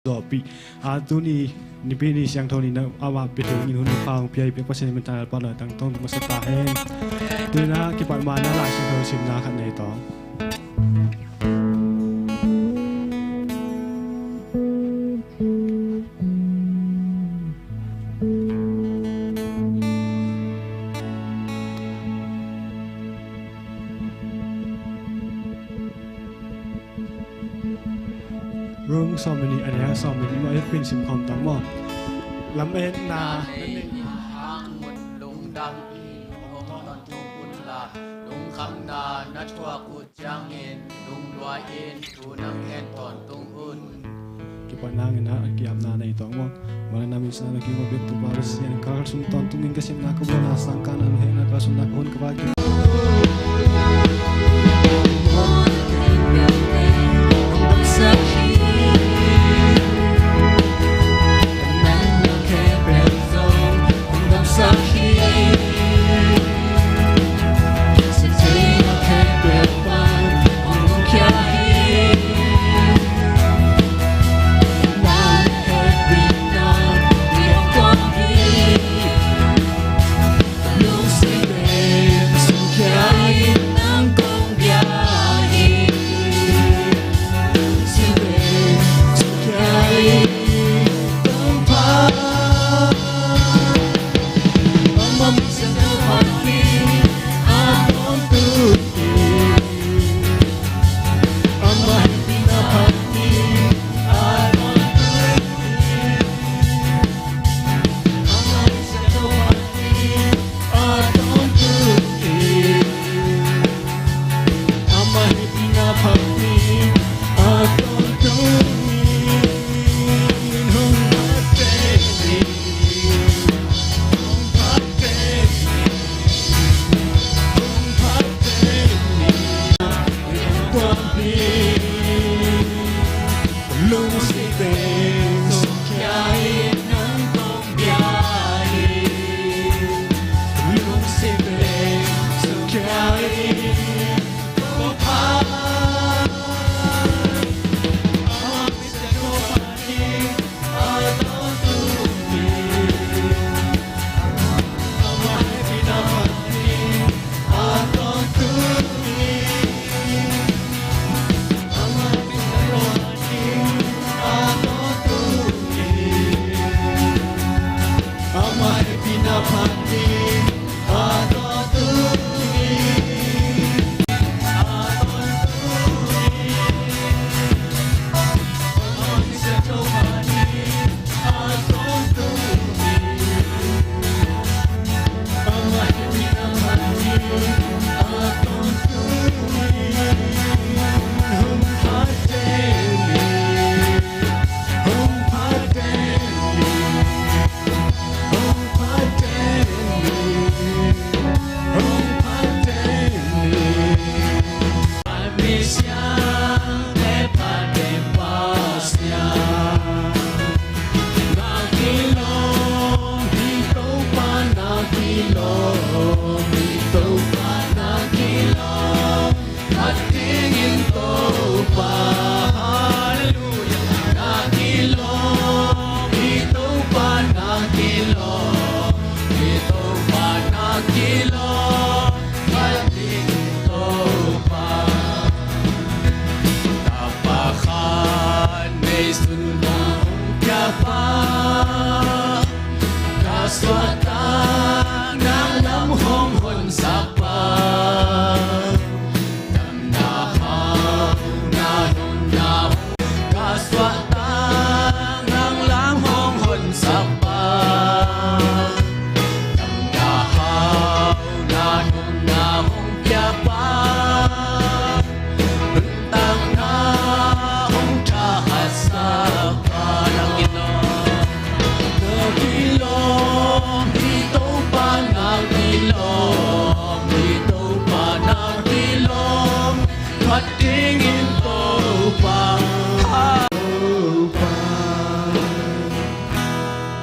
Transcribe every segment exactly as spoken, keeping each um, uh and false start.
zawhpih. A tuni nipi ni siangtho ni na amah pia dingin hun pha hong pia i pek Pasian min tang Lalpa na tang tong masa ta hen. Tuni na kipat ma na Lai Siangtho simna khat nei tawh. Rung sawm le nih, a neu sawm le nih mah i hong sim khawm tang maw? Lametna. Hang un lungdam in hong tawntung un la, lungkhamna na thuak uh ciangin lungduai in thu nang en tawntung un. Kipan nangin a kiamna nei tawh maw? Mawlna min sa na kimu bek tu ba sian kal sung tawntungin ka simna ka buana sang ka na hehna ka sumna ka hun ka ba ki.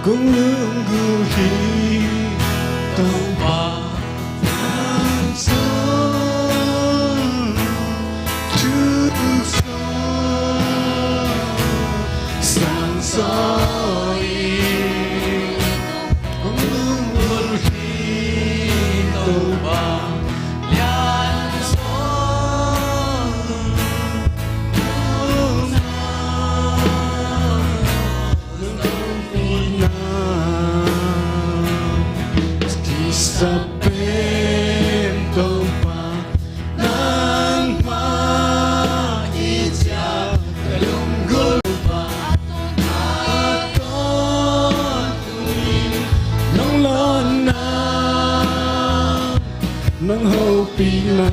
Kong lunggulh hi Topa, sang tuk sang, sang Sawi kong lunggulh hi Topa, lian sawm nong hopihna. Kisa pen Topa, nangmah i ciah ka lunggulh pa a tawntung in nong lawnna, nong hopihna,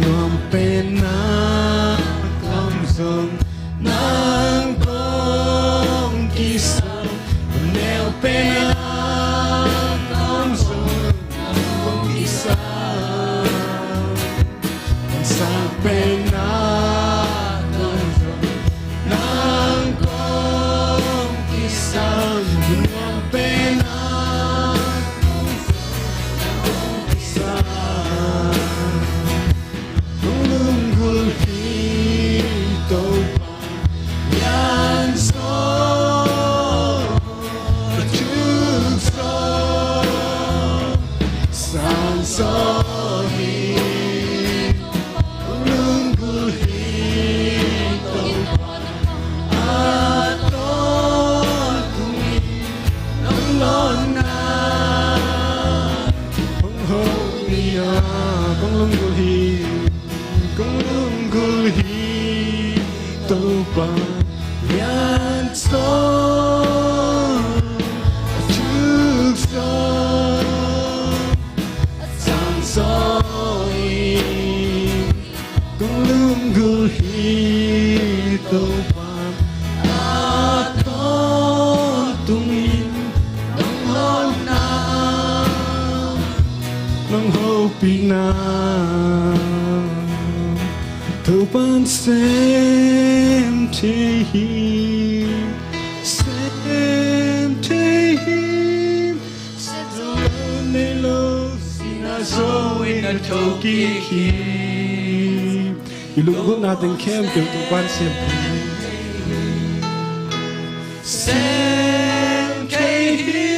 nuam penna kong zong nang kong kisam, neu penna kong zong nang kong kisam, sang penna kong zong nang kong kisam, nuam penna kong zong nang kong kisam. Kong lunggulh hi Topa, lian sawm, thuk sawm, sang sawm hi. Kong lunggulh hi Topa, a tawntung in nong lawnna, hong hopih a, kong lunggulh hi, kong lunggulh hi Topa, lian sawm, thuk sawm, sang sawm hi. Kong lunggulh hi Topa, a tawntung in nong lawnna, nong hopihna. Topa'n sem thei hi, sem thei hi. Sem zo lo nei lo, sihna zo in a thokik hi. I lunggulhna teng khempeuh Topa'n sem thei hi. Sem thei hi.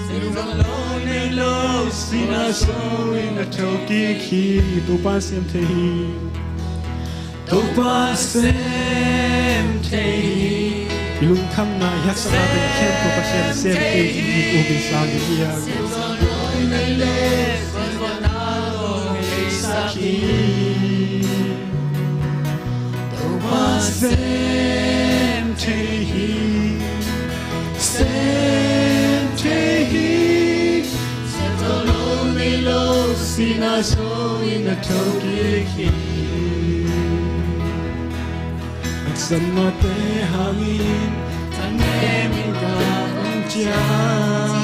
Sem zo lo nei lo, sihna zo in a thokik hi. Topa'n sem thei hi. Topa sem thei hi. I lungkhamna, i haksatna teng khempeuh Pasian sem thei hi. Ubi sang hi. Sem zo lo nei lo, sem zo na lo, hong heisak hi. Topa sem thei hi. Sem thei hi. Sem zo lo nei lo, sihna zo in a thokik hi. Haksatnate hangin thanem in ka kong ciah,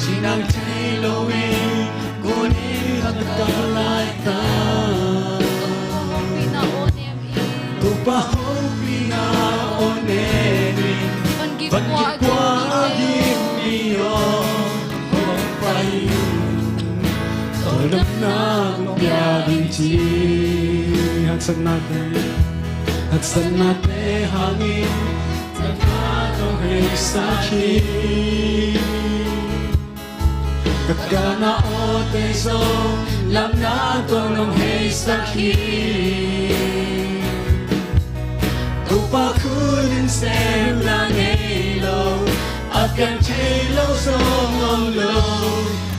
cinang thei lo in kunin ka kap laitak. Topa hopihna aw nem in, van gik kua a gim mi aw, hong pai in, tawldamna kong pia ding ci. Haksatnate, haksatnate hangin, tawldamna kong heisak hi. Ka gana awte zong lamna tawh nong heisak hi. Topa khut in semna ngei lo, a piang thei lo zong om lo,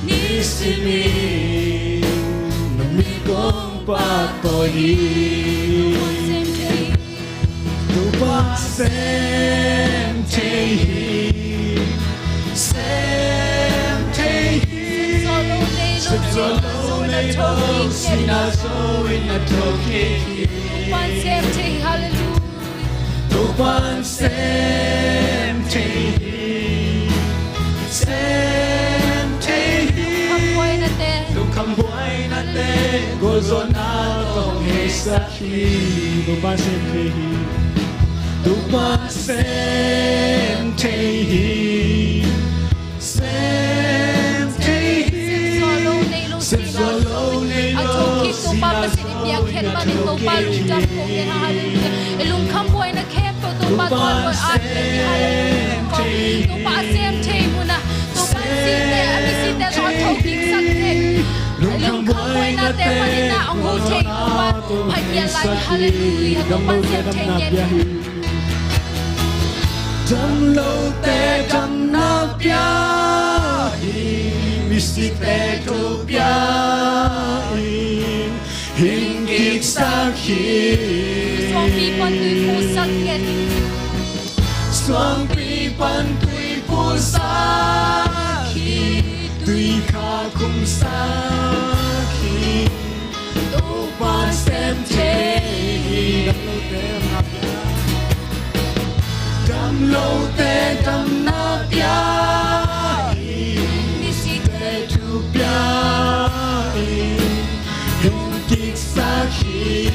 nisim in na min kong pahtawi hi. Topa sem thei hi, sem thei hi. Sem zo lo nei lo, sihna zo in a thokik hi. Topa'n sem thei hi, hallelujah. Topa'n sem thei hi, sem thei hi. Lungkham buaina te, lungkham buaina te, gualzawhna tawh hong heisak hi. Topa sem thei hi. Topa sem thei hi. Sem thei hi. Sem zo lo nei lo, A thokik Topa Pasian i piakkhiat manin Topa lungdam kong ngen, hallelujah. I lungkham buaina khempeuh Topa tawlbawl at ngen, hallelujah. Topa a sem thei munah Topa site a misite zong a thokiksak thei, i lungkham buainate panin ah hong hu thei Topa phat ngiat lai, hallelujah. Topa sem thei ngiat. Damlote damna pia in, misite thupia in, hing kiksak hi. Suangpi pan tui pusak ngiat hi. Suangpi pan tui pusak hi. Tui kha khumsak hi. Topa sem thei hi. Damlote damna pia in, misite thupia in, hing kiksak hi.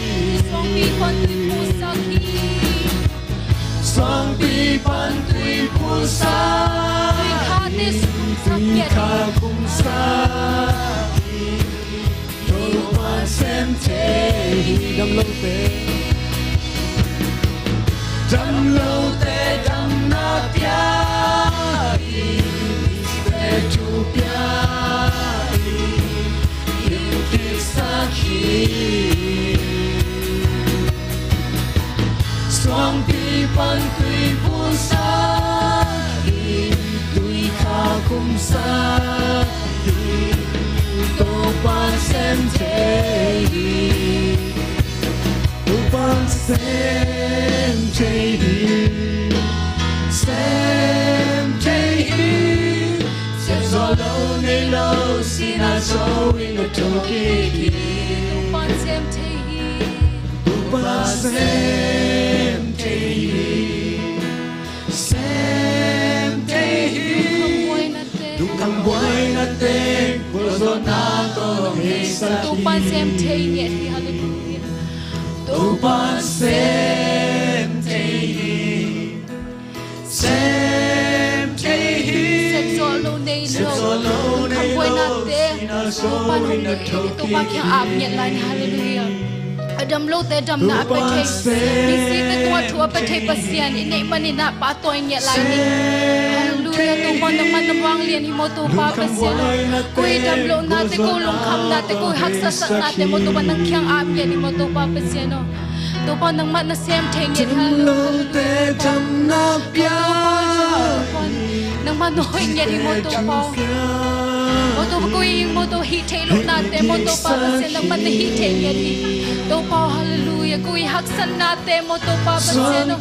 Suangpi pan tui pusak hi. Suangpi pan tui pusak hi. Tui kha khumsak hi. Topa sem thei hi. Damlote damlote damna pia in, misite thupia in, hing kiksak hi. Suangpi pan tui pusak hi. Tui kha khumsak hi. Topa sem thei hi. Topa sem thei hi. Sem thei hi. Sem zo lo nei lo, sihna zo in a thokik hi. Topa sem thei hi. Topa sem thei hi. Sem thei hi. Lungkham buainate, lungkham buainate, pualzawhna tawh hong heisak hi. Topa sem thei ngiat hi, hallelujah. Topa sem thei hi. Sem thei hi. Sem zo lo nei lo, sem zo lo nei lo, lungkham buainate, sihna zo in a thokik hi. Topa kiang ap ngiat lai ni, hallelujah. A damlote damna a pia thei, misite tungah thu a pia thei Pasian i neih manin ah pahtawi ngiat lai ni. Hallelujah. Topa nangmah na vanglian hi maw Topa Pasian aw. Ko i damlohnate, ko lungkhamnate, ko i haksatnate maw Topa nang kiang ap ngiat hi maw Topa Pasian aw. Topa nangmah na sem thei ngiat hi. Hallelujah. Nangmah na hoih ngiat hi maw Topa aw. Maw Topa ko i maw Topa hih theih lohnate maw Topa Pasian nangmah na hih thei ngiat hi. Topa aw, hallelujah. Ko i haksatnate maw Topa Pasian aw,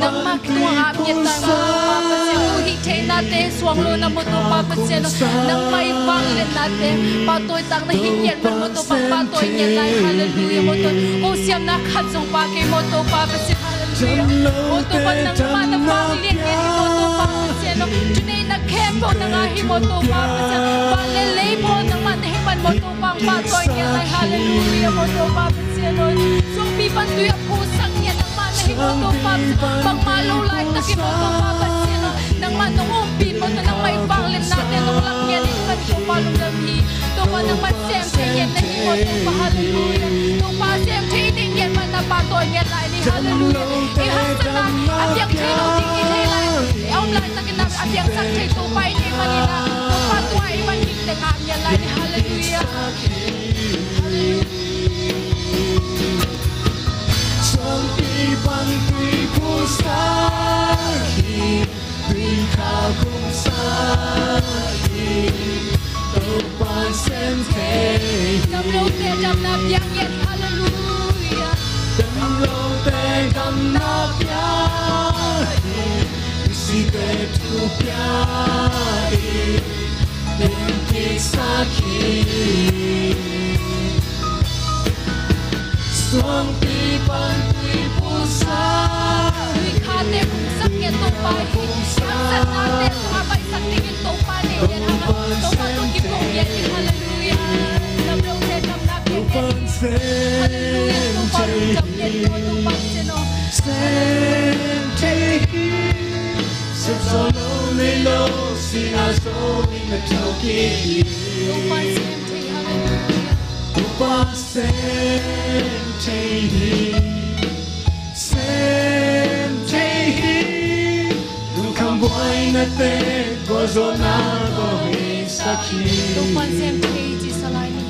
nangmah tungah ap ngiat ta maw Topa Pasian. Ko hih theihnate suang lo na maw Topa Pasian aw, nangmah i vangliatnate pahtawi tak na hih ngiat man maw Topa pahtawi ngiat lai. Hallelujah. Maw Topa ko siamna khat zong pha kei maw Topa Pasian. Hallelujah. Maw Topa nangmah na vanglian ngiat hi maw Topa Pasian aw. Thunei na khempeuh nang a hi maw Topa Pasian. Van le lei pawl nangmah na hi man maw Topa pahtawi ngiat lai. Hallelujah. Maw Topa Pasian aw. Suangpi pan tui a pusak ngiat nangmah na hi maw Topa Pasian. Bangmah lo laitakin maw Topa Pasian aw, nangmah nong ompih maw Topa nangmah i vangliatnate nong lak ngiat hi maw Topa lungdam hi. Topa nangmah sem thei ngiat na hi maw Topa. Hallelujah. Topa sem thei ngiat man na pahtawi ngiat lai ni. Hallelujah. I haksatna a piang thei lo ding i thei lai, i om laitakin a piangsak thei Topa i neih manin ah Topa tua i man hing teng ap ngiat lai ni. Hallelujah. Hallelujah. Suangpi pan tui pusak hi. Tui kha khumsak hi. Topa sem thei hi. Damlote damna piang ngiat hi. Hallelujah. Damlote damna piang hi. Misite thupia hi. Hing kiksak hi. Suangpi pan tui pusak. Tui khate khumsak ngiat Topa hi. Haksatnate sungah baihsak dingin Topa nei ngiat hang a Topa tua kiphawk ngiat hi. Hallelujah. Damlote damna piang ngiat hi. Hallelujah. Topa lungdam ngiat hi maw Topa Pasian aw. Sem thei hi. Sem zo lo nei lo, sihna zo in a thokik hi. Topa sem thei. Hallelujah. Sem thei hi, sem thei hi. Lungkham buaina teng gualzawhna tawh hong heisak hi. Topa'n sem thei hi ci sa lai ni.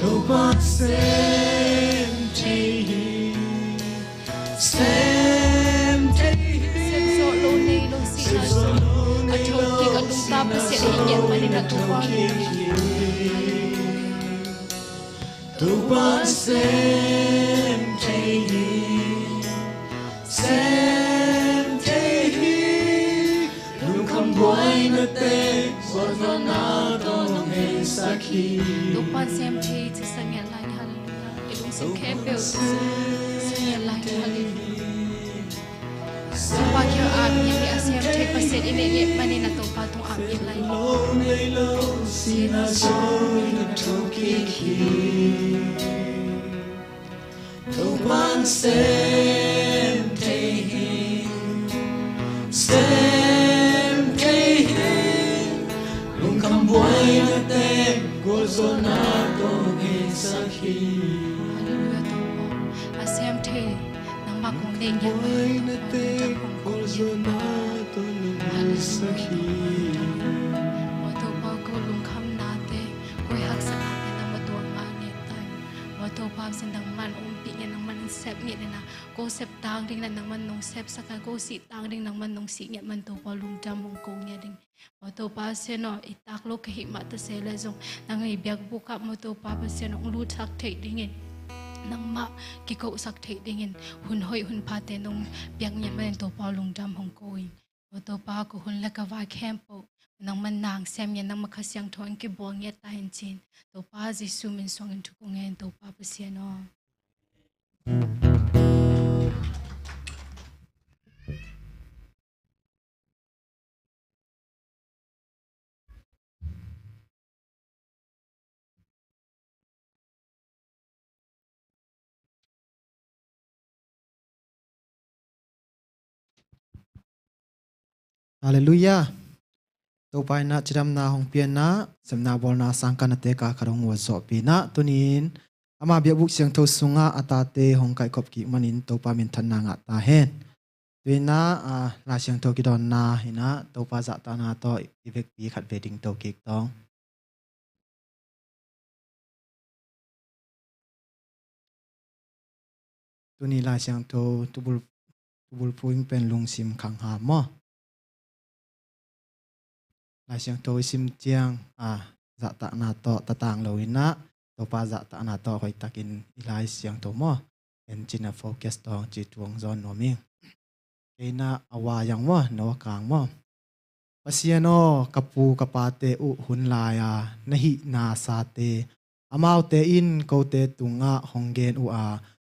Topa'n sem thei hi. Sem thei hi. Sem zawh lo, nei lo, sihna zong a thokik a lungta Pasian i ngiat manin a Topa. Topa'n sem thei hi. Sem thei hi. Lungkham buaina teng gualzawhna tawh hong heisak hi. Topa'n sem thei hi ci sa ngiat lai ni. Halleluiah. I lungsim khempeuh sa ngiat lai ni. Halleluiah. Topa kiang ap ngiat ni. A sem thei Pasian i neih ngiat manin a Topa tung ap ngiat lai ni. Sihna zong a thokik hi. Topa'n sem thei hi. Sem thei hi. Lungkham buaina teng gualzawhna tawh hong heisak hi. Halleluiah, Topa. A sem thei nangmah kong neih ngiat manin Topa, gualzawhna tawh hong heisak hi. Aw Topa, ko lungkhamnate, ko haksatnate nangmah tungah ngah ngiat ta in. Aw Topa Pasian, nangman ompih ngiat, nangman sep ngiat in a, ko sep tang ding na nangman nong sepsak a, ko sih tang ding nangman nong sih ngiat man Topa, lungdam hong ko ngiat ding. Aw Topa Pasian aw, i tak lo ka hih mah ta se leh zong nang i biakbuk ah maw Topa Pasian aw, hong lutsak theih dingin, nangmah kikohsak theih dingin hun hoih hun phate nong piak ngiat manin Topa aw, lungdam hong ko ing. Aw Topa, ka hun le ka vai khempeuh nangman na hong sem ngiat, nangmah Kha Siangtho in kibawl ngiat ta in ci-in Topa Jesu min suangin thu kong ngen, Topa Pasian aw. Halleluiah. Topa in ah cidamna hong pia in ah, sepna bawlna sang khat na tek a khat hong uazawhpih in ah, tuni-in ama biakbuk siangtho sungah a tate hong kaikhop kik manin Topa minthanna ngah ta hen. Tu-in ah, ah, Lai Siangtho kidawnna in ah Topa zahtakna tawh i vekpi khat vei ding to kik tawng. Tuni Lai Siangtho tubul, tubulphu in pen lungsim khang ha maw? Lai Siangtho i sim ciang, ah, zahtakna tawh tatang lo in ah, Topa zahtakna tawh hoihtakin i Lai Siangtho maw, en cin a focus tawng ci tuang zawn nuam ing. Kei in ah a wai ang maw, no a kang maw? Pasian aw, ka pu ka pate uh hun lai-a na hihna sate, amaute in kote tungah hong gen uh a,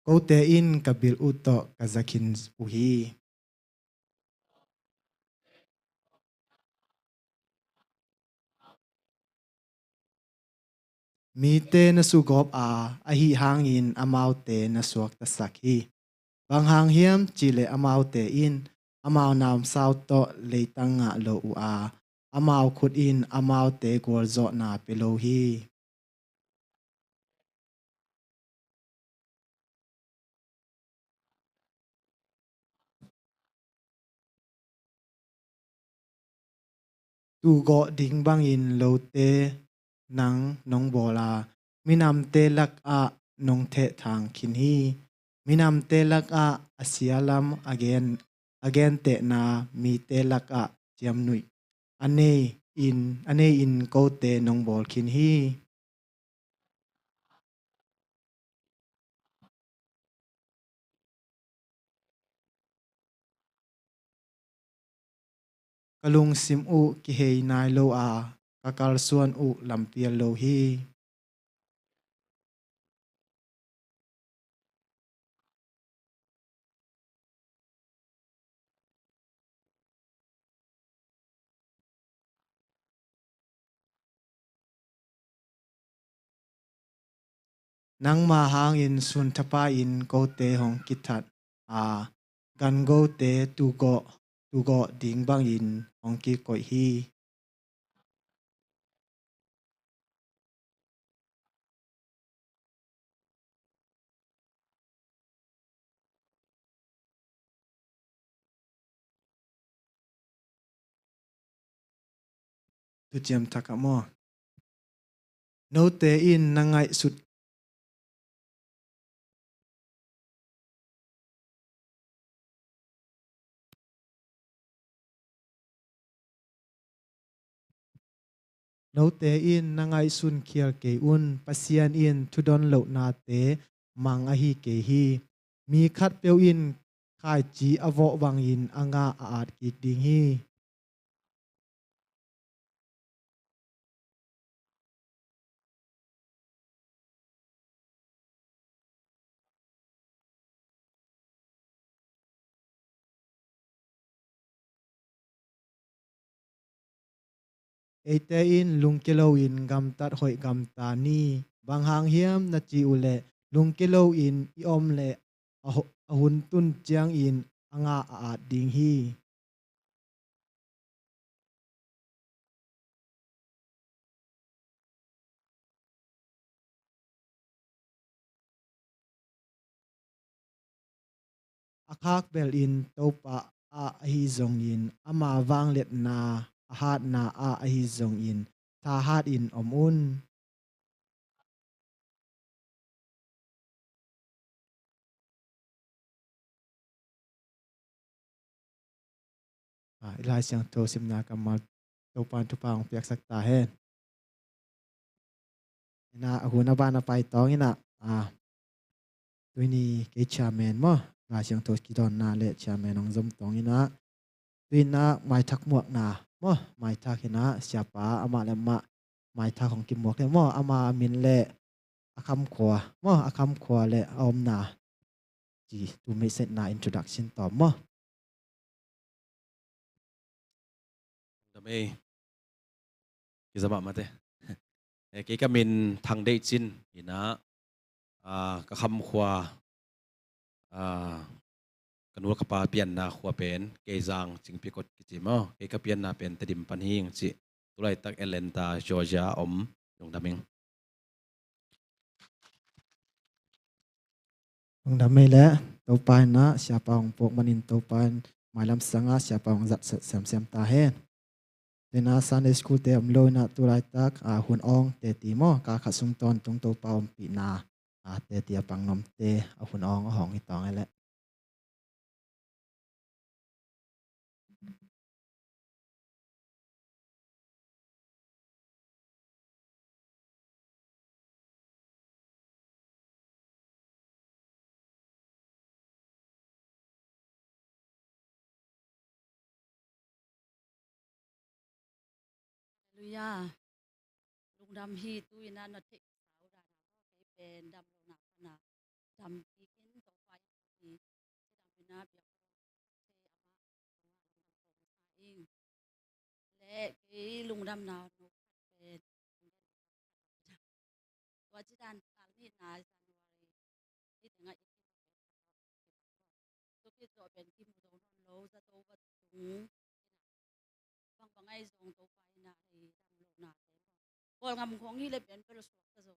kote in ka bil uh tawh ka za khin uh hi. Mite na sugawp a, ahi hangin amaute na suaktasak hi. Bang hang hiam cihleh amaute in amau namsau tawh leitang ngah lo uh a, amau khut in amaute gualzawhna pia lo hi. Tuugawh ding bangin lote nang nong bawl a, minamte lakah nong thehthang khin hi. Minamte lakah a sia lam a gen, a gentehna mite lakah ciamnuih a nei in, a nei in kote nong bawl khin hi. Ka lungsim uh kihei nai lo a, ka kalsuan uh lampial lo hi. Nangma hangin sunthapai-in kote hong kithat a, gangote tuugawh, tuugawh ding bangin hong kikoih hi. Thuciam Thak ah maw? Note in na ngaihsut Note in na ngaihsun khial kei un. Pasian in thudon lohnate mang ahi kei hi. Mi khatpeuh in khaici a vawh bangin a ngah a at kik ding hi. Eite in lungkia loin gamtat hoih gamta ni. Bang hang hiam na cih uhleh lungkia loin i om leh a hu-, a hun tun ciangin a ngah a at ding hi. A khak belin Topa ah ahi zongin, ama vangliatna a hatna ah ahi zongin, thahat in om un. Ah, i Lai Siangtho simna kammal Topa in thupha hong piaksak ta hen. Ina, a hun a ban a pai tawng ina, ah, tuini kei chairman maw, Lai Siangtho kidawnna le chairman hong zom tawng ina, tuina maithak muakna maw, maithak ina, siapa amah le amah maithak hong kimuak le maw, ama a min le a khamkhua maw, a khamkhua le a omna ci tu message na introduction tawm maw. Dam ei. Kiza mahmah te. Eh, kei ka min Thang Deih Cin ina, ah, ka khamkhua, ah, ka nu ka pa pianna khua pen Keizang Cingpikot kici maw. Kei ka pianna pen Tedim pan hi ing ci. Tulaitak Atlanta, Georgia om. Lungdam ing. Lungdam ei le, Topa ina siapa hong puak manin Topa in mailam sanga siapa hong zat semsem ta hen. Ina Sunday school te om lo ina tulaitak, ah, hun awng te ti maw, ka khat sung tawntung Topa ompihna, ah, te ti a pang nomte, ah, hun awng a hong hi tawng ei le. Halleluiah. Lungdam hi. Tu ina na theih kei pen damlohna pana dam kik in, Topa in hi. Cidam ina biak ing. Le kei lungdamna no khat pen tua cidan kal nihna January ni tengah i kim pen tua khit zawh pen kimu zo nawn lo, zato va tung. Bang bang ahi zong Topa ina hei damlohna te maw, Kawlgam khong hi le pen bel suakta zo lo.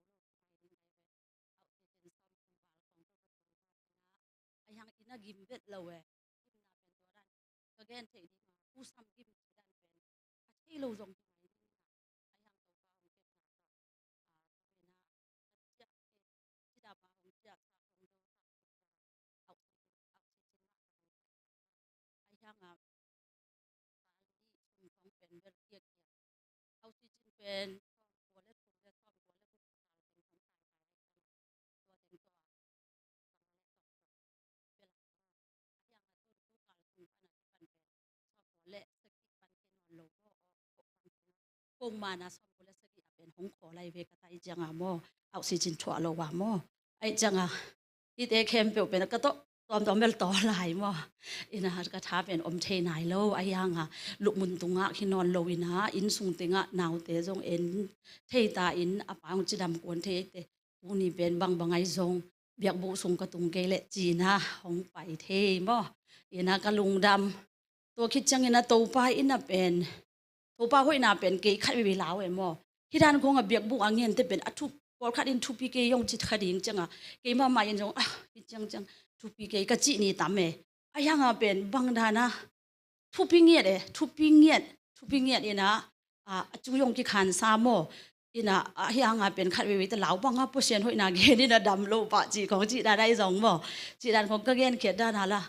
Ahi hang ina gim vet lo e. Gimna pen tua dan ka gen theih ding a, pu sam gim ci dan pen a thei lo zong hi mai ding ina. Ahi hang Topa hong kepna tawh, a, tua ina ka ciah te, cida pa hong ciah sa hong zo sa hong zo. Au, au, ci cin mah ka hong ciah. Ahi hang a, ka li sum khong pen bel kiak kiak. Au, ci cin pen sawmkua le thum le sawmkua le guk kikal pen hong kai kai le tua teng tua. Kong mana sawmkua le sagih a pen hong khawl lai ve ka tai cianga maw, oxygen thuah lo a maw. Aih cianga hihte khempeuh pen ka tawh tuamtuam bel taw lai maw. Ina ka tha pen om thei nai lo, ahi hanga lupmun tungah hi nawn lo ina, inn sung tengah naute zong en thei ta in, a pa hong cidam kuan thei eite. Tuni pen bangbang ahi zong biakbuh sung ka tung kei leh ci-in ah hong pai thei maw. Ina ka lungdam. Tua khit ciangin ah Topa in ah pen, Topa hoihna pen kei khat veve lau e maw. Hih dan khong a biakbuh a ngente pen a thup, pawlkhat in thupi kei hong ci kha ding cianga, keimah mah in zong ah hih ciang ciang thupi kei ka cih ni tam e. Ahi hanga pen bang dan a thupi ngiat e, thupi ngiat, thupi ngiat ina, a, a cu zong kikhansa maw. Ina a hianga pen khat veivei ta lau banga Pasian hoihna gen ina dam lo pah cih khong cih dan ahi zong maw. Cih dan khong ka genkhiat dan hala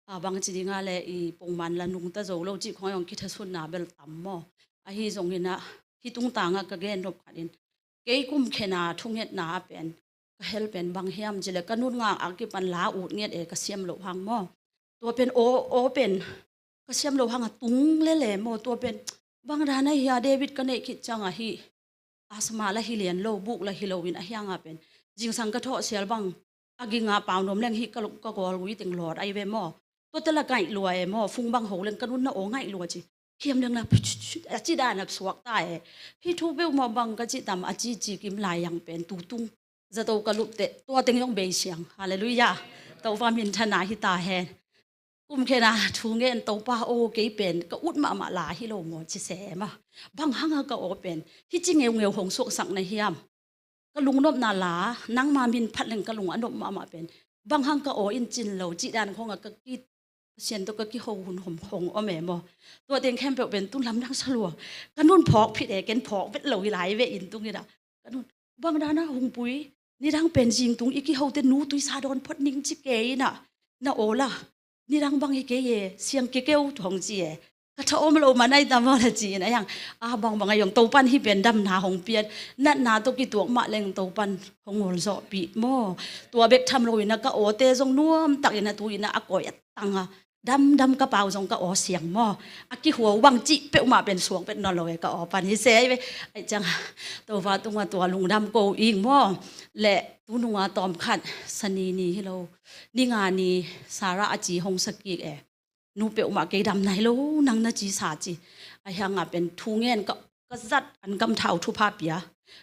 a, bang ci dinga le i pongman la nungta zo lo cih khong a zong kithasunna bel tam maw. Ahi zongina hih tungtanga ka gen nop khatin kei kum khena thungetna a pen ka hel pen bang hiam cile ka nunga a kipan la ut nget e ka siam loh hang maw. Tua pen aw, aw pen ka siam loh hanga tung lele maw. Tua pen bang dana hia David ka neih khit cianga hih asma la hi lian lo, buk la hi loin a hianga pen zingsang ka thawh sial bang a ginga pau nuam leng hih ka, ka gawlgui teng lawt ai ve maw. Tuate la ngaih lua e maw, fung bang ho leng ka nunna aw ngaih lua ci. Khiam leng la a ci dana suak ta e. Hih thu peuhmah bang ka cih tam a ci ci kim lai yang pen tutung zato ka lupteh tua teng zong bei siang. Halleluiah. Topa minthana hi ta hen. Kum khena thu ngen Topa aw kei pen ka ut mahmah la hi lo maw ci se maw. Bang hanga ka aw pen hih ci ngeungeu hong suaksak na hiam. Ka lungnopna la nangma min phat leng ka lung a nop mahmah pen bang hang ka aw in cin lo cih dan khonga ka ki Pasian tawh ka kiho hun hong om e maw. Tua teng khempeuh pen tun lamdang sa lua. Ka nun phawk phit e, ken phawk vet lo hi lai ve inn tungin ah. Ka nun bang dana hong pui. Nidang pen zing tung i kihote nu tuisa dawn phot ning ci kei inah na aw la. Nidang bang hi kei e, siang kikeu hong ci e. Ka tha om lo man ai ta maw na ci inah hiang a bangbang a zong Topan hih pen damna hong pian. Natna tawh kituak mah leng Topan hong ngolzawhpih maw. Tua bek tham lo inah ka awte zong nuamtak inah tu inah a kawi a tanga damdam ka pau zong ka aw siang maw. A kihuau bang cih peuhmah pen suak pet nawn lo e ka aw pan hi se ai ve. Ai cianga Topa tunga tua lungdam ko ing maw. Le tununga tawmkhat sani ni hi lo. Ninga ni Sarah a ci hong sakik e. Nu peuhmah kei dam nai lo nang na ci sa ci. A hianga pen thu ngen ka ka zat an gam thau thupha pia.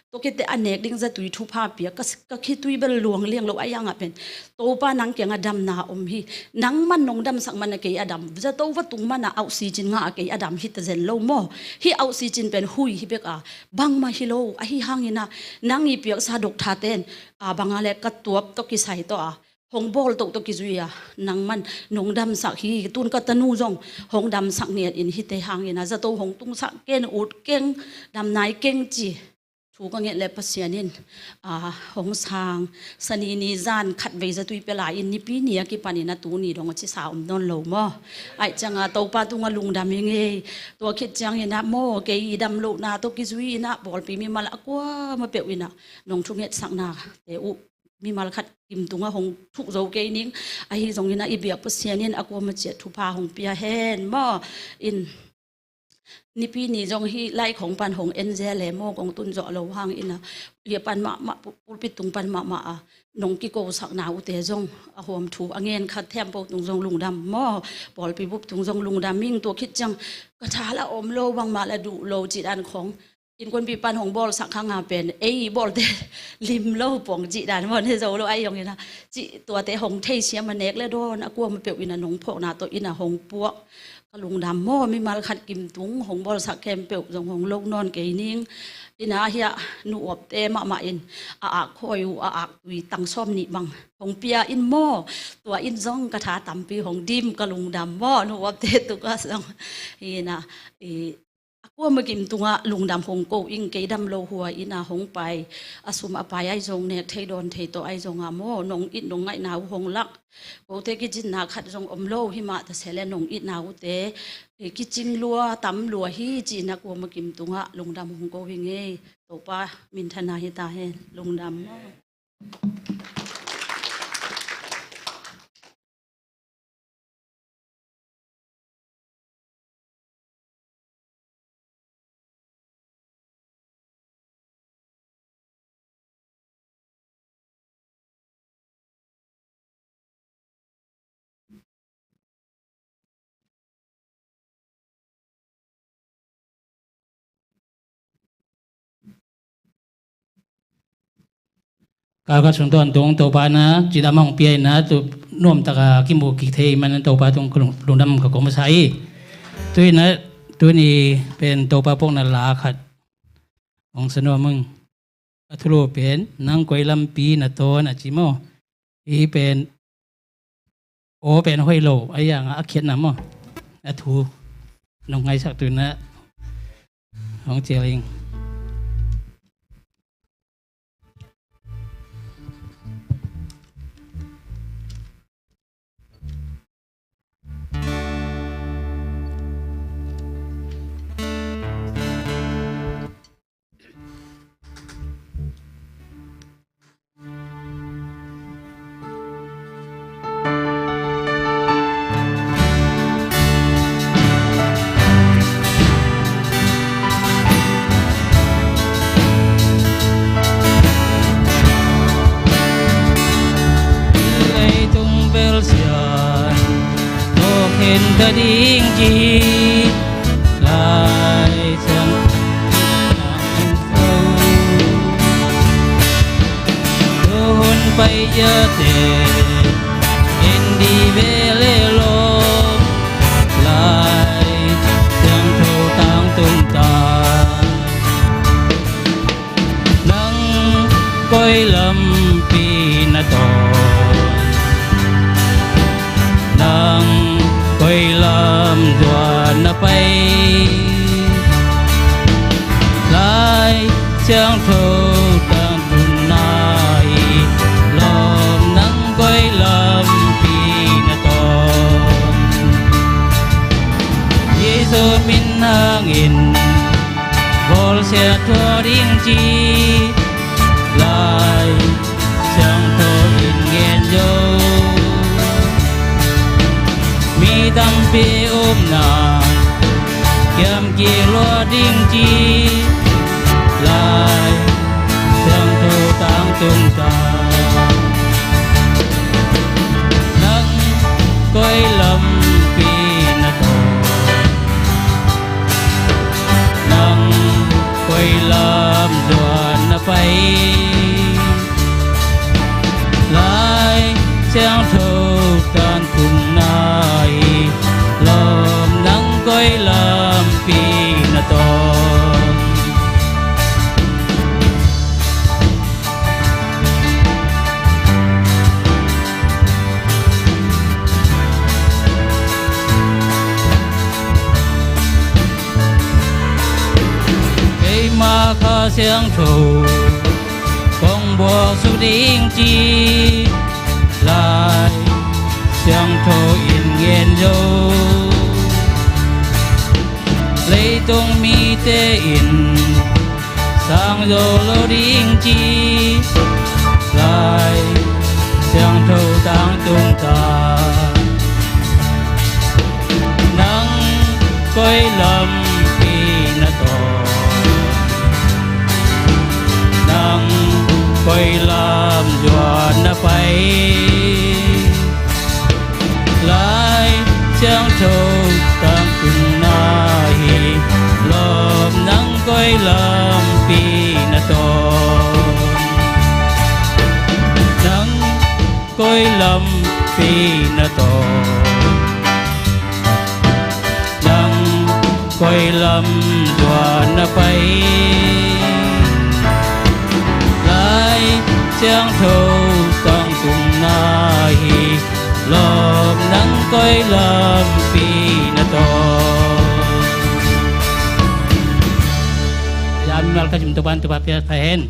Tua khit teh a nek ding zatui thupha pia. Ka, ka khitui bel luang liang lo a hiangah pen Topa nang kiangah damna om hi. Nang man nong damsak man a kei a dam. Zato va tung man a oxygen ngah a kei a dam hi ta zen lo maw. Hih oxygen pen hui hi bek a. Bangmah hi lo. Ahi hangin ah nang i piaksa doctor ten a banga le ka tuap tawh kisai tawh a hong bawl tohtoh kizui a nang man nong damsak hi. Tun ka tanu zong hong damsak ngiat in hite hangin a zato hong tungsak ken ut keng dam nai keng ci. Thu ka nget le Pasian in a hong sang sani ni zan khat vei zatui pia lai in nipi ni a kipan in a tu ni dong a ci sa om nawn lo maw. Ai cianga Topa tunga lungdam hi ngei. Tua khit ciangin a maw kei i dam lohna tawh kizui in a pawlpi mimal a kuamah peuh in a nong thungetsakna te uh mimal khat kim tunga hong thuh zo kei ning. Ahi zongin a i biak Pasian in a kuamah ciat thupha hong pia hen maw. In nipi ni zong hih lai khong pan hong en zel e maw kong tun zawh lo hangin a hia pan mahmah pulpit tung pan mahmah a nong kikosakna ute zong a huam thu a ngen khat thempo tung zong lungdam maw. Pawlpi bup tung zong lungdam ing. Tua khit ciang ka tha la om lo bangmah la duh lo cih dan khong innkuanpi pan hong bawlsak hanga pen ei bawlte lim lo pong cih dan maw ne zo lo ai zongin a cih tuate hong theisiam a nek le dawn a kuamah peuh in a nong phawkna tawh in a hong puak. Ka lungdam maw mimal khat kim tung hong bawlsak khempeuh zong hong lo nawn kei ning. In a hiah nu opte mahmah in a ak khawi uh a ak tui tang sawm nih bang hong pia in maw. Tua in zong ka tha tampi hong dim ka lungdam maw nu opte tukah zong. In a i a kuamah kim tungah lungdam hong ko ing. Kei dam lo hua in a hong pai a sum a pai ai zong nek thei dawn thei tawh ai zong a maw nong it nong ngaihna uh hong lak. Kote kicinna khat zong om lo hi mah ta se le nong itna ute kicing lua tam lua hi ci in a kuamah kim tungah lungdam hong ko hi ngei. Topa minthana hi ta hen. Lungdam maw. Kal khat sung tawntung Topa na cidam hong pia ina tu nuamtaka kimu kik thei man Topa tung lungdam ka kong masa hi. Tu ina tuni pen Topa pokna la khat hong sanuam ing. A thulu pen nang koi lampi na tawn a ci maw. Hi pen aw pen hoih lo a ianga a khiatna maw. A thu nong ngaisak tu ina Hong cial ing. Leitung bel siangtho khen ta ding ci, Lai Siangtho. Tu hun pai ciangte en dih ve le lawm, Lai Siangtho tangtung ta. Nang koi lampi na tawh, nang koi lam zuan na pai, Lai Siangtho tangtung na hi. Lawm, nang koi lampi na tawh, Jesu min hangin bawlsia thua ding ci, Lai Siangtho in ngen zo. Mi tampi upna kiam kik lua ding ci, Lai Siangtho tangtung ta. Nang koi lampi na tawh, nang koi lam zuan na pai, Lai Siangtho tangtung na hi. Lawm, nang koi lampi na tawh. Keima Kha Siangtho kong buak suk ding ci, Lai Siangtho in ngen zo. Leitung mite in sang zo lo ding ci, Lai Siangtho tangtung ta. Nang koi lampi na tawh, nang koi lam zuan na pai, Lai Siangtho tangtung na hi. Lawm, nang koi lampi na tawh, nang koi lampi na tawh, nang koi lam zuan na pai, Lai Siangtho tangtung na hi. Lawm, nang koi lampi na tawh. Lai mimal ka cim tupan tupa pia ta hen.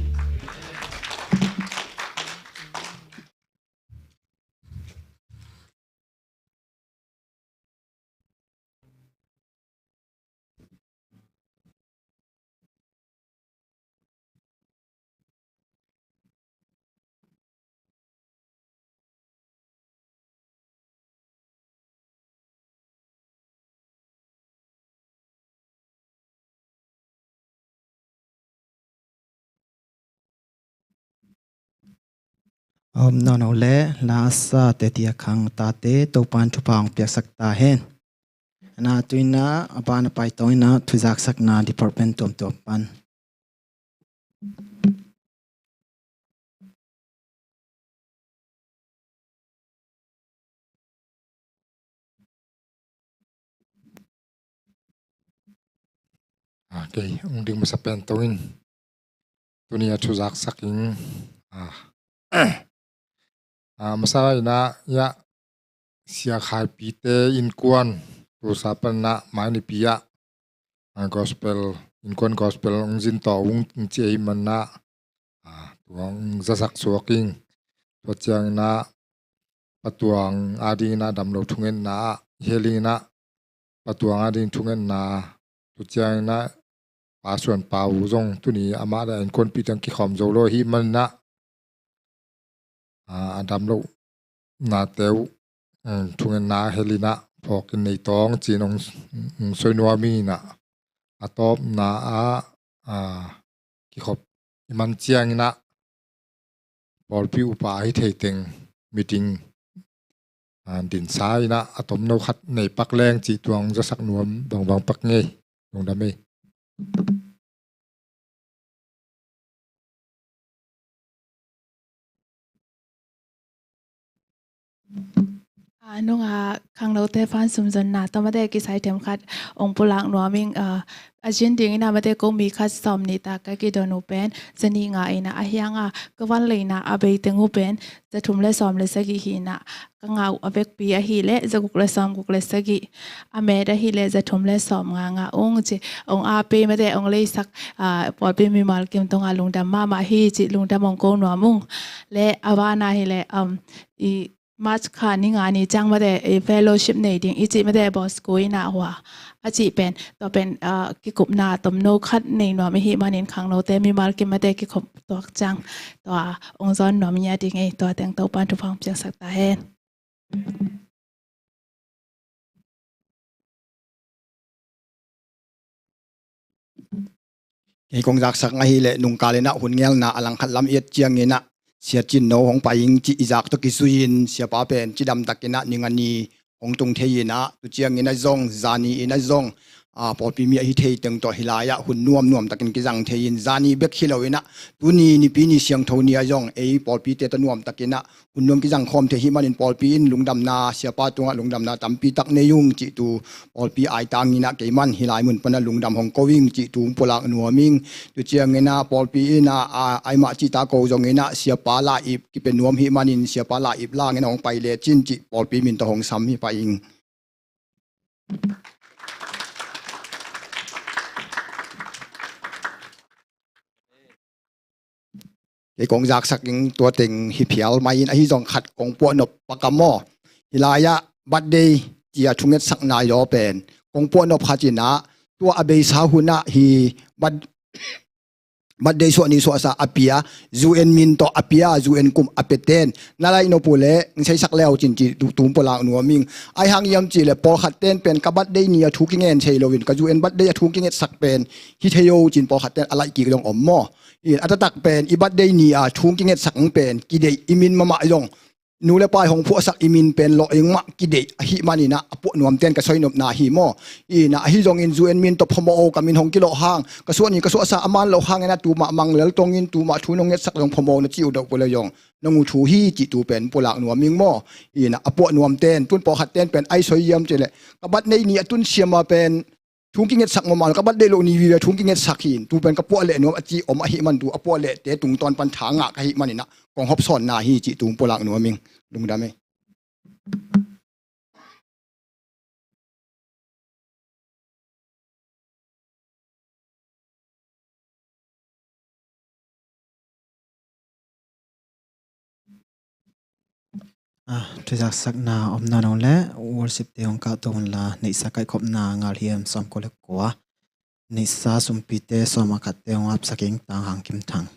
Om nono le la a sa te tia khang tate Topan thupha hong piaksak ta hen. Ana tuina a ban a paitawng ina thuzaksakna department tuamtuam pan. Ah, kei ung ding masa pen tongin tuni a thuzaksak ing. Ah. Ah, masa ina ya Sia Khai Pite innkuan tusa panna mai nipi ah, ah, gospel innkuan gospel hong zin tawh ung ci ahih manin ah, a, tua hong zasak suak ing. Tua ciangin ah Pa Tuang adingin ah damlo thungetna ah hel in ah, Pa Tuang ading thungetna, tua ciangin ah Pa Suan Pa uh zong tuni amah le a innkuanpihte hong kikhawm zo lo ahih manin ah, a, a damlohnate uh, um, thungetna hel in ah phawk in nei tawng ci-in hong, hong soi nuam ing in ah, a tawpna ah, a, kikhop i man ciangin ah pawlpi upa ahi thei teng meeting, a, dinsa in ah a tomno khat nei pak leng cih tua hong zasak nuam dong bang pak ngei. Lungdam ei. A, nunga khangnote fan sumzonna tawh mate kisai themkhat hong pulak nuam ing, a, a zin dingin ah mate ko mi khat sawm nih tak ka kidon uh pen za nih nga in ah, a hiang a ka van leina a bei teng uh pen za thum le sawm le sagih hi in ah, ka ngah uh a vekpi ahih leh za guk le sawm guk le sagih, a met ahih leh za thum le sawm nga ngah ung ci. Hong aap ei mate, hong leisak, a, pawlpi mimal kim tungah lungdam mahmah hi ci lungdam hong ko nuam ung. Le a van ahih leh, um, i March kha ni nga ni ciang mate, i fellowship nei ding i cih mate, Bosco in ah hua a cih pen, tua pen, a, kikupna tomno khat nei nuam i hih manin khangnote mimal kim mate kikhop tuak ciang tua hong zawn nuam ing a ding ei. Tua teng Topa'n thupha hong piaksak ta hen. Kei kong zaksak ngah hi leh nungkal in ah hun ngelna a langkhat lam i et ciangin ah Sia Cin No hong pai ing ci i zak tawh kizui in siapa pen cidam takin ah ning a ni hong tung thei in ah, tu ciangin ah zong zani in ah zong, a, pawlpi mi ahi thei teng tawh hih lai ah hun nuamnuam takin kizang thei in, zani bek hi lo in ah tuni Nipi ni siangtho ni ah zong ei pawlpite tawh nuam takin ah hun nuam kizang khawm thei hih manin pawlpi in lungdamna, siapa tungah lungdamna tampi tak nei ung cih tu pawlpi aitang in ah keiman hih lai mun pan ah lungdam hong ko ing cih tu hong pulak nuam ing. Tu ciangin ah pawlpi in ah, a, aimah cih ta ko zongin ah siapa lai-ip kipia nuam hih manin siapa lai-ip langin hong pai lecin cih pawlpi min tawh hong sam hi pah ing. Kei kong zaksak ing tua teng hi phial mai in, ahi zong khat kong puahnop pak a maw. Hih lai-ah birthday ci-a thungetsak nai law pen kong puahnop khat in ah, tua a beisa hun ah hi birth-, birthday suah ni suahsa a pia, U N min tawh a pia, U N kum a pia ten na laih nop uh leh hong seisak le uh cin ci tu hong pulak nuam ing. Ahi hang hiam cih leh pawlkhat ten pen ka birthday ni a thu kingen thei lo in ka U N birthday a thu kingetsak pen hi thei o cin pawlkhat ten a laih kik dong om maw. In a taktak pen i birthday ni a thu kingetsak pen kideih, i min mahmah zong nu le pa i hong phuahsak i min pen lawh ing mah kideih ahih manin ah a puah nuam ten ka soi nopna hi maw. In ah ahi zongin U N min tawh phamawh o, ka min hong kilawh hang, ka suah ni ka suahsa a man loh hangin ah tumah mang lel tongin tumah thu nong ngetsak zong phamawh na ci uh deuh pua le zong nong uh thu hi cih tu pen pulak nuam ing maw. In ah a puah nuam ten, tun pawlkhat ten pen ai soi hiam cih leh ka birthday ni a tun siam a pen thu kingetsak mahmah lo, ka birthday loh ni vive thu kingetsak hi in, tu pen ka puah leh nuam a ci om ahih man tu a puah lehte tungtawn pan tha ngah ka hih manin ah kong hopsawnna hi cih tu pulak nuam ing. Lungdam ei. Ah, thuzaksakna om nawn lo leh worship te hong kahto un la, neihsa kaihkhopna ngal hiam sawmkua le kua, neihsa sumpite sawm a khatte hong apsak ing, Tang Hang Kim Thang.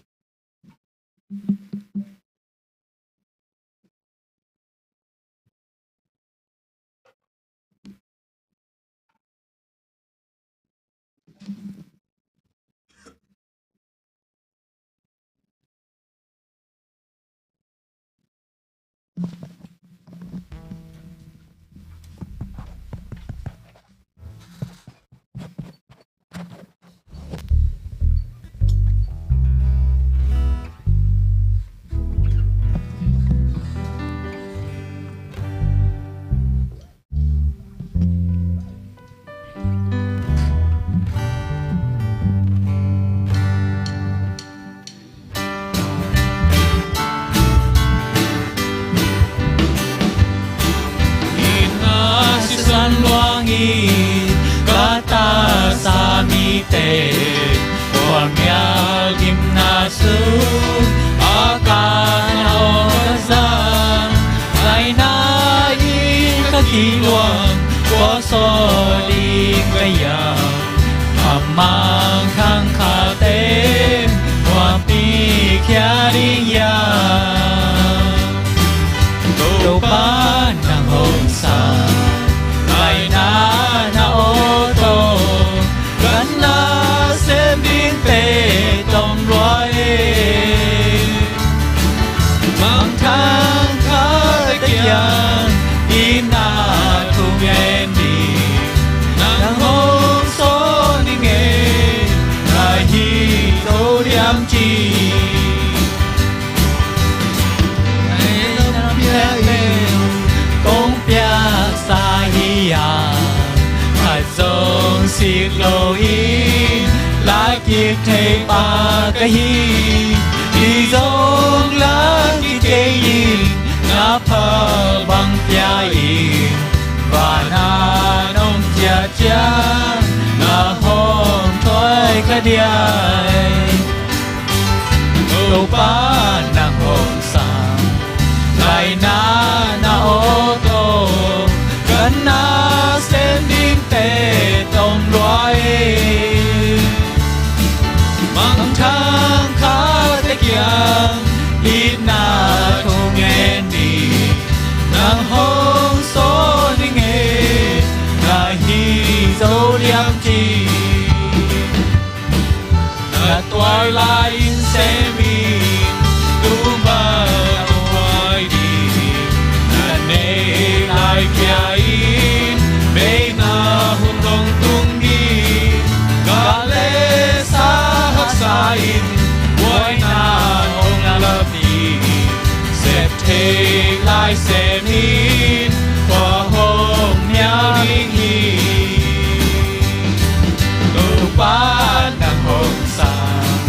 kiluang, tua sawt ding ka hiam? A mangthang khate muanpi khia ding hiam? Topa nang hong sang, laina na aw tawh, ganna sem dingte tom lua e. Mangthang khate kiang itna thu ngen ding nang hong sawn ing e, na hi zo diam ci. Kong piaksa hi a, khat zong sik lo in, la kik thei pa ka hi. Hi zong la kik kei in, na phal bang pia in, vana nong ciat ciang na hong thuai kha diai. Topa nang hong sang, laina na aw tawh, ganna sem dingte tom lua e. Mangthang khate kiang itna thu ngen ding nang hong sawn ing e, na hi zo diam ci. Na tuar lai-in sem in, tu bang a huai ding, na neih lai kia in, beina hun hong tung ding. Gah le sa haksa in, buaina hong lap ding, sep thei lai sem in, tua hong mial ding hi. Topa nang hong sang,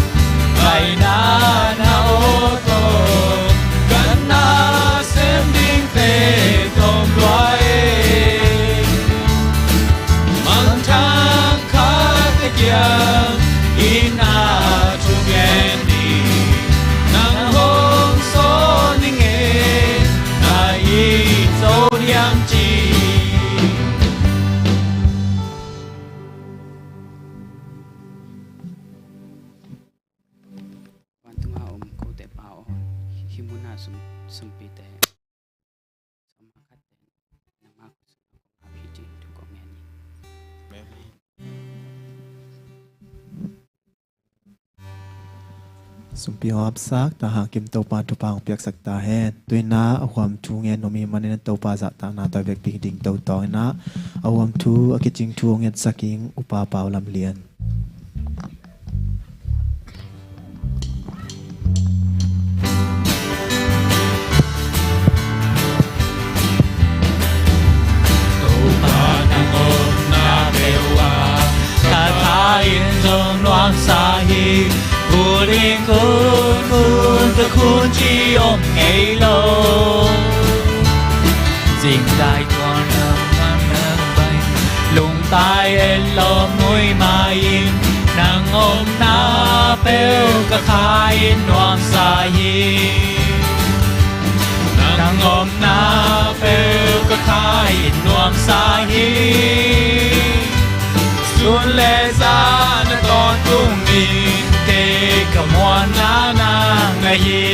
laina na aw tawh, ganna sem dingte tom lua e. Mangthang khate kiang itna thu ngen ding nang hong sawn ing e, na hi zo diam ci. Vantung a om kote pa aw, hih mun a sum, sumpite, sawm a khatte, nangma khut sung a kong ap hi, ci-in thu kong ngen hi. Sumpi hong hapsak, tha hangkim Topa thupha hong piaksak ta hen. Tu-in a huam thu ngen nuam i hih manin Topa zahtakna tawh i vekpi ding to tawh in a, a huam thu, a kicing thu hong ngetsak ding Upa Pau Lam Lian. Topa nang omna peuh ah, ka tha in zong nuamsa hi. Kul in kun, kun tawh kun ci om ngei lo. Zing lai tuan lam lam lam bai, lungtai et lawm nui mai in, nang omna peuh ka tha in nuamsa hi. Nang omna peuh ka tha in nuamsa hi. Sun le zan a tawntung in, kei ka muanna nang ahi.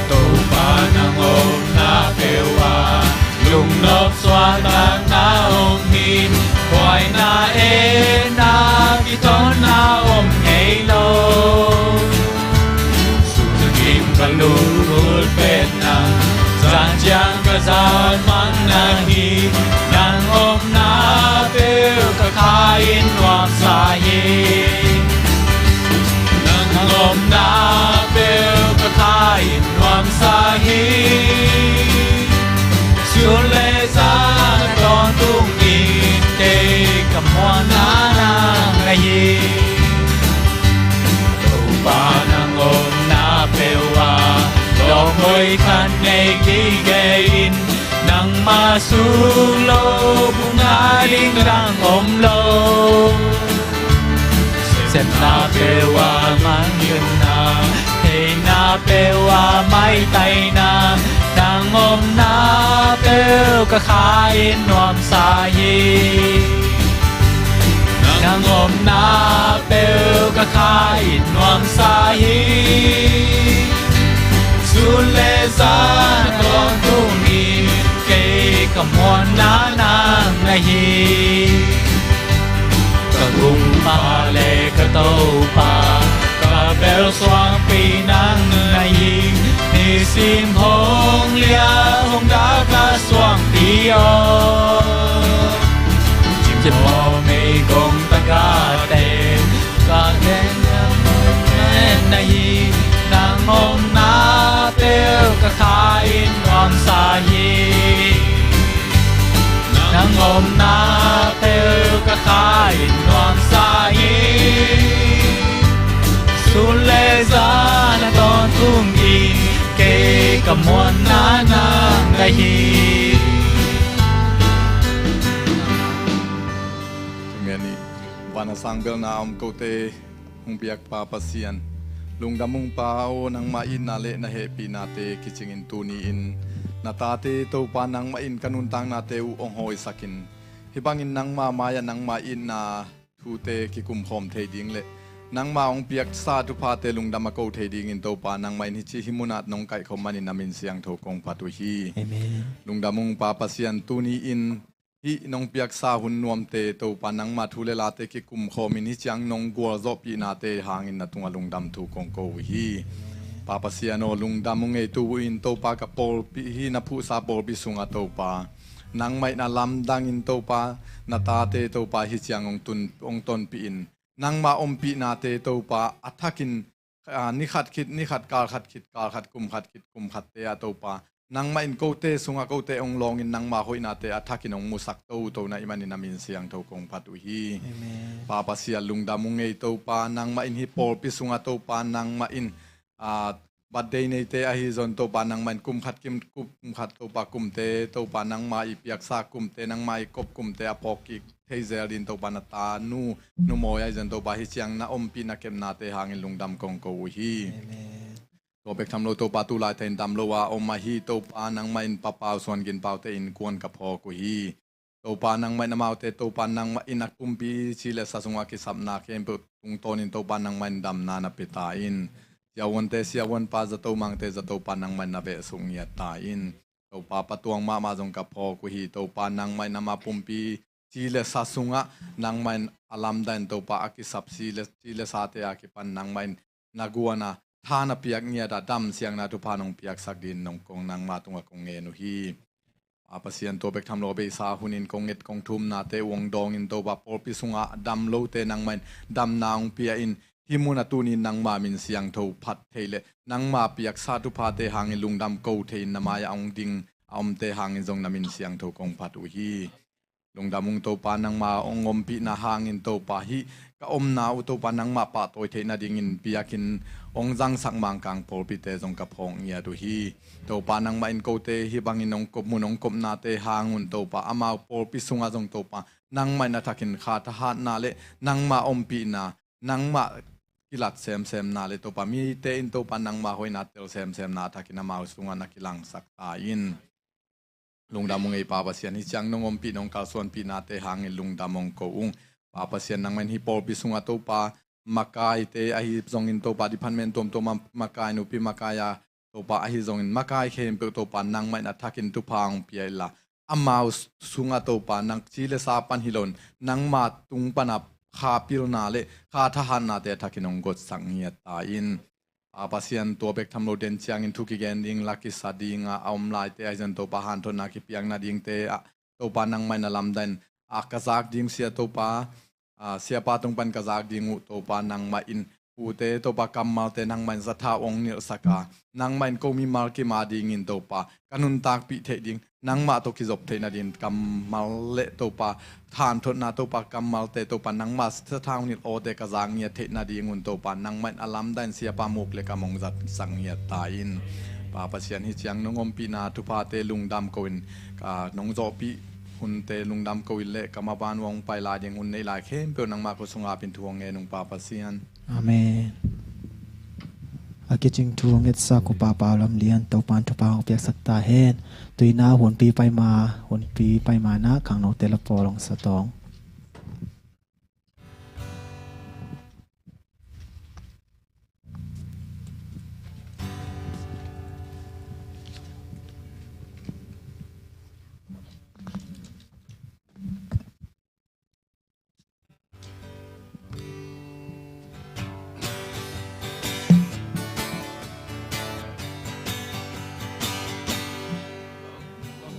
Topa nang omna peuh ah, lungnop suahtakna om hi. Huaina, etna, kitawnna om ngei lo. Sun kim ka lungkul pen nang, zan ciang ka zan man na hi. Nang omna peuh ka tha in nuamsa hi. Nang omna peuh ka tha in nuamsa hi. Sun le zan a tawntung in, kei ka muanna nang ahi. Topa nang omna peuh ah, lawmhoih khat nei kei in, nangmah sung lo bungna ding dang om lo. Sepna peuh ah mangngilhna, theihna peuh ah maitaina, nang Nang omna peuh ka kha in nuamsa hi. Nang omna peuh ka kha in nuamsa hi. Sun le zan a tawntung in kei ka muanna nang na hi. Ka Gumpa le ka Topa, ka belsuangpi nang na hi. Nisim hong liah hong dah ka suangpi aw. Cimawh meigong tagahte, ka gen na hi. Nang omna peuh ka kha in nuamsa hi. Nang omna peuh ka kha in nuamsa hi. Sun le zan a tawntung in kei ka muanna nang na hi. Amen. Van a sang belna a om kote hong piakpa Pasian, lungdam ung Pa aw, nangmah itna le na hehpihnate kicingin tuni-in na tate Topa nangmah in ka nuntaknate uh hong hawisakin, hih bangin nangmah mai-ah nangmah itna thute kikumkhawm thei ding le nangmah hong piaksa thuphate lungdam a ko thei dingin Topa nangmah in hih ci hih munah nong kaihkhawm manin na min siangtho kong phat uh hi. Amen. Lungdam ung Pa Pasian, tuni-in hih nong piaksa hun nuamte Topa nangmah thu le late kikumkhawmin hih ciang nong gualzawhpihnate hangin na tungah lungdam thu kong ko uh hi. Pa Pasian aw, lungdam ung ei. Tu-in Topa ka pawlpi, hih na phuhsa pawlpi sungah Topa nangmah in a lamdangin Topa na tate Topa hih ciang hong tun, hong tonpihin nangmah ompihnate Topa a thakin, ah, ni khat khit ni khat, kal khat khit kal khat, kum khat khit kum khatte ah Topa nangmah in kote sungah kote hong lawngin nangmah hoihnate a thakin hong musak toto na hih manin na min siangtho kong phat uh hi. Amen. Pa Pasian lungdam ung ei Topa, nangmah in hih pawlpi sungah Topa nangmah in, ah, birthday neite ahi zong Topa nangmah in kum khat kim, kum khat Topa kumte, Topa nangmah i piaksa kumte, nangmah i kop kumte a phawk kik thei zel dingin Topa na ta nu, nu mawi ahi zong Topa hih ciang na ompih na kepnate hangin lungdam kong ko uh hi. Amen. Tua bek tham lo Topa tu laitakin dam lo a om ahi Topa nangmah in Pa Pau Suan Gin Paute innkuan ka phawk uh hi. Topa nangmah in amaute Topa nangmah in a kumpi ci le sa sungah kisapna khempeuh tungtawnin Topa nangmah in damna na pia ta in. Siavuante siavuanpa, zato mangte zatopa nangmah in na vehsuk ngiat ta in. Topa Pa Tuang mahmah zong ka phawk uh hi. Topa nangmah in ama pumpi ci le sa sungah nangmah in a lamdang in Topa a kisap ci le, ci le sate a kipan nangmah in na guan a tha na piak ngiat a damsiangna thupha nong piaksak dingin nong kong nangmah tungah kong ngen uh hi. Pa Pasian, tua bek tham lo a beisa hunin kong nget kong thumnate uh hong dawngin Topa pawlpi sungah dam lote nangmah in damna hong pia in, hih munah tuni in nangmah min siangtho phat thei le nangmah piaksa thuphate hangin lungdam ko thei in na mai-ah hong ding a omte hangin zong na min siangtho kong phat uh hi. Lungdam ung Topa, nangmah hong ompihna hangin Topa hih ka omna uh Topa nangmah pahtawi theih nadingin biakinn hong zangsak Mangkang pawlpite zong ka phawk ngiat uh hi. Topa nangmah in kote hih bangin hong kop mun hong kopnate hang un Topa amau pawlpi sungah zong Topa nangmah in a thakin kha thahatna le nangmah ompihna, nangmah kilat semsemna le Topa mite in Topa nangmah hoihna tel semsemna a thakin amau sungah na kilangsak ta in. Lungdam ung ei Pa Pasian, hih ciang nong ompih nong kalsuanpihnate hangin lungdam hong ko ung. Pa Pasian, nangmah in hih pawlpi sungah Topa makaite ahi zongin Topa department tuamtuam a makai, nupi makai a Topa ahi zongin makai khempeuh Topa nangmah in a thakin thupha hong pia inla, amau sungah Topa nang ci le sa pan hi loin nangma tung pana kha pilna le kha thahatnate a thakin hong gotsak ngiat ta in. Pa Pasian, tua bek tham lo den ciangin thu kigen ding, la kisa ding a, a om laite ahi zong Topa hanthotna kipiak nadingte ah Topa nangmah in a lamdang in a ka zak ding sia Topa, a, siapa tung pan ka zak ding uh Topa nangmah in ute Topa kammalte nangmah in zatha hong nilhsak a, nangmah in ko mimal kim a dingin Topa ka nuntakpih theih ding, nangmah tawh kizop theih nading kammal le Topa hanthotna Topa kammalte Topa nangmah zatha hong nilh awte ka zak ngiat theih nadingun Topa nangmah in a lamdang in siapa muk le kam hong zatsak ngiat ta in. Pa Pasian, hih ciang nong ompihna thuphate lungdam ko in, ka nong zawhpih hunte lungdam ko in le ka maban uh hong pai lai ding hun neih lai khempeuh nangmah khut sungah ap in thu hong ngen ung Pa Pasian. Amen. A kicing thu ngetsak Upa Pau Lam Lian, Topa'n thupha hong piaksak ta hen. Tuina hunpi paima, hunpi paima na khangnote la pawl hong sa tawng.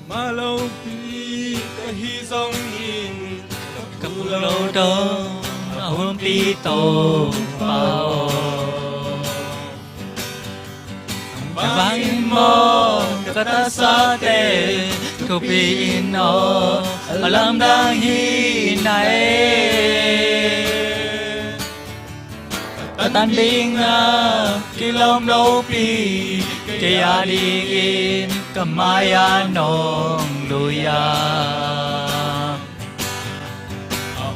Mah lopi ka hi zongin, ka phung lo dong a hunpi Topa aw. Bang in maw ka tasate thupi in aw, a lamdang hi na e. Ka tan ding a kilawm lopi, kei a dingin ka mai-ah nong lui a,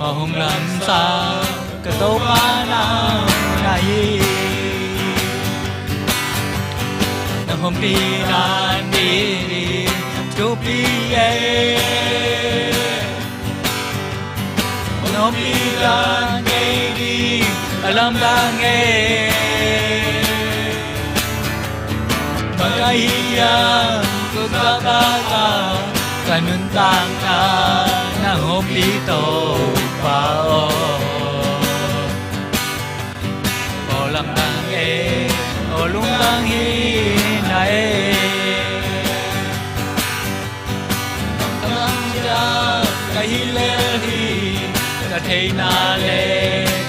a hong lamsang ka Topa nang na hi. Na humpina ding thupi e. Nong pi dan kei ding a lamdang e. Bang ka hiam ka gapdang a, ka nuntakna na humpito pa aw. Aw lamdang e, aw lungdam hi na e. Ka hi lel hi, ka theihna le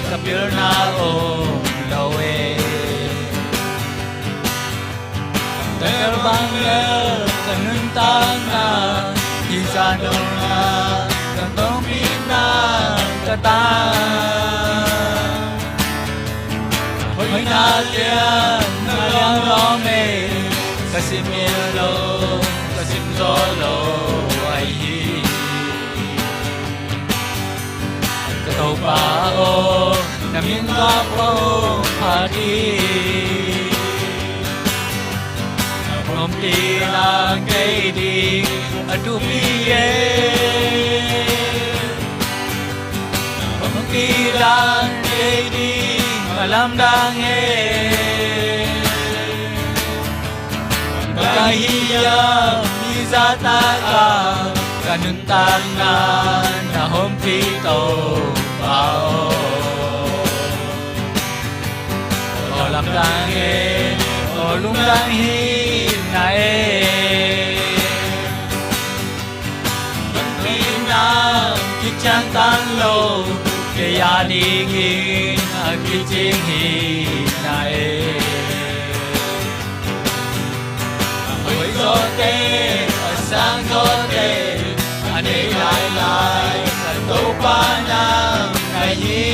ka pilna om lo e. Ka tel bang lel ka nuntakna, hi zah nong na ka tawngpina ka tang. Hoihna lian na lian lawm e, ka sim ngei lo, ka sim zo lo ahi hi. Ka Topa aw, na min ka pho pha ding. Hong pi dan kei ding a thupi e. Hong pi dan kei ding a lamdang e. Bang ka hiam i zahtak a, ka nuntakna na humpito pa aw. Aw lamdang e, aw lungdam hi na e. Bang pi na kician tan lo, kei a dingin a kicing hi na e. A hoih zawte, a sang zawte, a nei lailai ka Topa nang na hi.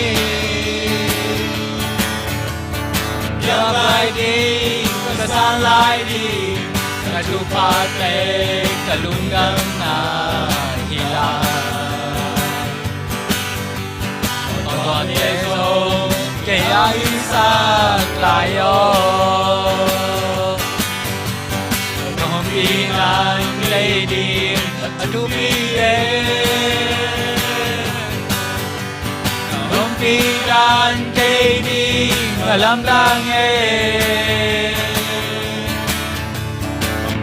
Biak lai ding, ka sang lai ding, ka thuphate ka lungdamna hi lai. Aw tuate zong kei a hisak lai aw. Hong pi dan kei ding a thupi e. Hong pi dan kei ding a lamdang e.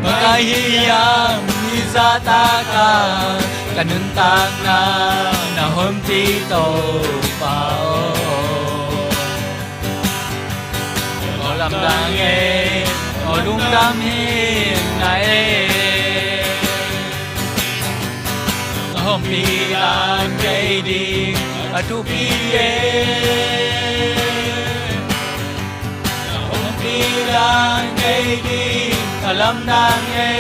Bang ka hiam i zahtak a, ka nuntakna na humpito pa aw. Aw lamdang e, aw lungdam hi na e. Hong pi dan kei ding a thupi e. Hong pi dan kei ding a lamdang e.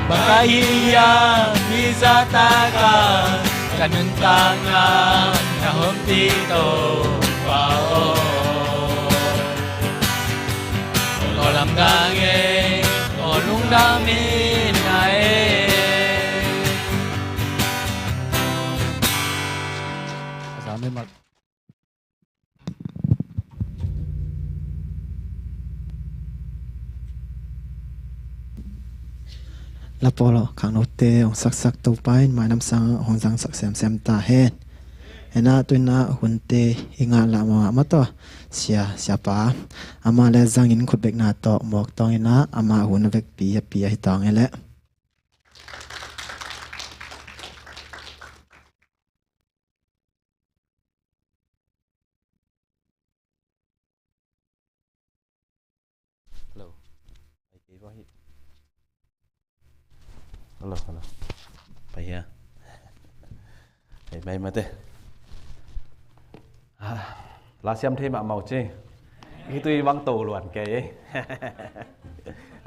Bang ka hiam i zahtak a, ka nuntakna na humpito pa aw. Aw lamdang e, aw lungdam hi na e. Ka sa mi mak. Lapolo khangnote hong saksak Topa in mainam sang hong zangsak semsem ta hen. Ena tuina hunte i ngah lah mawh mataw sia siapa ama le zangin khutbekna tawh mawk tawng ina ama hun vekpi a pi a hi tawng ele. Hello. Ai kei bawh hi. Hello, hello. Pai hia. Hei mai mate. Ah, la siam thei mah mau ci. Hi tui bang to luan kei.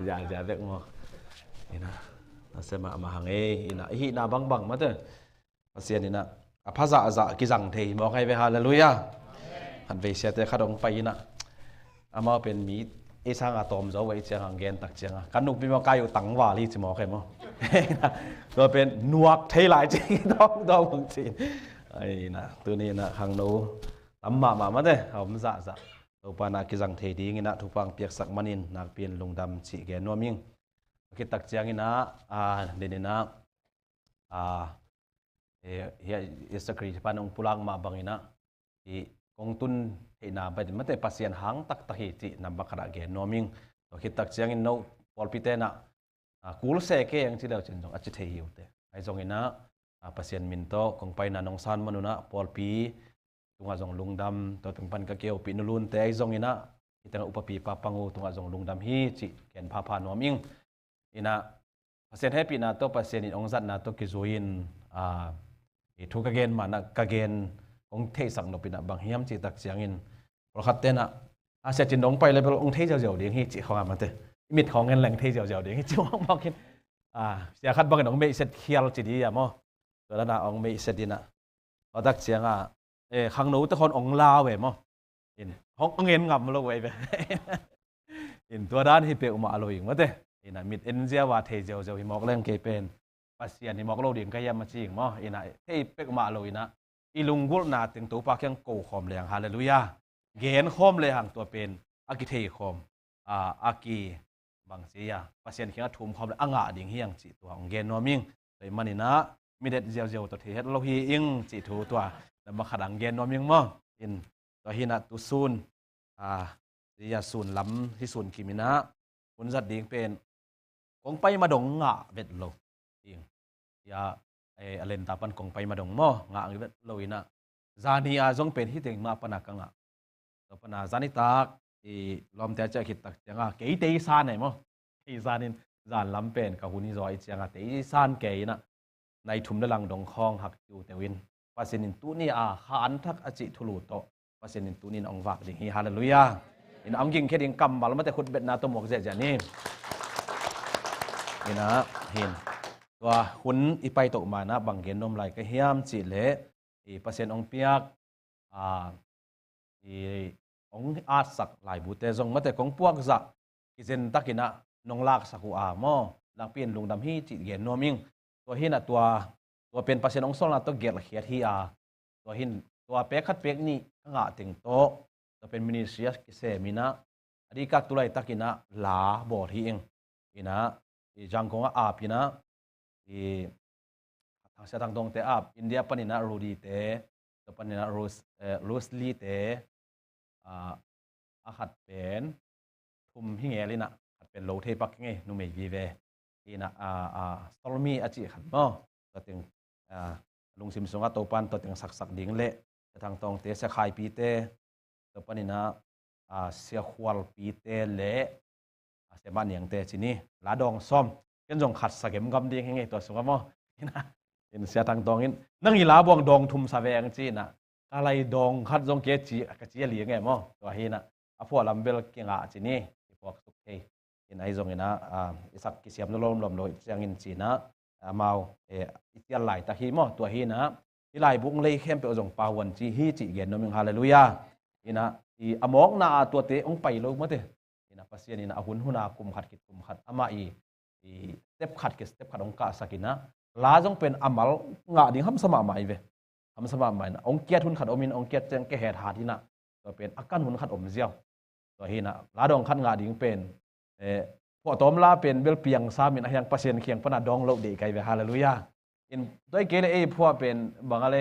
Ja ja bek mo. Ina. La siam mah mah hang ei. Ina hi na bang bang mate. Pasian ina a phazahzah kizang thei mawk ngai ve, halleluiah. Khat vei siate khat hong pai ina amau pen mi ei sanga tawm zo vei cianga gen tak cianga kan nupi maw kai uh tangval hi ci mawk he maw. Tua pen nuak thei lai ci dawng dawng hong ci. Aina tuni ina khangno tam mahmah mate a om zahzah Topa na kizang thei ding ina thupang piaksak manin nakpi in lungdam ci gen nuam ing. Khit tak ciang ina a din ina a eh, hia Yesu Khrist pan hong pulak mah bangin ah i kong tun theihna bai mate Pasian hang taktak hi cih namba khatah gen nuam ing. Tua khit tak ciangin no pawlpi tenah ah, kul se kei ang ci leu cin zong a ci thei hi uh te. Ahi zongin ah ah, Pasian min tawh kong paina nong san manun ah pawlpi tungah zong lungdam tua tung pan ka keupi nulunte ahi zongin ah hi tengah upapi pa pang uh tungah zong lungdam hi cih ken phapha nuam ing. Ina Pasian hehpihna tawh Pasian in hong zatna tawh kizui in ah, i thu ka gen mahna ka gen kong theihsak nop ina bang hiam cih tak ciangin pawlkhat tenah a sia cin dong pai le bel hong thei ziauziau ding hi cih khawng a mate i mit khawng ngen leng thei ziauziau ding hi cih khawng bawk in ah, sia khat bangin hong meihset khial ci di a maw. Tua dana hong meihset ina tua tak cianga eh, khangno te khawng hong lau e maw. In hong hong en ngam lo e ve. In tua dan hi peuhmah lo ing mate. Ina mit en ziau a thei ziauziau hi mawk leng kei pen Pasian hi mawk lo ding ka hiam a ci ing maw. Ina thei peuhmah lo ina i lunggulhna teng Topa kiang ko khawm leng halleluiah. Gen khawm lehang tua pen a kithei khawm a, a ki bang ci a Pasian kiang a thum khawm le a ngah ding hiang cih tua hong gen nuam ing. Tua i maninah midet ziauziau tawh thei het lo hi ing cih thu tua namba khat hong gen nuam ing maw. In tua hinah tusun a, ci a sun lam hi sun kiminah hun zat ding pen kong pai madong ngah vet lo. Ing. Ia, eh, a lenta pan kong pai madong maw ngah vet lo inah zani a zong pen hi teng mah pana ka ngah. Tua pana zani tak i lawmte a ciah khit tak cianga kei tei san e maw. Kei zanin zan lam pen ka hun hi zaw i cianga tei san kei inah nai thum le lang dong khawng hak ciu teuin Pasian in tuni a kha an thak a cih thulu tawh Pasian in tuni in hong vak ding hi. Halleluiah. Ina hong gingkhe ding kammal mate khutbetna tawh muak ziahziah ni. Ina hin tua hun i paitoh manah bang gen nuam lai ka hiam cih leh i Pasian hong piak a, i hong atsak laibute zong mate kong puakzah kizen takinah nong laksak uh a maw nakpi in lungdam hi cih gen nuam ing. Tua hinah tua tua pen Pasian hong sawlna tawh gelhkhiat hi a tua hin tua pek khat pek nih ka ngah teng tawh tua pen ministry a kisem inah a dikak tu laitakinah la bawl hi ing. Inah i Zangkong a ap inah i Thangsia Thangtawngte ap India paninah Rudy te tua paninah Rus, eh, Rusli te ah, a khat pen thum hi ngel inah khat pen lo thei pak ngei numei vive inah ah, ah, Solmi a cih khat maw tua teng ah, lungsim sungah Topan tua teng saksak ding leh Thangtawngte Sia Khaipite tua paninah ah, Sia Khualpite le a sia mah niangte ci ni la dawng sawm ken zong khat sa gemgam ding hi ngei tua sungah maw. Ina in sia tangtawng in nang i la buang dawng thum sa veng ci inah ka lai dawng khat zong ke ci ka ci a liang e maw tua hi inah a phuah lam bel kingah ci ni i puak suk thei. In ahi zong inah i sak kisiam lo lawm lawm lo ciangin ci inah amau i cial laitak hi maw tua hi inah i laibuk lei khempeuh zong pahuan ci hi cih gen nuam ing. Halleluiah. Inah i a mawkna a tuate hong pai lo mate. Inah Pasian inah a hun huna kum khat khit kum khat amah i i step khat ki step khat hong kahsak inah la zong pen a mal ngah ding hamsa mahmah i ve. Hamsa mahmah inah hong kiat hun khat om in hong kiat ciang ke het hat inah tua pen a kan hun khat om ziau. Tua hi inah la dawng khat ngah ding pen eh, phuahtawm la pen bel piangsamin a hiang Pasian kiang pana dawng loh deih kai ve, halleluiah. In tua i kei le ei phuah pen bang a le,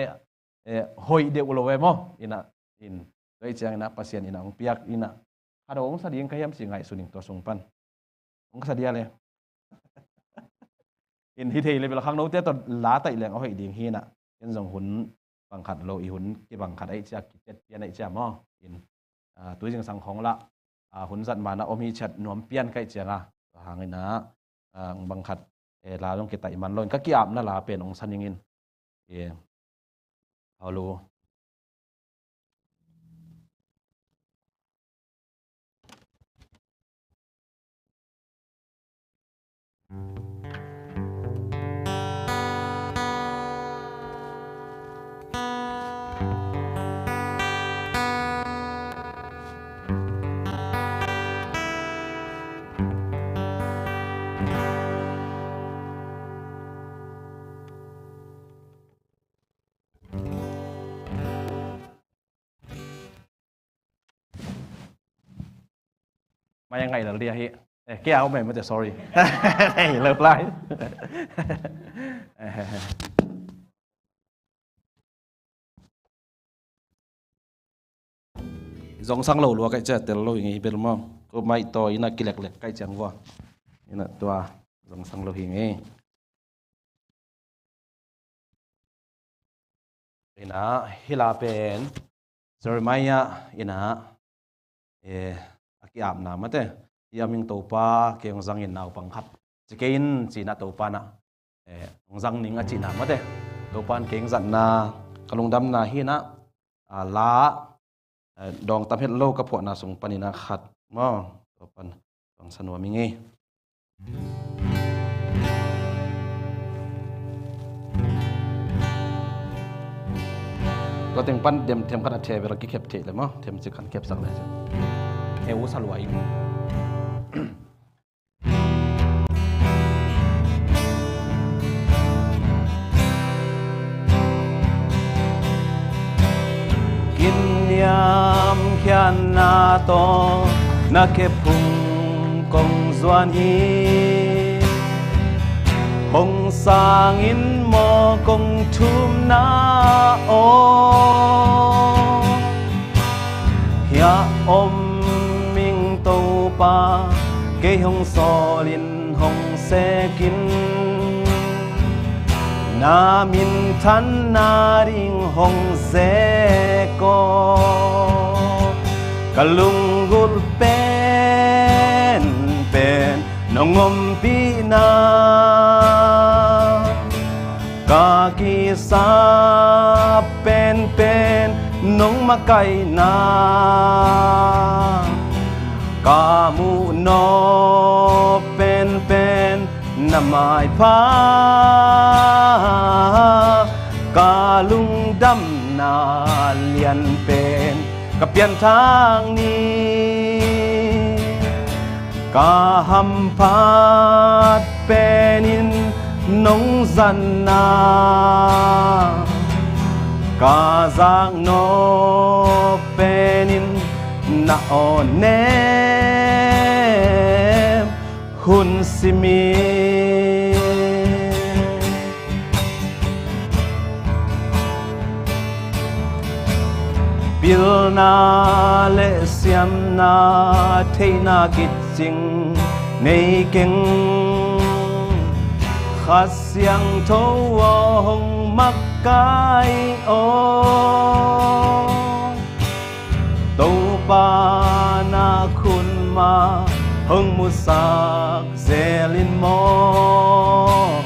eh, hoih deuh lo e maw. Ina, in tua i ciang ina Pasian ina hong piak ina, khat hong sa ding ka hiam ci ngaihsun ing tua sung pan. Hong ka sa dia le. In hi thei le bel khangnote tawh la taih leng a hoih ding hi ina. In zong hun bang khat lo i hun kibang khat aih cia kitet pian aih cia maw. In, ah, tui zingsang khong lah, ah, hun zat mana om hi ciat nuam pian kaih cianga. Tua hang ina, ah, bang khat, eh, la zong kitaih man lo in ka ki-apna la pen hong sa ning in. Eh, hau lo. Maya ngai lal dia hi. Eh, kei a om mate, sorry. Hei, lo lai. Zong sang lo lua kaih cia tel lo hi ngei hi bel maw. Ko mai to ina kileklek kaih ciang vua. Ina tua zong sang lo hi ngei. Ina, hi la pen Jeremiah ina, eh, a ki-apna mate. Hi a ming Topa kei hong zangin naupang khat ci kei in cina Topa na, eh, hong zang ning a cina mate. Topa in kei hong zatna, ka lungdamna hi na, a la, eh, dawng tam het lo ka phuahna sung panin a khat maw. Tua pan, tua hong sa nuam ing ei. Tua teng pan dem themkhat a the bel a kikhep theih le maw. Themcik khan khepsak le. He u sa lua ing. Kin niamkhiatna tawh na khephung kong zuan hi. Hong sangin maw kong thumna aw. Hia om ming Topa, kei hong sawlin hong sekin, na minthanna ding hong zek aw. Ka lunggulh penpen nong ompihna, ka kisap penpen nong makaihna, ka muh nawk penpen na maipha, ka lungdamna lianpen ka pianthak ni. Ka hamphat penin nong zatna, ka zaknawk penin na aw nem hun simin. Pilna le siamna theihna kicing nei keng, Kha Siangtho aw hong makaih aw. Topa na khutma hong musak zelin maw,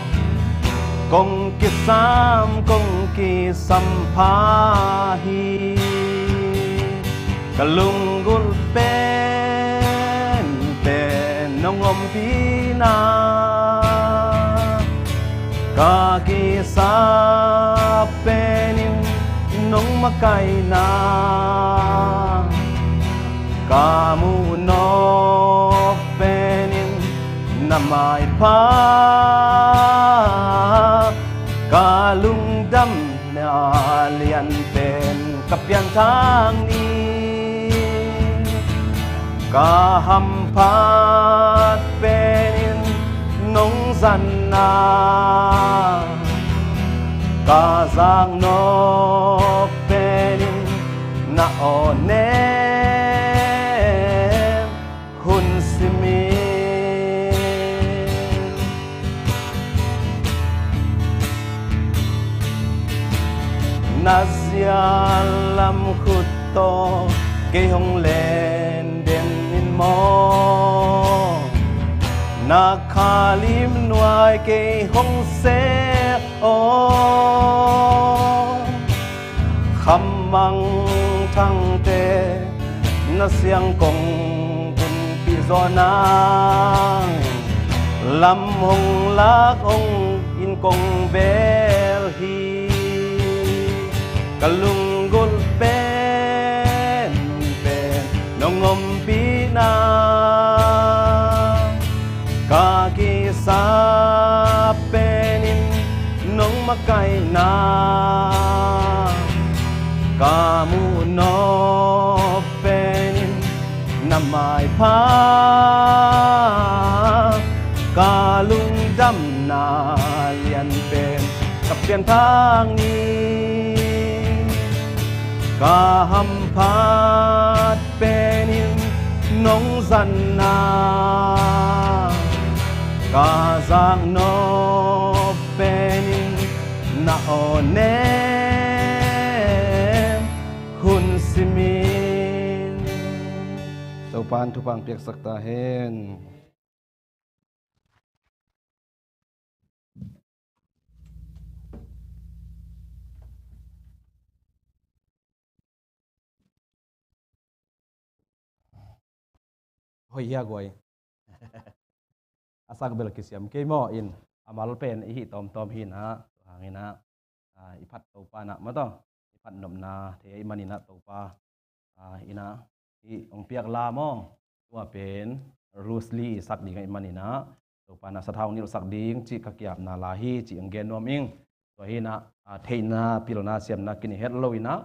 kong kisam, kong kisam pha hi. Ka lunggulh penpen nong ompihna, ka kisap penin nong makaihna, ka muh nawk penin na maipha, ka lungdamna lianpen ka pianthak ni. Ka hamphat pen Zanna ka zak nawk penin na aw nem hun simin. Na zial lam khut tawh kei hong len den in maw, na kha lim nuai kei hong sek aw. Khamang thangte na siang kong bunpih zawh nang, lam hong lak hong in kong bel hi. Ka lunggulh pen pen nong ompihna, ka kisa penin nong makaihna, ka muh nawk penin na maipha, ka lungdamna lian pen ka pianthak ni, ka hamphat penin nong zanna, ka zak nawk penin na aw nem hun simin. Topa'n thupha piaksak ta hen. Hoih hia guai. A sak bel kisiam kei maw in, a mal pen i hih tawmtawm hi inah, tua hang inah, ah, i phat Topa inah maw taw, i phat nopna thei ahih man inah Topa, ah, inah, i hong piak la maw, tua pen Bruce Lee i sak ding ahih man inah, Topa inah sathau nilhsak ding cih ka ki-apna la hi cih hong gen nuam ing. Tua hi inah, ah, theihna, pilna, siamna kinei het lo inah,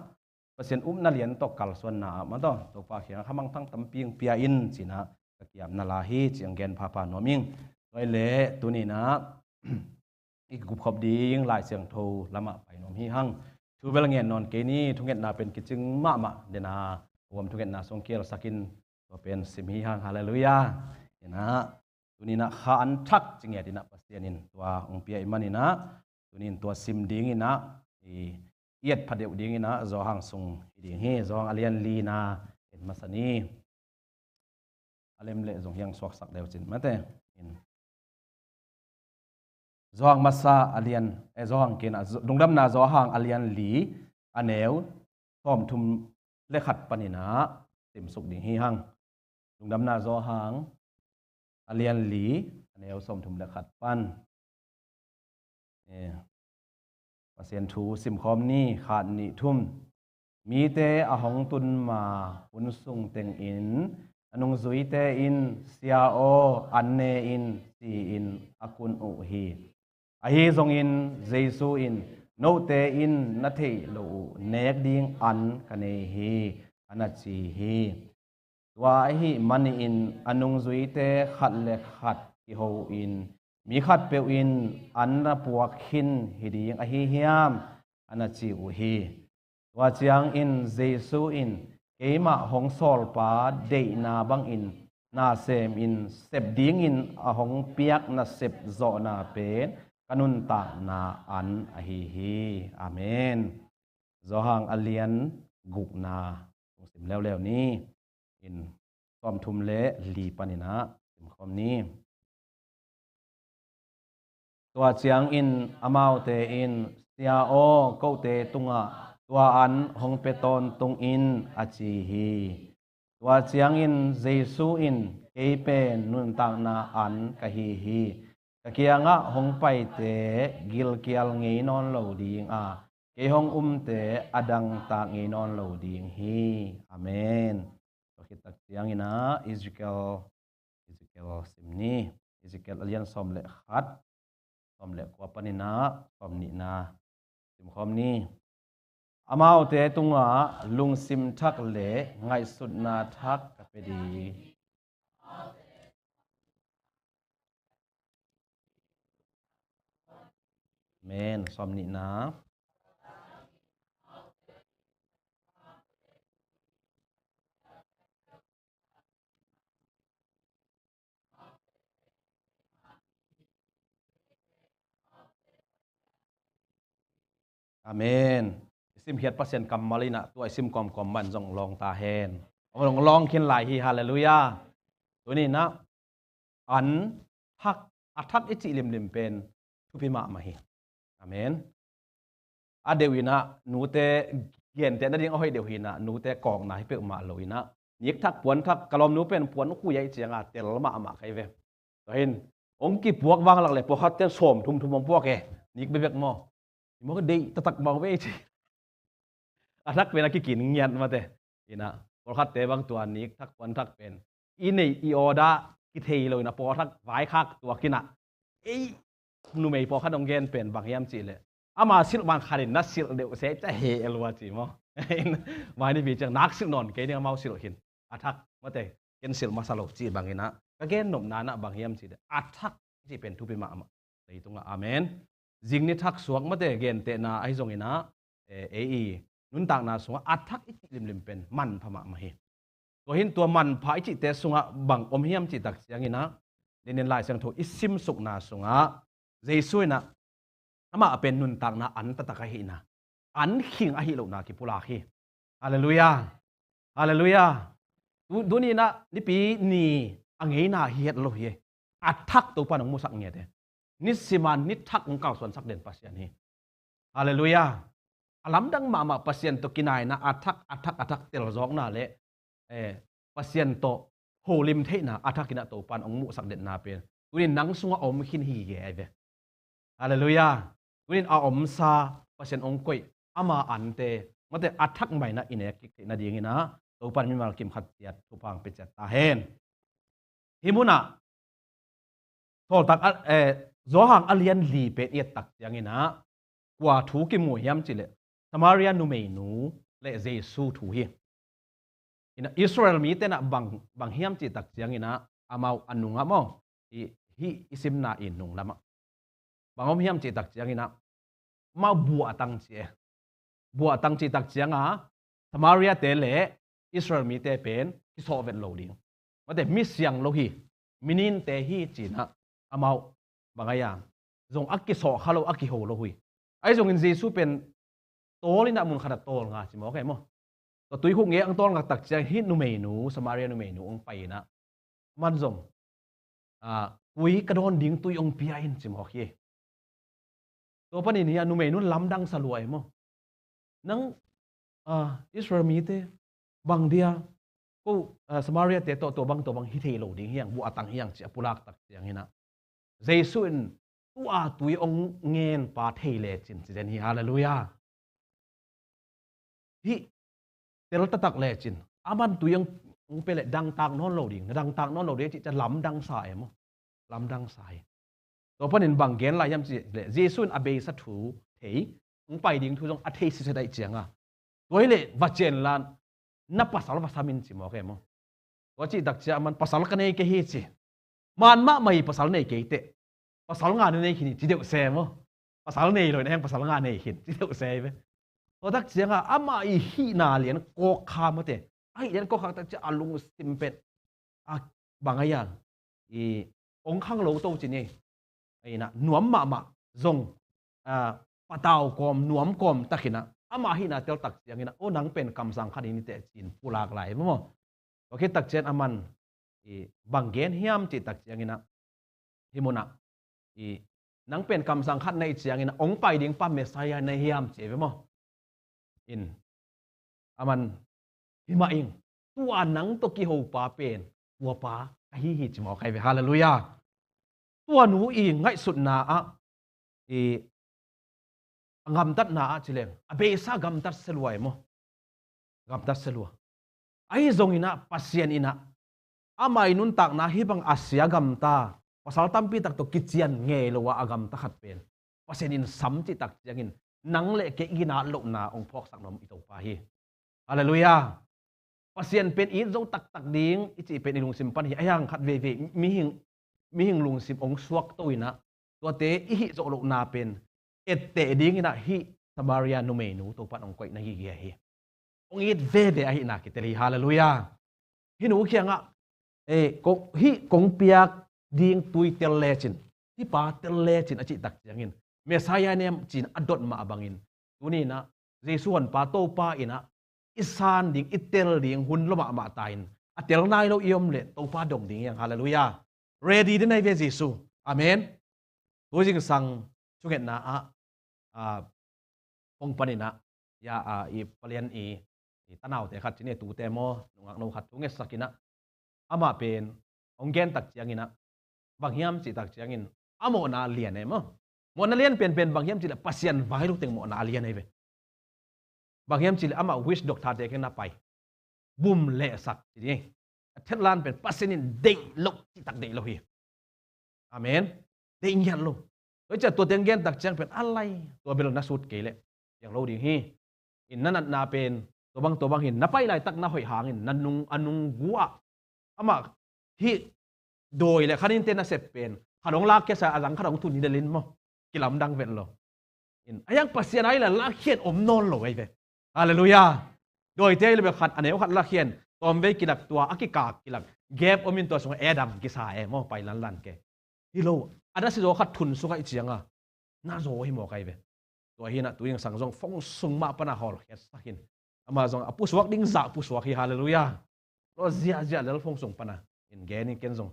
Pasian upna lian tawh kalsuanna ah maw taw, Topa kiangah khamangthang tampi hong pia in ci inah ka ki-apna la hi cih hong gen phapha nuam ing. Tua hi leh tuni inah i kikup khop ding Lai Siangtho lamah pai nuam hi hang. Thu bel ngen nawn kei ni, thungetna pen kicing mahmah den a, huam thungetna sung kielsak in, tua pen sim hi hang. Halleluiah. Inah, tuni inah kha an thak ci ngiat inah Pasian in tua hong pia ahih man inah, tuni in tua sim ding inah i, i et pha deuh ding inah Johan sung hi ding hi. Johan a lian lina en masa ni. A lem leh zong hiang suaksak deuh cin mate. In. Johan masa a lian, eh, Johan kei inah, Lungdamna Johan a lian li, a neu sawmthum le khat pan inah simsuk ding hi hang. Lungdamna Johan a lian li, a neu sawmthum le khat pan. Eh, Pasian thu simkhawm ni, khat, nih, thum. Mite a hong tun ma hun sung tengin a nungzuite in, "Sia aw, an ne in," ci-in a kun uh hi. Ahi zongin Jesu in, "Note in na theih loh uh nek ding an ka nei hi," a na ci hi. Tua ahih manin a nungzuite khat le khat kiho in, "Mi khatpeuh in an na puak khin hi ding ahi hiam?" a na ci uh hi. Tua ciangin Jesu in, "Keimah hong sawlpa deihna bangin na semin sep dingin a hong piak nasep zawhna pen ka nuntakna an ahi hi." Amen. Johan a lian gukna hong sim leuleu ni. In, sawmthum le li pan inah simkhawm ni. Tua ciangin amaute in, "Sia aw, kote tungah tua an hong pia tawntung in," a ci hi. Tua ciangin Jesu in, "Kei pen nuntakna an ka hi hi. Ka kiangah hong paite gilkial ngei nawn lo ding a, kei hong umte a dangtak ngei nawn lo ding hi." Amen. Tua khit tak ciangin ah Ezekiel, Ezekiel sim ni. Ezekiel a lian sawm le khat, sawm le kua pan inah sawm nihna simkhawm ni. "Amaute tungah lungsim thak le ngaihsutna thak ka pia ding. Amen. Sawm nihna. Amen. I simkhiat Pasian kammal in ah tua i sim kawmkawm man zong lawng ta hen. Hong lawng khin lai hi. Halleluiah. Tuni in ah an thak, a thak i cih limlim pen thupi mahmah hi. Amen. A deuh in ah nute genteh nading a hoih deuh hi in ah nute kawkna hi peuhmah lo in ah nik thak puan thak, ka lawmnu pen puan khui a ih cianga tel mahmah kha hi ve. Tua hin hong kipuak vanglak le pawlkhat ten sawm thum thum hong puak e. Nik bekbek maw? Hi maw, deih taktak maw ve ci. A thak pen a kikin ngiat mate. In ah pawlkhatte bang tua nik thak puan thak pen i neih i order kithei lo in ah pawlkhat vaikhak tuak in ah, ei, numei pawlkhat hong gen pen bang hiam cih leh, ama silh man khat in na silh deuh se ca he el ua ci maw? Mai ni pi ciang nak silh nawn kei ding, amau silh khin. A thak mate, ken silh masa lo ci bang in ah ka gen nopna in ah bang hiam cih leh a thak i cih pen thupi mahmah leitungah. Amen. Zing ni thak suak mate gentehna ahi zong in ah, eh, ei i nuntakna sungah a thak i cih limlim pen manpha mahmah hi. Tua hin tua manpha i cihte sungah bang om hiam cih tak ciang in ah, nin in Lai Siangtho i simsukna sungah Jesu in ah amah pen nuntakna an taktak ahi in ah, an khing ahi lohna kipulak hi. Halleluiah. Halleluiah. Tu, tuni in ah Nipi ni a ngeina hi het lo hi. A thak Topa in hong musak ngiat e. Nisim a ni thak hong kalsuansak den Pasian hi. Halleluiah. A lamdang mahmah Pasian tawh kinaina a thak, a thak, a thak telzawkna le, eh, Pasian tawh holim theihna a thak in ah Topa in hong muhsak denna pen tuni in nang sungah om khin hi ge ai ve. Halleluiah. Tuni in a omsa Pasian hong koih ama ante mate a thak mai in ah i nek kik theih nading in ah Topa in mimal kim khat ciat thupha hong pia ciat ta hen. Hih munah Sawltak a, eh, Johan a lian li pen i et tak ciang in ah kua thu kimu hiam cih leh Samaria numeinu le Jesu thu hi. In ah Israel mite in ah bang, bang hiam cih tak ciang in ah amau a nungah maw, i, hih i simna i nung lamah bang om hiam cih tak ciang in ah amau buahtang ci e. Buahtang cih tak ciang a Samaria te le Israel mite pen kisawh vet lo ding. Mate, mi siang lo hi, mi ninte hi ci in ah amau bang ai a, zong a kisawh kha lo, a kiho lo hi. Ahi zongin Jesu pen tawl in ah mun khat ah tawl nga ci maw, kei maw? Tua tuikhuk ngei ang tawl nga tak ciang hih numeinu, Samaria numeinu hong pai in ah, aman zong, ah, tui ka dawn ding tui hong pia in ci mawk hi. Tua panin hi a numeinu lamdang sa lua e maw? Nang, ah, Israel mite bang dia ko, ah, Samaria te tawh tua bang, tua bang hi thei lo ding hi hang, buahtang hi hang ci a pulak tak ciang in ah Jesu in tua tui hong ngen pa thei lecin ci den hi. Halleluiah. Hih tel taktak lecin aman tui hong, hong pia leh dangtak nawn lo ding, na dangtak nawn lo ding cih ciang lamdang sa e maw? Lamdang sa hi. Tua panin bang gen lai hiam cih leh Jesu in a beisa thu thei, hong pai ding thu zong a thei sitset ahih ciang a, tua hi leh va cian la, na pasal va sam in ci mawk e maw? Tua cih tak ciang aman pasal ka nei kei hi ci. Man mahmah hi pasal nei kei teh. Pasal nga na nei khin hi ci deuh se maw? Pasal nei lo in a heng pasal nga nei khin ci deuh se hi ve. Tua tak ciang a amah i hihna lian kawk kha mate. A hih lian kawk kha tak ciang a lungsim pen a bang ai a, i hong khang lo to ci ni. Ahi in ah nuam mahmah zong, ah, patau kawm, nuam kawm tak in ah amah hihna tel tak ciang in ah, o, nang pen kamsang khat hi ni teh ci in pulak lai maw? Tua khit tak ciang aman i bang gen hiam cih tak ciang in ah, hih munah i nang pen kamsang khat na hih ciang in ah hong pai ding pa Messiah na hiam ci e ve maw? In aman, hi mah ing, tua nang tawh kiho pa pen tua pa ka hi hi ci mawk ai ve. Halleluiah. Tua nu i ngaihsutna ah i a gamtatna ah ci leng a beisa gamtat se lua e maw? Gamtat se lua. Ahi zong in ah Pasian in ah amah i nuntakna hih bang a sia gamta, pasal tampi tak tawh kician ngei lo a a gamta khat pen Pasian in sam cih tak ciangin nang le kei i ginat lohna hong phawksak nuam i Topa hi. Halleluiah. Pasian pen it zo taktak ding i cih pen i lungsim pan hi. A hiang khat veivei mihing, mihing lungsim hong suak to in ah tuate i hih zawh lohna pen etteh dingin ah hih Samaria numeinu Topa'n hong koihna gige hi. Hong it veve ahihna kitel hi. Halleluiah. Hih nu kiangah, eh, kong, hih kong piak ding tui tel lecin, hih pa tel lecin a cih tak ciangin, Messiah nem ci-in a dot mah bangin, tuni-in ah Jesu honpa Topa in ah i san ding, i tel ding hun lua mahmah ta in, a tel nai lo i om leh Topa dong ding hi hang. Halleluiah. Ready den ahi ve Jesu. Amen. Tu zingsang thungetna ah, ah, hong panin ah, ya, ah, i palian i, i tanaute khat ci ni, tute maw, nungak no khat thu ngetsak in ah, amah pen hong gen tak ciangin ah, bang hiam cih tak ciangin, a mawhna a lian e maw. Mawhna lian penpen bang hiam cih leh Pasian vai lo teng mawhna a lian ahi ve. Bang hiam cih leh amah witch doctor-te kiang na pai, bum lehsak ci ding. A thetlan pen Pasian in deih lo cih tak deih lo hi. Amen. Deih ngiat lo. Tua hi ciah tua teng gen tak ciang pen a lai, tua bel na sut kei leh piang lo ding hi. In na natna pen tua bang tua bang hi, na pai laitak na hoih hangin na nung, a nung gu ah amah hih dawi leh khaninte nasep pen khat hong lakkhia sa, a zang khat hong tun hi lel in maw, kilamdang vet lo. In, a hiang Pasian a hi leh lakkhia in om nawn lo ahi ve. Halleluiah. Dawite a hi leh bel khat, a neu khat lakkhia in, tawmvei kilak, tua a kikak kilak gap om in, tua sungah Adam kisa e maw, pai lanlan ke. Hi lo, a na sizaw khat thun sungah i cianga na zaw hi mawk ahi ve. Tua hi-in ah tu zingsang zong fong sung mah pana hawlkhiatsak in, amah zong a pusuak ding zah pusuak hi. Halleluiah. Tua ziahziah lel fong sung pana in gen in ken zong,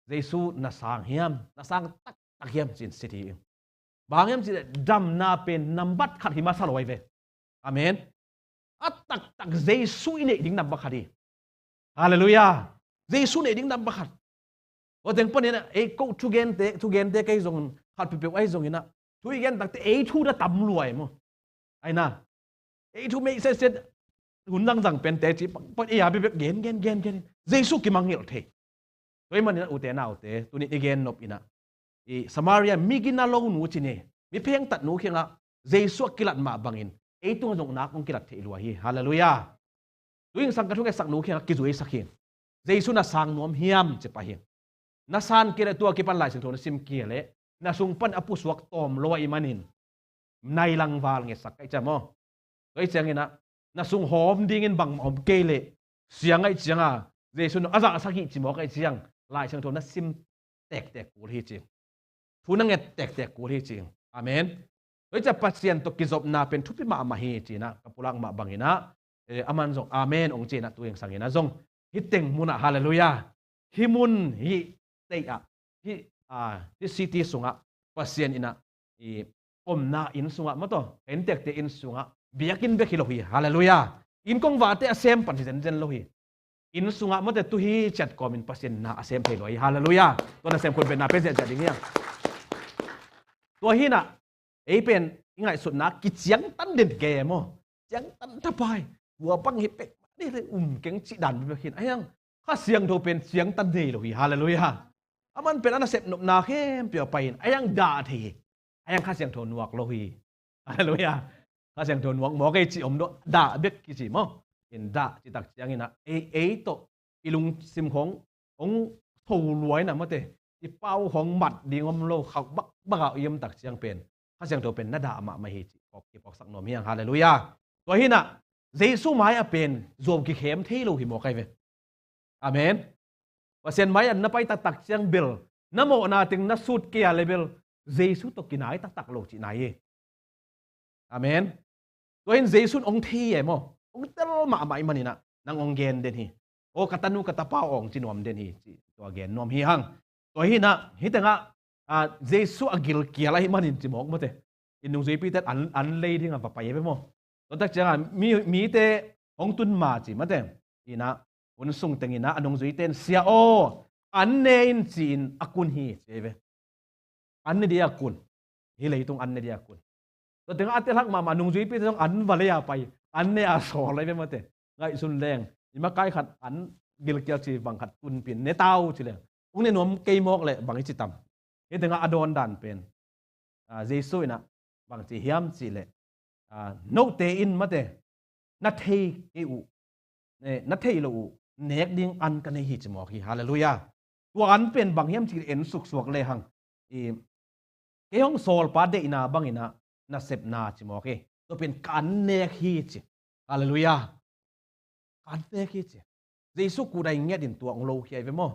Jesu na sang hiam, na sang taktak hiam ci-in sit hi. Bang hiam cih leh damna pen nambat khat hi masa lo ahi ve. Amen. A taktak Jesu i neih ding nambat khat hi. Halleluiah. Jesu neih ding nambat khat. Tua teng panin ah ei ko thugente, thugente kei zong khat peuhpeuh ahi zongin ah, thu i gen takte ei thu na tam lua e maw. Ahi na, ei thu meih setset, hun zangzang pente ci pak pak, ei a bekbek gen gen gen gen, Jesu kimangngilh thei. Tua ahih manin ah ute naute, tuni-in i gen nop in ah, i Samaria mi gina lo nu ci ni, mi phengtat nu kiangah Jesu a kilat mah bangin ei tungah zong nak hong kilat theih lua hi. Halleluiah. Tu zingsang ka thungetsak nu kiangah kizuisak hi. Jesu na sang nuam hiam ci pah hi. Na san kei leh, tua kipan Lai Siangtho na sim kei leh, na sung pan a pusuak tawm lo ahih manin nai langval ngetsak ka hih ciang maw. Tua ahih ciangin ah na sung hawm dingin bangmah om kei leh, siang ahih cianga Jesu in a zahsak hi ci mawk ahih ciang Lai Siangtho na sim tektek kul hi ci. Thu na nget tektek kul hi ci. Amen. Tua hi ciah Pasian tawh kizopna pen thupi mahmah hi ci-in ah ka pulak mah bangin ah, eh, aman zong amen hong ci-in ah tu zingsangin ah zong hih teng munah, halleluiah, hih mun, hih state ah, hih, ah, hih city sungah Pasian in ah i omna inn sungah maw, tua ka inntekte inn sungah biakinn bek hi lo hi. Halleluiah. Inn kongvate a sem pan hi zenzen lo hi. Inn sungah mawte tu hi ciat kawmin Pasian na a sem thei lua hi. Halleluiah. Tua nasem khut bengna pe ziahziah ding hi hang. Tua hi-in ah ei pen i ngaihsutna kiciangtan den kei e maw. Ciangtan tapai. Tua bang hi pek mah ding leh um keng cih dan bek hi-in, a hiang Kha Siangtho pen ciangtan nei lo hi. Halleluiah. Aman pen a nasep nopna khempeuh a pai-in a hiang dah thei hi. A hiang Kha Siangtho nuak lo hi. Halleluiah. Kha Siangtho nuak mawk ei cih om dawh, dah bek kici maw. In dah citak ciangin ah ei, ei tawh i lungsim khawng hong tho lua-in ah mawte, i pau khawng mat ding om lo, khauh bakbak ah i om tak ciang pen Kha Siangtho pen na dah mahmah hi cih phawk, kiphawksak nuam hi hang. Halleluiah. Tua hi-in ah Jesu mai-ah pen zuau kikhem thei lo hi mawk ahi ve. Amen. Pasian mai-ah na pai taktak ciang bel, na mawhna teng na sut kei a leh bel Jesu tawh kinai taktak lo cihna hi. Amen. Tua hi-in Jesu in hong thei e maw, hong tel mahmah ahih manin ah nang hong gen den hi. Aw ka tanu ka tapa aw, hong ci nuam den hi cih tua gen nuam hi hang. Tua hi-in ah hih tengah, ah, Jesu a gilkial ahih manin ci mawk mawte, i nungzuipite an, an lei dingah va pai e ve maw. Tua tak ciangah mi, mite hong tun ma ci mawte, in ah hun sung tengin ah a nungzuite in, Sia aw, an ne in, ci-in a kun hi ci e ve. An ne ding a kun. Hih leitung an ne ding a kun. Tua tengah a telhak mahmah nungzuipite zong an va lei a pai, an ne a sawl ahi ve mawte. Ngaihsun leng, i makai khat an gilkial ci bang khat tunpih in ne ta un ci leng, hong ne nuam kei mawk leh bang i ci tam. Hih tengah a dawn dan pen, ah, Jesu in ah bang ci hiam cih leh, ah, note in mawte, na thei kei uh, eh, na theih loh uh nek ding an ka nei hi ci mawk hi. Halleluiah. Tua an pen bang hiam cih leh en suksuak lehang, i, kei hong sawlpa deihna bangin ah nasepna ci mawk hi. Tua pen ka an nek hi ci. Halleluiah. Ka an nek hi ci. Jesu kudai ngiat in tua hong lo khia hi ve maw?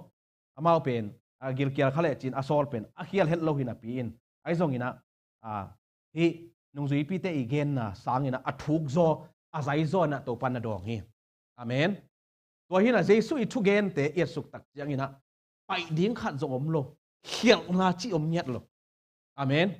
Amau pen a gilkial kha le cin a sawl pen a khial het lo hi napi in, ahi zongin ah, a, hih nungzuipite i genna sangin ah a thuk zaw, a zai zaw in ah Topa na dawng hi. Amen. Tua hi in ah Jesu i thugente i etsuk tak ciangin ah paih ding khat zong om lo, khialhna cih om ngiat lo. Amen.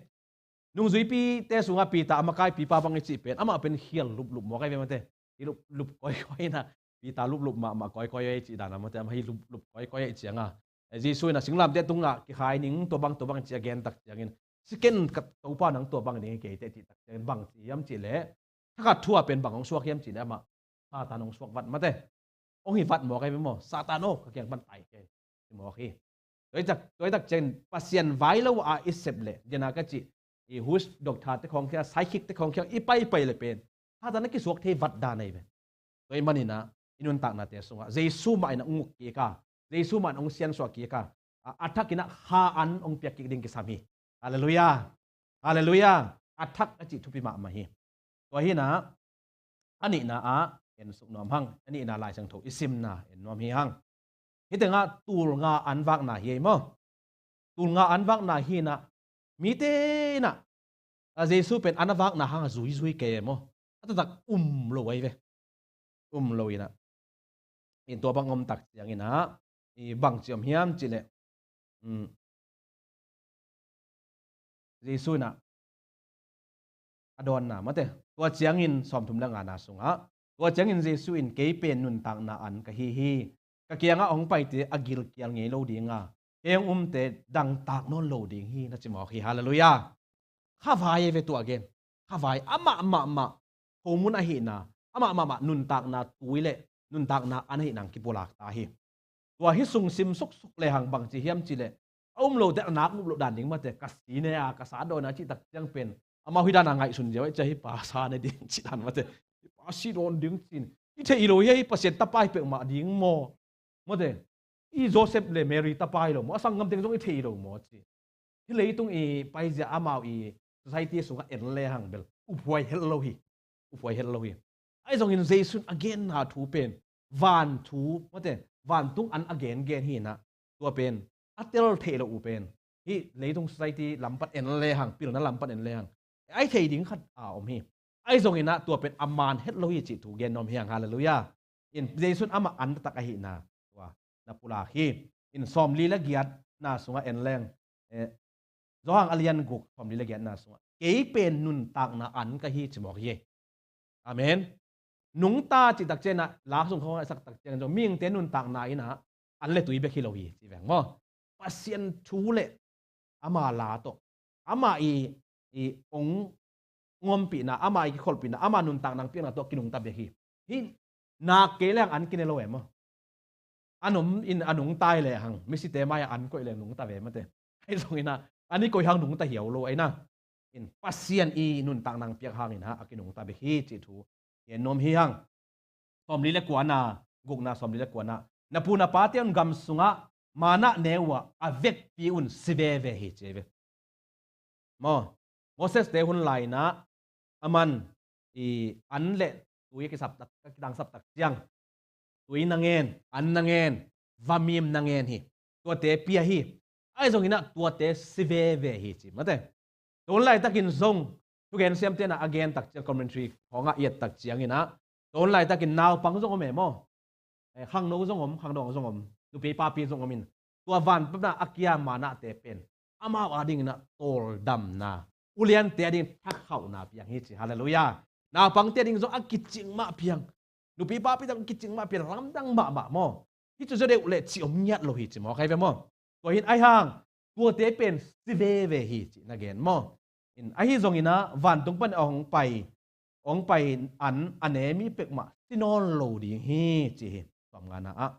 Nungzuipite sungah Peter a makaipipa bang i cih pen amah pen khial luplup mawk ahi ve mate. Hi luplup kawikawi in ah Peter luplup mahmah kawikawi ahi cih dan a mate, amah hi luplup kawikawi ahi cianga, eh, Jesu in ah singlamteh tungah kikhai ning, tua bang tua bang ci a gen tak ciangin, si ken ka Topa, nang tua bang ding hi kei teh cih tak ciangin bang ci hiam cih leh, thakhat thu ah pen bang hong suak hiam cih leh amah Satan hong suak vat mate. Hong hi vat mawk ahi ve maw? Satan aw, ka kiang pan tai kei, ci mawk hi. Tua hi tak, tua hi tak ciangin Pasian vai lo a i sep leh, dena ka cih, i witch doctor te khawng khia, psychic te khawng khia i paipai leh pen Satan a kisuak thei vat dan ahi ve. Tua ahih manin ah i nuntaknate sungah Jesu mah in ah hong uk kik a, Jesu mah in ah hong siansuah kik a, a, a thak in ah kha an hong piak kik ding kisam hi. Halleluiah. Halleluiah. A thak a cih thupi mahmah hi. Tua hi in ah a nihna ah en suk nuam hang, a nihna Lai Siangtho i simna en nuam hi hang. Hih tengah tul nga an vakna hi ei maw? Tul nga an vakna hi in ah mite in ah, a, Jesu pen an a vakna hang a zuizui kei ei maw? A taktak um lo ahi ve. Um lo in ah, in tua bang om tak ciangin ah, i bang ci om hiam cih leh, um, Jesu in ah a dawnna mate. Tua ciangin sawmthum le ngana sungah, tua ciangin Jesu in, "Kei pen nuntakna an ka hi hi. Ka kiangah hong paite a gilkial ngei lo ding a, kei hong umte dangtak nawn lo ding hi," na ci mawk hi. Halleluiah. Khavai ahi ve tua a gen. Khavai, amah mahmah khomun ahihna, amah mahmah nuntakna tui le nuntakna an ahihna hong kipulak ta hi. Tua hih sung sim suksuk lehang bang ci hiam cih leh, a um lote a nak lup loh dan ding mate, ka si ne a, ka sa dawn a cih tak ciang pen, amau hih dan a ngaihsun ziau a, cia hih pa sa ne ding cih dan mate, hih pa si dawn ding cin, i thei lo hi a, hih Pasian tapa hi peuhmah ding maw? Mate, i Joseph le Mary tapa hi lo maw? A sanggam teng zong i thei lo maw ci. Hih leitung i paizia amau i society sungah en lehang bel uphuai het lo hi. Uphuai het lo hi. Ahi zongin Jesu in a genna thu pen vanthu, mate, vantung an a gengen hi in ah, tua pen a tel theih loh uh pen hih leitung society lam pan en lehang, pilna lam pan en lehang, a i thei ding khat a om hi. Ahi zongin ah tua pen a man het lo hi cih thu gen nuam hi hang. Halleluiah. In Jesu in amah an taktak ahihna tua na pulak hi. In sawmli le giatna sungah en leng, eh, Johan a lian guk sawmli le giatna sungah, "Kei pen nuntakna an ka hi," ci mawk hi. Amen. Nungta cih tak ciangin ah, la sung khawng a sak tak ciangin zong mihingte nuntakna in ah an le tui bek hi lo hi ci veng maw? Pasian thu le ama la tawh, ama i, i ong ngompihna, ama i kikholhpihna, ama nuntakna piakna tawh kinungta bek hi. Hih nak kei leng an kine lo e maw? An om in a nungta hi lehang, misite mai-ah an koih leng nungta ve mate. Ahi zongin ah an i koih hang nungta hiau lo ahi na. In Pasian i nuntakna piak hangin ah a kinungta bek hi cih thu i en nuam hi hang. Sawmli le kuana, gukna sawmli le kuana, "Na pu na pate un gam sungah manna ne uh a, a vekpi un si veve hi," ci ve. Maw, Moses te hun lai-in ah, aman i an le tui a kisap tak, a kitangsap tak ciang, tui nangen, an nangen, vamim nangen hi. Tuate pia hi. Ahi zongin ah tuate si veve hi ci mate. Tua hun laitakin zong, thugen siamte in ah a gen tak ciang, commentary khawngah i et tak ciangin ah, tua hun laitakin naupang zong om e maw? Eh, khangno zong om, khangno zong om, nupi papi zong om in, tua van pan a kia mannate pen amau adingin ah tawldamna, uliante ading thakhauhna piang hi ci. Halleluiah. Naupangte ading zong a kicing mah piang, nupi papi ading a kicing mah piang, lamdang mahmah maw? Hih cu zaw deuh leh cih om ngiat lo hi ci maw, khai ve maw? Tua hi in ahi hang, tuate pen si veve hi ci na gen maw? In ahi zongin ah vantung pan a hong pai, hong pai an a ne mi peuhmah si nawn lo ding hi ci hi. Sawmngana ah,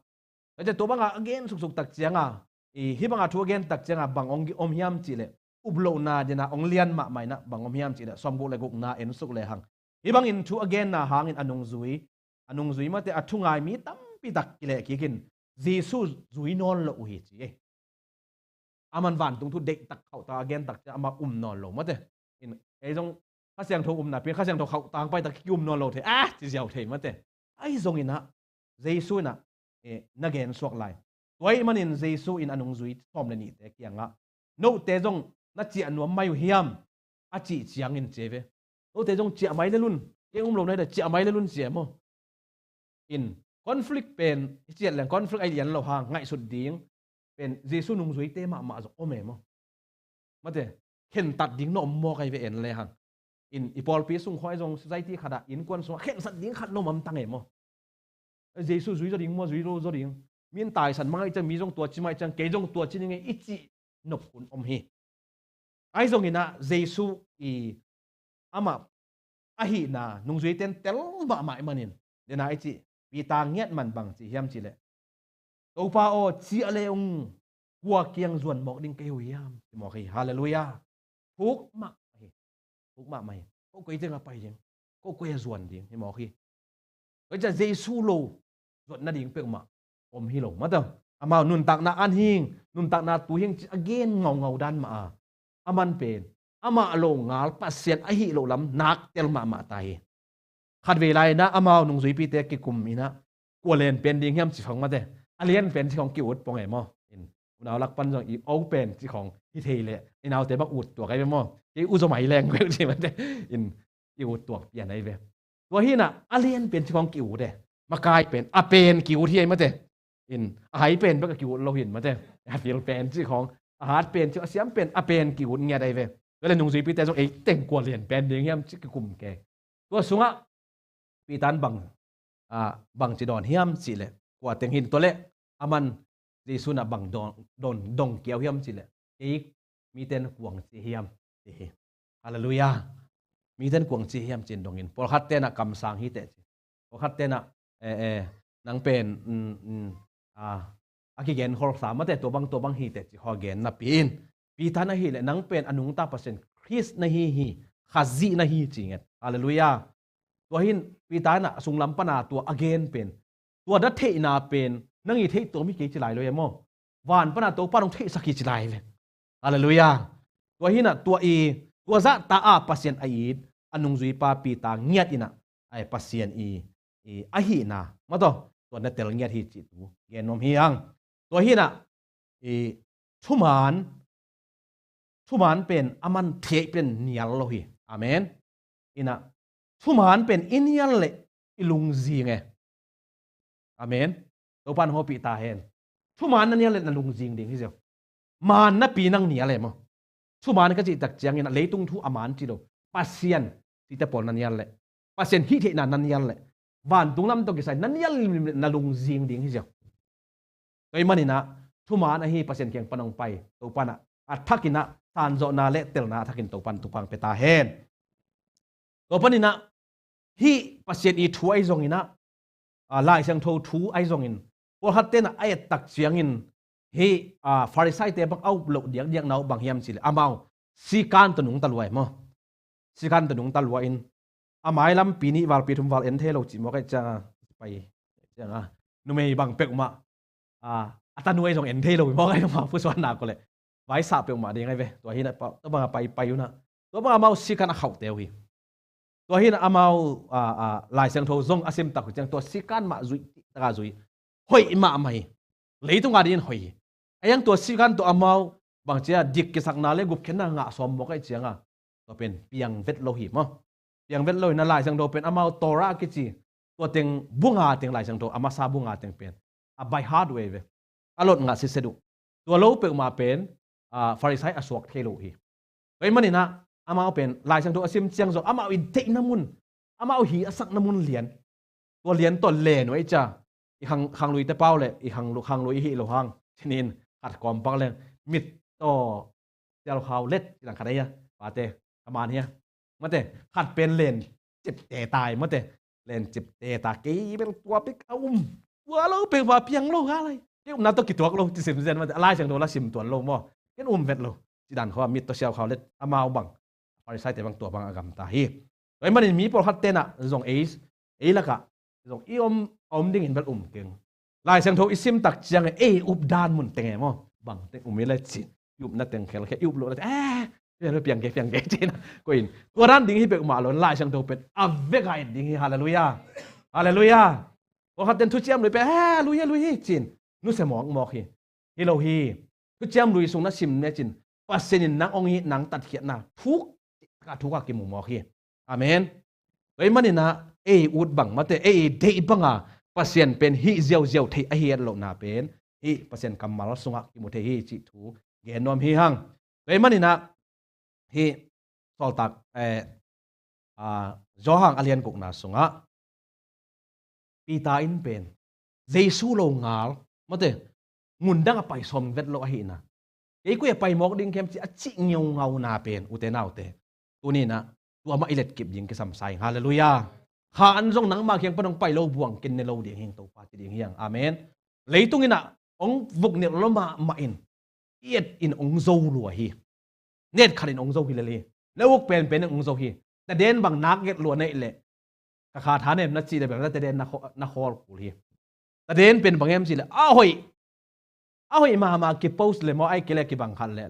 tua banga a gen suksuk tak cianga, i, hih banga thu a gen tak cianga bang hong om hiam cih leh, uplohna dena hong lian mahmah in ah bang om hiam cih leh, sawmguk le gukna en suk lehang, hih bangin thu a genna hangin a nungzui, a nungzui mate, a thungai mi tampi tak kileh kik in Jesu zui nawn lo uh hi ci. Aman vantung thu deihtak khauhtak a gen tak ciang amah um nawn lo mate. In, ei zong Kha Siangtho um napi-in Kha Siangtho khauhtang pai tak ki-um nawn lo thei, ah, ci ziau thei mate. Ahi zongin ah Jesu in ah, eh, na gensuak lai. Tua ahih manin Jesu in a nungzui sawm le nihte kiangah, "Note zong na ciah nuam mai uh hiam?" a cih ciangin ci ve. "Note zong ciah mai lel un, kei um lo nai dah ciah mai lel un," ci e maw. In conflict pen i ciat leng conflict a lian lo hang ngaihsut ding pen Jesu nungzuite mahmah zong om e maw. Mate, khentat ding na om mawk ahi ve en le hang. In i pawlpi sung khawng ahi zong society khatah innkuan sungah khensat ding khat na om amtang e maw. Jesu zui zaw ding maw, zui lo zaw ding. Mi in taisan mang ahi ciang, mi zong tua ci mah ahi ciang, kei zong tua ci ning e i cih nop hun om hi. Ahi zongin ah Jesu i amah ahihna nungzuite in tel mahmah ahih manin, dena i cih Peter ngiat man bang ci hiam cih leh, "Topa aw, ciah le ung, kua kiang zuan mawk ding ka hi uh hiam?" ci mawk hi. Halleluiah. Thuk mahmah hi. Thuk mahmah hi. Ko koi teng a pai ding, ko koi a zuan ding hi mawk hi. Tua ciah Jesu lo zuat nading peuhmah om hi lo mate. Amau nuntakna an hing, nuntakna tu hing ci a gen ngaungau dan mah a, aman pen amah lo ngal Pasian ahi loh lam nak tel mahmah ta hi. Khatvei lai-in ah amau nungzuipite kikum in ah, "Kua lian pen ding hiam?" ci khawng mate. A lian pen ci khawng ki-ut pong e maw. In unau lak pan zong i o pen ci khawng hi thei leh i naute bang ut tuak ahi ve maw. Kei u zaw mai leng ko ci mate. In i ut tuak pian ahi ve. Tua hi-in ah a lian pen ci khawng ki-ut e. Makai pen, a pen ki-ut hi ahi mate. In a hai pen bek a ki-ut lo hi-in mate. A fil pen ci khawng, a hat pen ci, a siam pen, a pen ki-ut ngiat ahi ve. Tua leh nungzuipite zong ei teng kua lian pen ding hiam ci kikum kei. Tua sungah Peter in bang, ah, bang ci dawn hiam cih leh, kua teng hi in tua leh aman Jesu in ah bang dong, dong, dong kiau hiam cih leh, "Kei mite in kua hong ci hiam?" ci hi. Halleluiah. "Mite in kua hong ci hiam?" ci-in dongin, pawlkhatte in ah kamsang hi teh ci. Pawlkhatte in ah, eh, eh, "Nang pen, mm, mm, ah, a kigen kholsa mate, tua bang, tua bang hi teh," ci khawng a gen napi-in, Peter in ahih leh, "Nang pen a nungta Pasian Khrist na hi hi, Khazih na hi," ci nget. Halleluiah. Tua hi-in Peter in ah a sunglam pan a tua a gen pen, "Tua na theihna pen nang i theih tuam hi kei ci lai lo e maw. Van pan a Topa in hong theihsak hi ci lai ve." Halleluiah. Tua hi-in ah tua i, tua zahta a Pasian a it a nungzuipa Peter ngiat in ah, ai Pasian i, i ahihna mate, tua na tel ngiat hi cih thu gen nuam hi hang. Tua hi-in ah i thuman, thuman pen aman theih pen nial lo hi. Amen. In ah thuman pen i nial leh i lungzing e. Amen. Topa in hopih ta hen. Thuman na nial leh na lungzing ding hi ziau. Man napi nang nial e maw. Thuman ka cih tak ciangin ah leitung thu a man ci lo, Pasian cihte pawl na nial leh, Pasian hih theihna na nial leh, vantung lam tawh kisai na nial limlim leh na lungzing ding hi ziau. Tua ahih manin ah thuman ahi Pasian kiang pan hong pai Topa in ah a thakin ah sanzawhna leh telna a thakin Topa in thupha hong pia ta hen. Tua panin ah hih Pasian i thu ahi zongin ah, ah, Lai Siangtho thu ahi zongin, pawlkhatte in ah a et tak ciangin hih, ah, Farisaite bang a up loh diakdiak na uh bang hiam cih leh, amau sikan tawh nungta lua e maw. Sikan tawh nungta lua in, a mailam pi nih val pi thum val en thei lo cih mawk ahi ciang a, pai ciang a, numei bang peuhmah, ah, a tanu ahi zong en thei lo mawk ahi, amau pusuanna ko leh vaisah peuhmah ding ahi ve. Tua hi-in ah tua bang a pai, pai un ah, tua bang amau sikan a khauhte uh hi. Tua hi-in ah amau, ah, ah, Lai Siangtho zong a sim tak uh ciang tua sikan mah zuih, taka zuih, hoih mahmah hi. Leitung a dingin hoih hi. A hiang tua sikan tawh amau bang ci a, dik kisakna leh gupkhiatna ngah sawm mawk ahi ciang a, tua pen piang vet lo hi maw. Piang vet lo hi-in ah Lai Siangtho pen amau Torah kici, tua teng bu nga teng, Lai Siangtho a masa bu nga teng pen a by heart uh ahi ve. A lot ngah sitset uh. Tua lo peuhmah pen, ah, Farisai a suak thei lo uh hi. Tua ahih manin ah amau pen Lai Siangtho a sim ciang zong amau i deihna mun, amau hi a sakna mun lian, tua lian tawh len uh ahi ciang, i khang, khangluite pau leh i khanglu-, khanglui i hih loh hang, ci-in khat kawm pak leng, mit tawh sialkhau let ci-in khat ahi a, pate, a man hi a. Mate, khat pen len cipte ta hi mate. Len cipte ta, kei bel tua bek a um. Tua lo peuhmah piang lo ka lai. Kei upna tawh kituak lo, ci sim zen mate. A Lai Siangtho la sim tuan lo maw. Ken um vet lo. Ci dan khawng a mit tawh sialkhau let amau bang, Farisaite bang tua bang a gamta hi. Tua ahih manin mi pawlkhatte in ah zong ei, ei lakah zong i om, a om dingin bel um keng. Lai Siangtho i sim tak ciang ei up dan mun teng e maw, bang teng um i leh ci, i upna teng khelkhia, i up lohna teng, eh, Piang kei, piang kei, ci-in ah. Ko in. Tua dan ding hi peuhmah lo in Lai Siangtho pen a vek a et ding hi. Halleluiah. Halleluiah. Pawlkhat ten thuciam lui pen, "He, lui hi, lui hi," ci-in nusia mawkmawk hi. Hi lo hi. Thuciam lui sung na sim lecin Pasian in nang hong it, nang tatkhiatna thuk, ka thuk a kimu mawk hi. Amen. Tua ahih manin ah ei ut bang, mate, ei deih banga Pasian pen hih ziauziau thei ahi et lohna pen hih Pasian kammal sungah kimu thei hi cih thu gen nuam hi hang. Tua ahih manin ah hih Sawltak, eh, ah, Johan a lian gukna sungah Peter in pen Jesu lo ngal, mate, mun dang a pai sawm vet lo ahihna, kei koi a pai mawk ding hiam ci a cih ngeungauna pen, ute naute, tuni-in ah tua mah i letkip ding kisam sa ing. Halleluiah. Kha an zong nangma kiang pan hong pai lo buang ken ne lo ding hi ing, Topa ci ding hi hang. Amen. Leitung in ah hong vuknilh lo mahmah in, i et in hong zo lua hi. Net khat in hong zo hi lel hi. Na uk penpen in hong zo hi. Taden bang nak nget lua na hih leh, ka kha tha nem na cih leh bel na taden na khaw-, na khawl kul hi. Taden pen bang hiam cih leh a hoih, a hoih mahmah kipost leh maw, ahih kei leh kibang khat leh,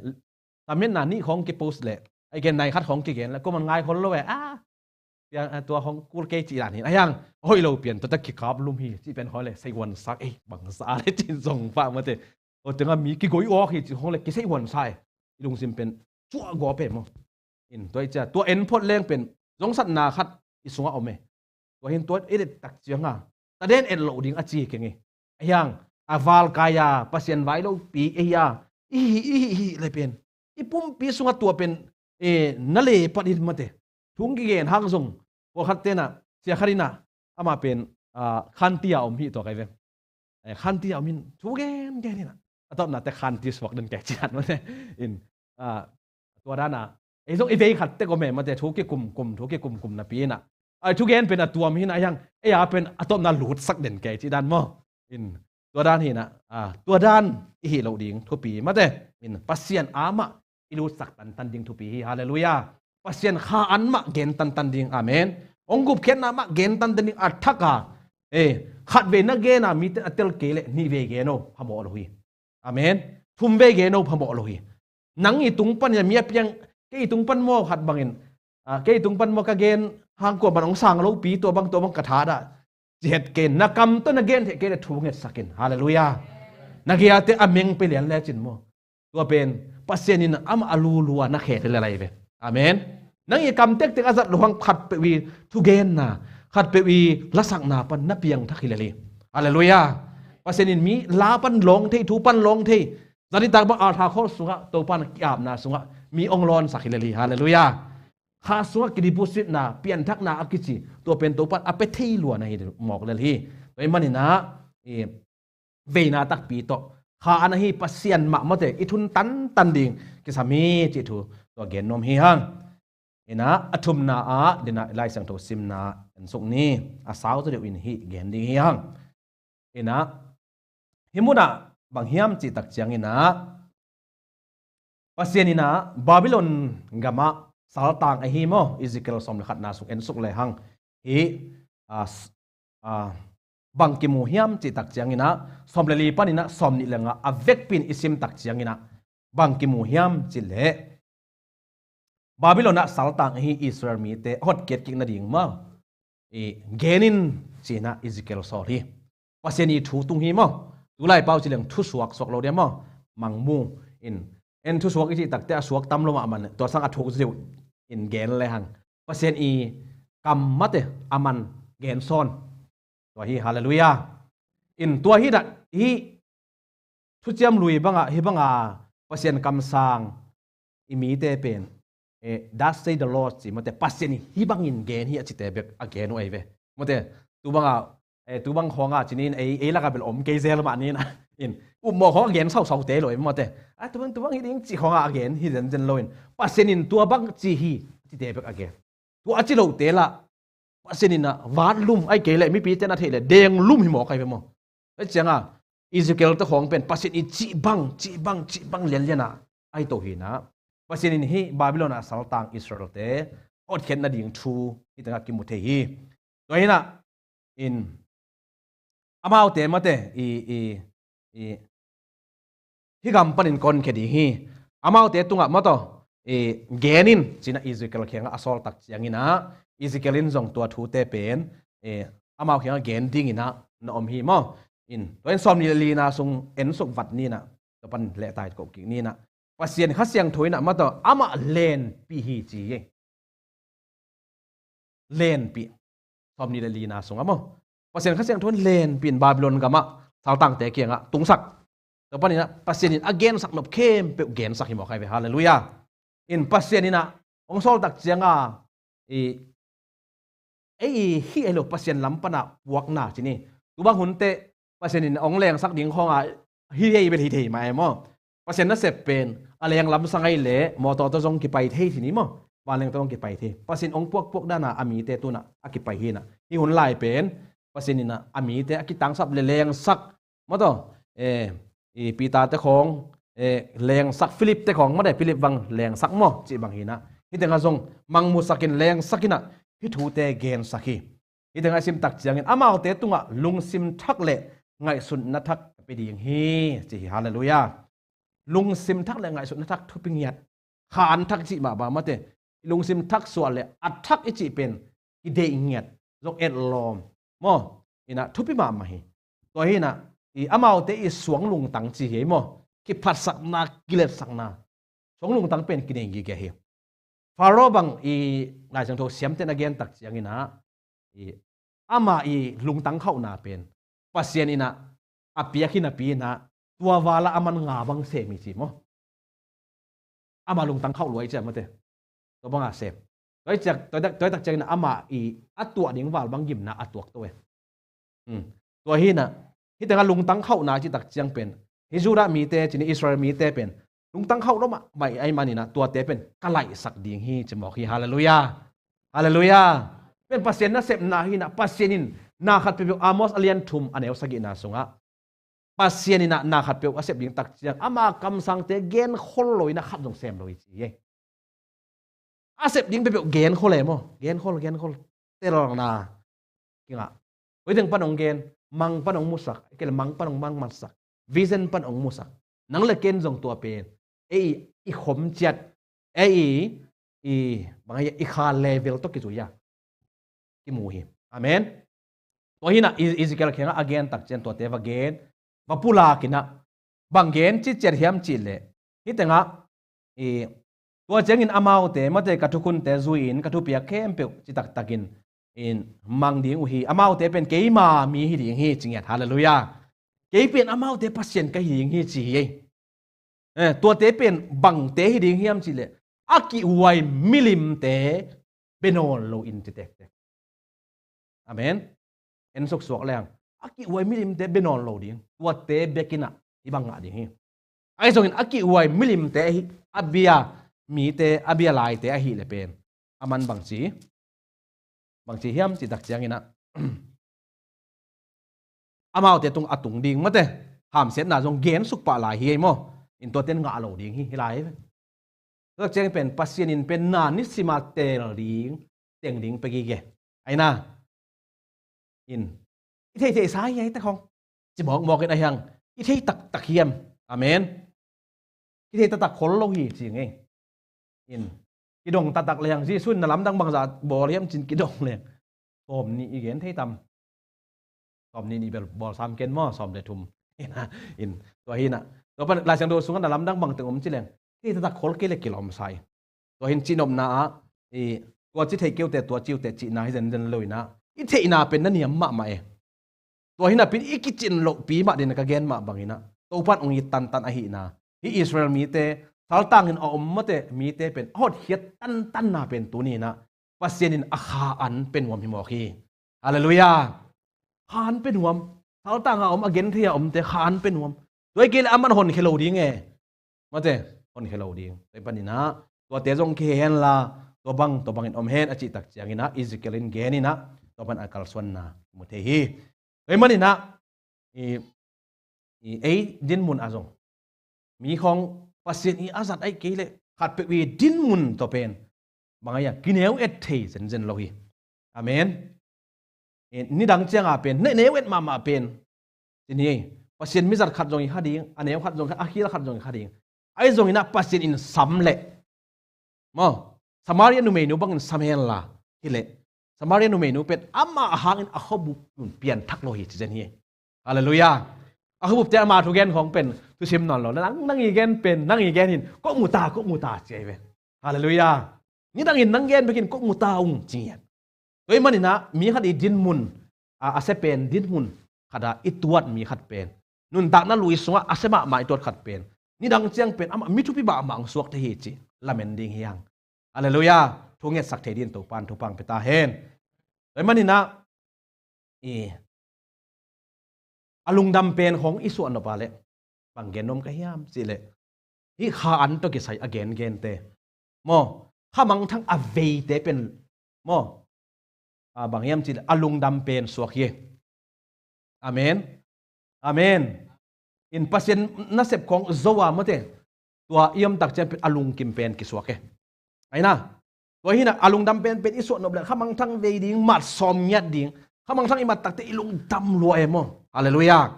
tamitna nih khawng kipost leh, ahih kei leh nai khat khawng kigen leh kuaman ngai khol lo e. A, tua khawng kul kei cih dan hi. A hiang, a hoih lo pian tua ta kikap lum hi cih pen khawng leh sei huansak, ei, bangsa leh cin zong pah, mate. Tua tengah mi kigoi awk hi cih khawng leh kisei huansa e. I lungsim pen cuah gawp e maw. In tua i cia, tua en phot leng pen zongsatna khat i sungah om e. Tua hin tua i et tak cianga taden et loh ding a ci keng e. A hiang, a valkai a Pasian vai lopi ei a i hih, i hih, i hih leh pen i pumpi sungah tua pen, eh, na le pat in, mate. Thu hong kigen hang zong, pawlkhat ten ah, sia khat in ah, amah pen, ah, khanti a om hi tua kai ve. Eh, khanti a om in thu gen gen in ah, a tawpna teh khanti suak den kei ci dan, mate. In, ah, tua dan ah, ei zong i vei khat tek om e, mate, thu kikum kum, thu kikum kum napi in ah, ai, thugen pen a tuam hi in ah, a hiang, ei a pen a tawpna lutsak den kei ci dan maw. In, tua dan hi in ah, ah, tua dan i hih loh ding thupi, mate. In, Pasian a mah i lutsak tantan ding thupi hi. Halleluiah. Pasian kha an mah gen tantan ding. Amen. Hong gupkhiatna mah gen tantan ding a thak a. Eh, khat vei na gen a mite a tel kei leh nih vei gen o, phamawh lo hi. Amen. Thum vei gen o, phamawh lo hi. Nang i tung pan in a mi a piang, kei i tung pan maw khat bangin, ah, kei i tung pan maw ka gen hang kuaman hong sang lopi, tua bang, tua bang ka thadah, ci het kei in, na kam tawh na gen thei kei leh thu ngetsak in. Halleluiah. Na gialte a meng pia lian lecin maw, tua pen Pasian in amah a lulua na khe thei lel ahi ve. Amen. Nang i kam tektek a zat loh hang khatpeuh i thugenna, khatpeuh i lasakna pan na piangthak hi lel hi. Halleluiah. Pasian in mi la pan lawng thei, thu pan lawng thei, zanitak bang altar call sungah Topa in ki-apna sungah mi hong lawnsak hi lel hi. Halleluiah. Kha sungah kidepositna, pianthakna a kici, tua pen Topa in a pia thei lua na hi mawk lel hi. Tua ahih manin ah, i veina takpi tawh kha an ahi Pasian mah, mate, i thun tantan ding kisam hi cih thu tua gen nuam hi hang. In ah, a thumna ah, ding ah, Lai Siangtho simna en suk ni, a sau zaw deuh in hih gen ding hi hang. In ah, hih mun ah bang hiam cih tak ciangin ah, Pasian in ah Babylon gamah saltang ahi maw, Ezekiel sawm le khatna sung en suk le hang. Hih, ah, s-, ah, bang kimu hiam cih tak ciangin ah, sawm le li panin ah sawm nih le nga a vekpi in i sim tak ciangin ah, bang kimu hiam cih leh, Babylon ah saltang ahi Israel mite a hotkhiat kik nading maw, i gen in ci-in ah Ezekiel sawl hi. Pasian i thu tung hi maw. Tulai pau ci leng thusuak suak lo dia maw. Mangmu in, en thusuak i cih tak teh a suak tam lo mahmah in, tua sang a thuk ziau in gen le hang. Pasian i kam, mate, a man gen sawn. Tua hi, halleluiah. In tua hi dah, hih thuciam lui bangah, hih bangah Pasian kamsang i mite pen, eh, "Thus says the Lord," ci, mate, Pasian in hih bangin gen hi a cite bek a gen uh ahi ve. Mate, tu bangah, eh, tu bang khawngah ci ni in, ei, ei lakah bel om kei zel mah ni in, in, upmawh khawngah gen sausaute lo in, mate. A, tu bang, tu bang hi ding cih khawngah a gen hi zenzen lo in, Pasian in tua bang ci hi a cite bek a gen. Tua a ci lote lah Pasian in ah vatlum, ahih kei leh mipite in a theih leh denglum hi mawk ahi ve maw. Tua ciangah Ezekiel te khawng pen Pasian i cih bang, cih bang, cih bang lianlian ah ahi to hi in ah, Pasian in hih Babylon ah saltang Israel te hotkhiat nading thu hih tengah kimu thei hi. Tua hi in ah, in, amaute, mate, i, i, i, hih gam panin ka honkhia ding hi. Amaute tungah, mate, eh, gen in, ci-in ah Ezekiel kiangah a sawl tak ciangin ah, Ezekiel in zong tua thute pen, eh, amau kiangah gen dingin ah na om hi maw. In, tua in sawmnih le lina sung en suk vat ni in ah, tua pan lehtai koh kik ni in ah, Pasian Kha Siangtho in ah, mataw, amah lenpih hi ci hi. Lenpih. Sawmnih le lina sungah maw, Pasian Kha Siangtho in lenpih in Babylon gamah saltangte kiangah tungsak. Tua panin ah Pasian in a gensak nop khempeuh gensak hi mawk hi ve. Halleluiah. In Pasian in ah hong sawl tak ciangah, i, ei i hih ahi lo, Pasian lam pan ah puakna ci ni. Tu bang hun teh Pasian in hong lengsak ding khawng ah hi thei bel hi thei mah e maw. Pasian nasep pen a leng lamsang ahih leh mawtaw tawh zong kipai thei ci ni maw. Vanleng tawh zong kipai thei. Pasian hong puakpuak dan ah a mite tu in ah a kipai hi in ah. Hih hun lai pen Pasian in ah a mite a kitangsap le lengsak, mataw, eh, i Peter te khawng, eh, lengsak, Philip te khawng, mataw, Philip bang lengsak maw, cih bang hi in ah. Hih tengah zong mangmusak in, lengsak in ah, hih thute gensak hi. Hih tengah i sim tak ciangin, amaute tungah lungsim thak le ngaihsutna thak ka pia ding hi, ci hi. Halleluiah. Lungsim thak le ngaihsutna thak thupi ngiat. Kha an thak i cih mah bang, mataw, i lungsim thak suah le a thak i cih pen kideih ngiat, zong etlawm maw, in ah thupi mahmah hi. Tua hi in ah, i amaute i suang lungtang ci hi maw, kiphatsakna, kiletsakna, suang lungtang pen kinei gige hi. Pharaoh bang i Lai Siangtho siamte'n a gen tak ciangin ah, i, ama i lungtang khauhna pen Pasian in ah a piak hi napi in ah, tua val ah aman nga bang sem hi ci maw. Ama lungtang khauh lua hi ciah, mataw. Tua bang a sem. Tua hi ciah, tua tak, tua tak ciangin ah ama i a tuah ding val bang gimna a tuak to e. Hmm. Tua hi in ah, hih tengah lungtang khauhna cih tak ciang pen, hih Judah mite, ci ni, Israel mite pen lungtang khauh lua mahmah ahih manin ah, tuate pen ka laihsak ding hi, ci mawk hi. Halleluiah. Halleluiah. Pen Pasian nasepna hi in ah, Pasian in na khat peuhpeuh, Amos a lian thum a neu sagihna sungah, Pasian in ah na khat peuh a sep ding tak ciang, ama kamsangte genkhol lo in ah khat zong sem lo hi ci hi. A sep ding peuhpeuh genkhol e maw, genkhol, genkhol. Telna kingah. Koi teng pan hong gen, mang pan hong musak, kei le mang pan hong mang matsak, vision pan hong musak. Nang le ken zong tua pen, ei i khom ciat, ei i, i, bang a, i kha level tawh kizui a kimu hi. Amen. Tua hi in ah, E-, Ezekiel kiangah a gen tak ciang tuate va gen, va pulak in ah, bang gen ciciat hiam cih leh, hih tengah, i, tua ciangin amaute, mataw, ka thukhunte zui-in ka thupiak khempeuh ci taktakin, in, mang ding uh hi. Amaute pen keima mi hi ding hi, ci ngiat. Halleluiah. Kei pen amaute Pasian ka hi ding hi, ci hi. Eh, tuate pen bangte hi ding hiam cih leh, a kihuai milimte bia nawn lo in, ci tektek. Amen. En suksuak leng, a kihuai milimte bia nawn lo ding, tuate bek in ah hih bang ngah ding hi. Ahi zongin a kihuai milimte ahi, a bia mite, a bia laite ahih leh pen, aman bangci, bangci hiam cih tak ciangin ah, amaute tung a tung ding, mataw, hamsiatna zong gen suk pah lai hi ei maw. In tuate in ngah lo ding hi, hi lai hi. Tua ciang pen Pasian in pen na nisim a teel ding, teng ding pia gige. Ahi na. In, i theih theihsa hi ei te khawng, ci mawkmawk in, ahi hang i thei taktak hiam? Amen. I thei taktak khol lo hi ci ngei. In, kidong taktak leng, Jesu in na lamdang bangzah bawl hiam ci-in kidong leng, sawm nih i gen thei tam? Sawm nih nih bel bawl sam ken maw, sawm le thum. In, tua hi in ah, tua pan Lai Siangtho sungah na lamdang bangteng om ci leng, i thei taktak khol kei le kilawm sa hi. Tua hi in cihnopna ah, i, tua ci thei kei uh teh, tua ci uh teh cihna hi zenzen lo in ah, i theihna pen na niam mahmah e. Tua hi napi in i kicin lohpi mah ding, ka gen mah bangin ah, Topa in hong it tantan ahihna, hih Israel mite, saltang in a om mawte mite pen a hotkhiat tantanna pen tuni in ah Pasian in a kha an pia nuam hi mawk hi. Halleluiah. Kha an pia nuam. Saltang a om, a genthei a omte kha an pia nuam. Tua hi kei leh aman honkhia lo ding e. Mawte, honkhia lo ding. Tua hi panin ah, tuate zong kihei hen la, tua bang, tua bangin om hen a cih tak ciangin ah, Ezekiel in gen in ah, tua pan a kalsuanna mu thei hi. Tua hi manin ah, i, i, ei dinmun ah zong, mi khawng Pasian i a zat ahih kei leh khatpeuh i dinmun tawh pen, bang a, kineu et thei zenzen lo hi. Amen. I, nidang ciang a pen, ne, neu et mahmah pen, ci ni ei, Pasian mizat khat zong hi kha ding, a neu khat zong hi kha, a khial khat zong hi kha ding. Ahi zongin ah Pasian in sam leh, Maw, Samaria numeinu bangin sam henla hileh, Samaria numeinu pen amah hangin a khuabup un pianthak lo hi ci zen hi. Halleluiah. A khuabupte ama thugen khawng pen thusim nawn lo. Nang, nang i gen pen, nang i gen hin, kong mu ta, kong mu ta ci ahi ve. Halleluiah. Nidangin nang gen bekin kong mu ta ung ci ngiat. Tua ahih maninah mi khat i dinmun, a, a sia pen dinmun khatah i tuat mi khat pen, nuntakna lui sungah a sia mahmah i tuat khat pen, nidang ciang pen amah mi thupi mahmah hong suak thei hi cih lamen ding hi hang. Halleluiah. Thu ngetsak thei dingin Topan thupha hong pia ta hen. Tua ahih maninah i a lungdam pen khawng i suah nop a leh bang gen nuam ka hiam cihleh, hih kha an tawh kisai a gengente maw, kha mangthang a veite pen maw, a, bang hiam cihleh a lungdam pen suak hi. Amen. Amen. In Pasian nasep khawng zo a mawte, tua i omtak ciang pen a lungkim pen kisuak e. Aina, tua hinah a lungdam penpen i suah nop leh kha mangthang vei ding, mat sawm ngiat ding. Kha mangthang i mat takte i lungdam lua e maw. Halleluiah.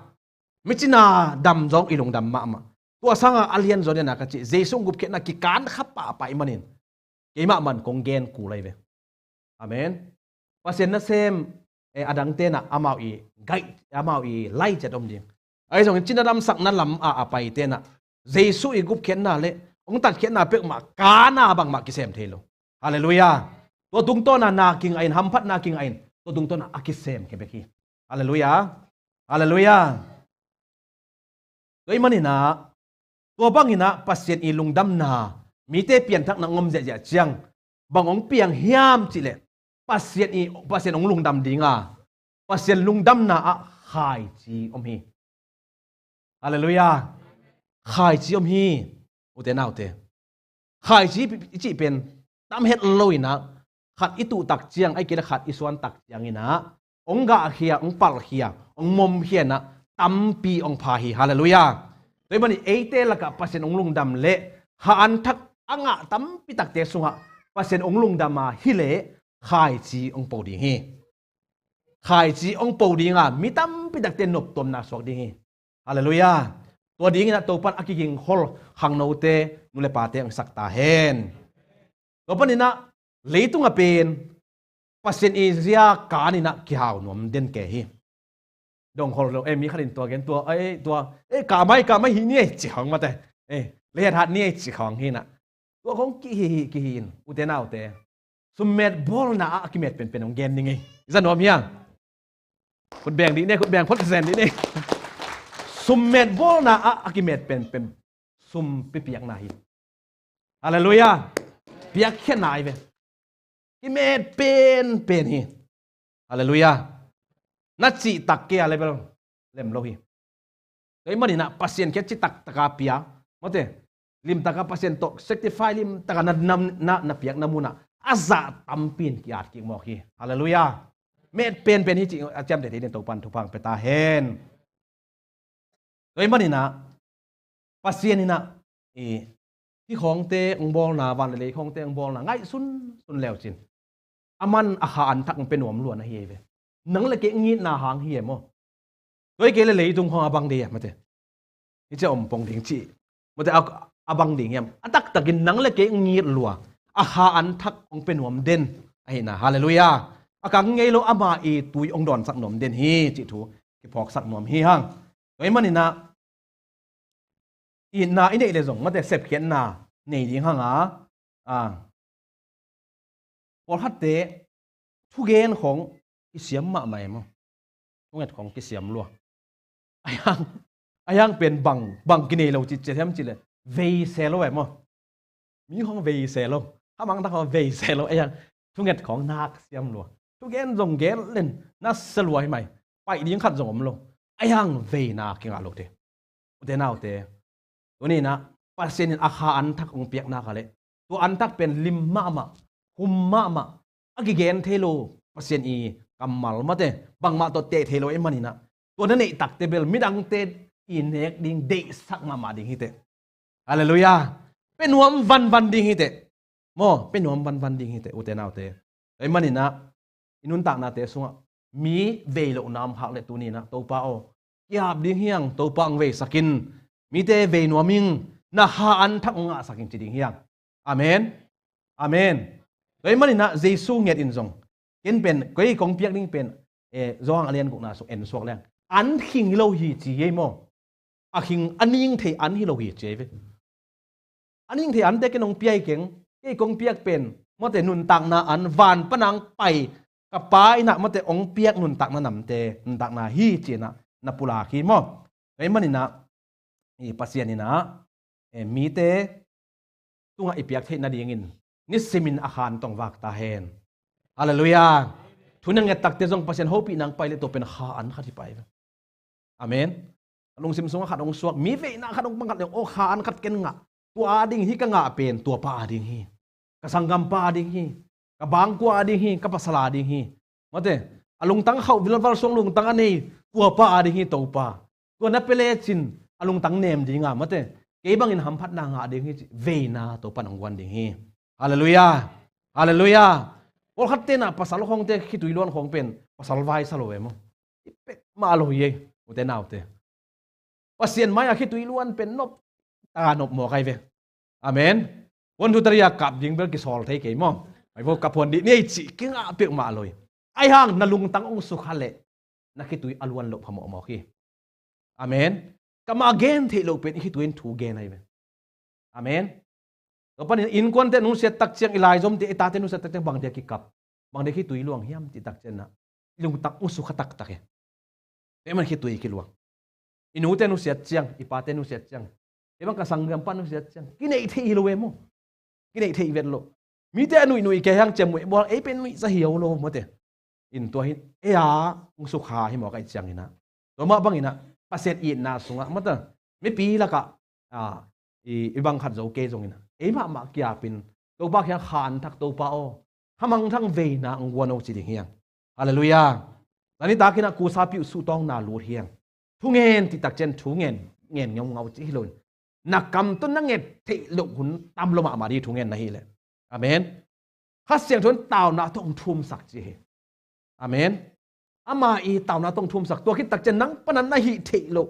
Micina dam zong i lungdam mahmah. Tua sanga a lianzaw dena ka cih, Jesu gupkhiatna kikan kha pahpah i manin keimah man kong gen kul ahi ve. Amen. Pasian nasem, eh, a dang tenah amau i gaih, amau i lai ciat om ding. Ahi zongin cina damsakna lam a a pai tenah Jesu i gupkhiatna le hong tatkhiatna peuhmah kana bangmah kisem thei lo. Halleluiah. Tua tungtawna na kingahin, hamphatna kingahin, tua tungtawna a kisem khia bek hi. Halleluiah. Halleluiah. Tua ahih maninah tua banginah Pasian i lungdamna mite pianthakna ngom ziahziah ciang bang hong piang hiam cihleh, Pasian i, Pasian hong lungdam dinga, Pasian lungdamna ah khaici om hi. Halleluiah. Khaici om hi. Ute naute, khaici i cih pen tam het loinah khat i tuhtak ciang, ahih kei leh khat i suantak cianginah hong gahkhia, hong palhkhia, hong momkhia inah tampi hong pha hi. Halleluiah. Tua ahih manin eite lakah Pasian hong lungdam leh kha an thak a ngah tampi takte sungah Pasian hong lungdam a hileh khaici hong po ding hi. Khaici hong po dinga mi tampi takte noptuamna suak ding hi. Halleluiah. Tua dinginah Topan a kigingkhol khangnote, nu le pate hong sak ta hen. Tua paninah leitunga pen Pasian i zia kaninah kihau nuam den kei hi. Dongkhol lo, eh, mi khatin tua gen tua, eh, tua, eh, kamai, kamai hi ni ei ci khawng mate. Eh, leihat hat ni ei ci khawng hinah tua khawng kihi hi, kihi in, ute naute, summet bawlna ah a kimet penpen hong gen ding ei. I za nuam hiam? Khut beng dih ne, khut beng phot zen dih ne. Summet bawlna ah a kimet penpen sum pipiakna hi. Halleluiah. Piakkhiatna ahi ve. Kimet penpen hi. Halleluiah. Na cihtak kei a le bel lem lo hi. Tua ahih maninah Pasian kiang citak taka pia, mawte, limtaka Pasian tawh sanctify limtaka na, na, na, na piakna munah a zah tampi in ki-at kik mawk hi. Halleluiah. Met penpen hi cih a ciamteh thei dingin Topan thupha hong pia ta hen. Tua ahih maninah Pasian inah i, hih khawngte hong bawlna, van le lei khawngte hong bawlna ngaihsun sun leucin, aman a kha an thak hong pia nuam lua na hi ei ve. Nang le kei hong itna hang hi ei maw. Tua ahih kei leh leitung khawng a bang ding hiam mate. Hi cia om pong ding cih mate, a, a bang ding hiam? A taktakin nang le kei hong it lua, a kha an thak hong pia nuam den ahihna. Halleluiah. A kang ngei lo ama i tui hong dawnsak nuam den hi cih thu kiphawksak nuam hi hang. Tua ahih maninah itna i neih le zong mate, sepkhiatna nei ding hanga, a, pawlkhatte thugen khawng kisiam mahmah e maw. Thunget khawng kisiam lua. A hiang, a hiang pen bang, bang kinei lo cih ciat hiam cihleh vei se lo e maw. Mi khawng vei se lo, kha mangthang khawng vei se lo. A hiang thunget khawng nak siam lua. Thugen zong gen len na sia lua hi mai. Paih ding khat zong om lo. A hiang veina kingah lo te. Ute naute, tuninah Pasian in a kha an thak hong piakna kha leh tua an thak pen lim mahmah, hum mahmah, a kigen thei lo Pasian i kammal mate, bangmah tawh teh thei lo ahih maninah tua na neih takte bel midangte i nek ding deihsak mahmah ding hi teh. Halleluiah. Pia nuam vanvan ding hi teh. Maw, pia nuam vanvan ding hi teh, ute naute. Tua ahih maninah i nuntaknate sungah mi vei lohna om khak leh tuninah, Topa aw, ki-ap ding hi hang, Topa hong veisak in, mite vei nuam ing, na kha an thak hong ngahsak in ci ding hi hang. Amen. Amen. Tua ahih manin ah Jesu nget in zong, ken pen kei kong piak ding pen, eh, Johan a lian gukna sung en suak leng, an khing hi lo hi ci hi ei maw? A khing, a ning thei an hi lo hi ci ei ve. A ning thei ante ken hong pia hi keng. Kei kong piak pen, mawte, nuntakna an, van pan a hong pai, ka Pa in ah, mawte, hong piak nuntakna namte, nuntakna hi ci-in ah na pulak hi maw? Tua ahih manin ah, i Pasian in ah, eh, mite tungah i piak theih nadingin nisimin a kha an tawh hong vak ta hen. Halleluiah. Thu na nget takte zong Pasian hopihna hong pai leh tua pen kha an khat hi pah hi ve. Amen. A lungsim sungah khat hong suak, mi veina khat hong pang khat leng, aw, kha an khat ken ngah. Tua a ding hi, ka ngah pen tuapa a ding hi. Ka sanggampa a ding hi. Ka bangkua a ding hi, ka pasal a ding hi. Mawte, a lungtang khauh vilval suang lungtang a nei, tuapa a ding hi, Topa. Tua na pia lecin a lungtang nem ding a, mawte, kei bangin hamphatna ngah ding hi cih veina Topa'n hong guan ding hi. Halleluiah. Halleluiah. Pawlkhat tenah pasal khawngte khitui luan khawng pen pasal vai sa lo ve maw? Hi pek mah lo hi ei, ute naute. Pasian mai-ah khitui luan pen nop, ta nop mawk ai ve. Amen. Puan thu tari-a kap ding bel kisawl thei kei maw? Ai vo, kap huan dih ni ei cih kingah pek mah lo hi. Ahi hang na lungtang hong sukha leh na khitui a luan loh phamawh mawk hi. Amen. Kamah gen theih loh pen i khitui in thu gen ai ve. Amen. Tua panin innkuante nusiat tak ciang, i laizomte, i tate nusiat tak ciang, bangte kikap, bangte khitui luang hiam cih tak ciangin ah i lungtang hong sukha taktak hi. Tua ahih manin khitui kiluang. I nute nusiat ciang, i pate nusiat ciang, ei bang ka sanggampa nusiat ciang, kineih theih hi lo ve maw? Kineih theih vet lo. Mite a nuih nuih kei hang ciang muih bual, ei pen nuih sa hi lo maw te. In tua hi, ei a hong sukha hi mawk ahih ciangin ah, tua mah bangin ah Pasian itna sungah, mawte, mipi lakah, a, i, i bang khat zo kei zongin ah, ei mahmah kiapin Topa kiang kha an thak, Topa aw, khamangthang veina hong guan o ci ding hi hang. Halleluiah. Zani takin ah kusapi uh suhtawngna lut hi hang. Thu ngen cih tak ciang thu ngen, ngen ngaungau cih hi lo in, na kam tawh na nget theih loh hun tam lua mahmah ding, thu ngen na hih leh. Amen. Kha Siangtho in tauna tawh hong thumsak ci hi. Amen. Ama i tauna tawh hong thumsak, tua khit tak ciang nang pan a na hih theih loh,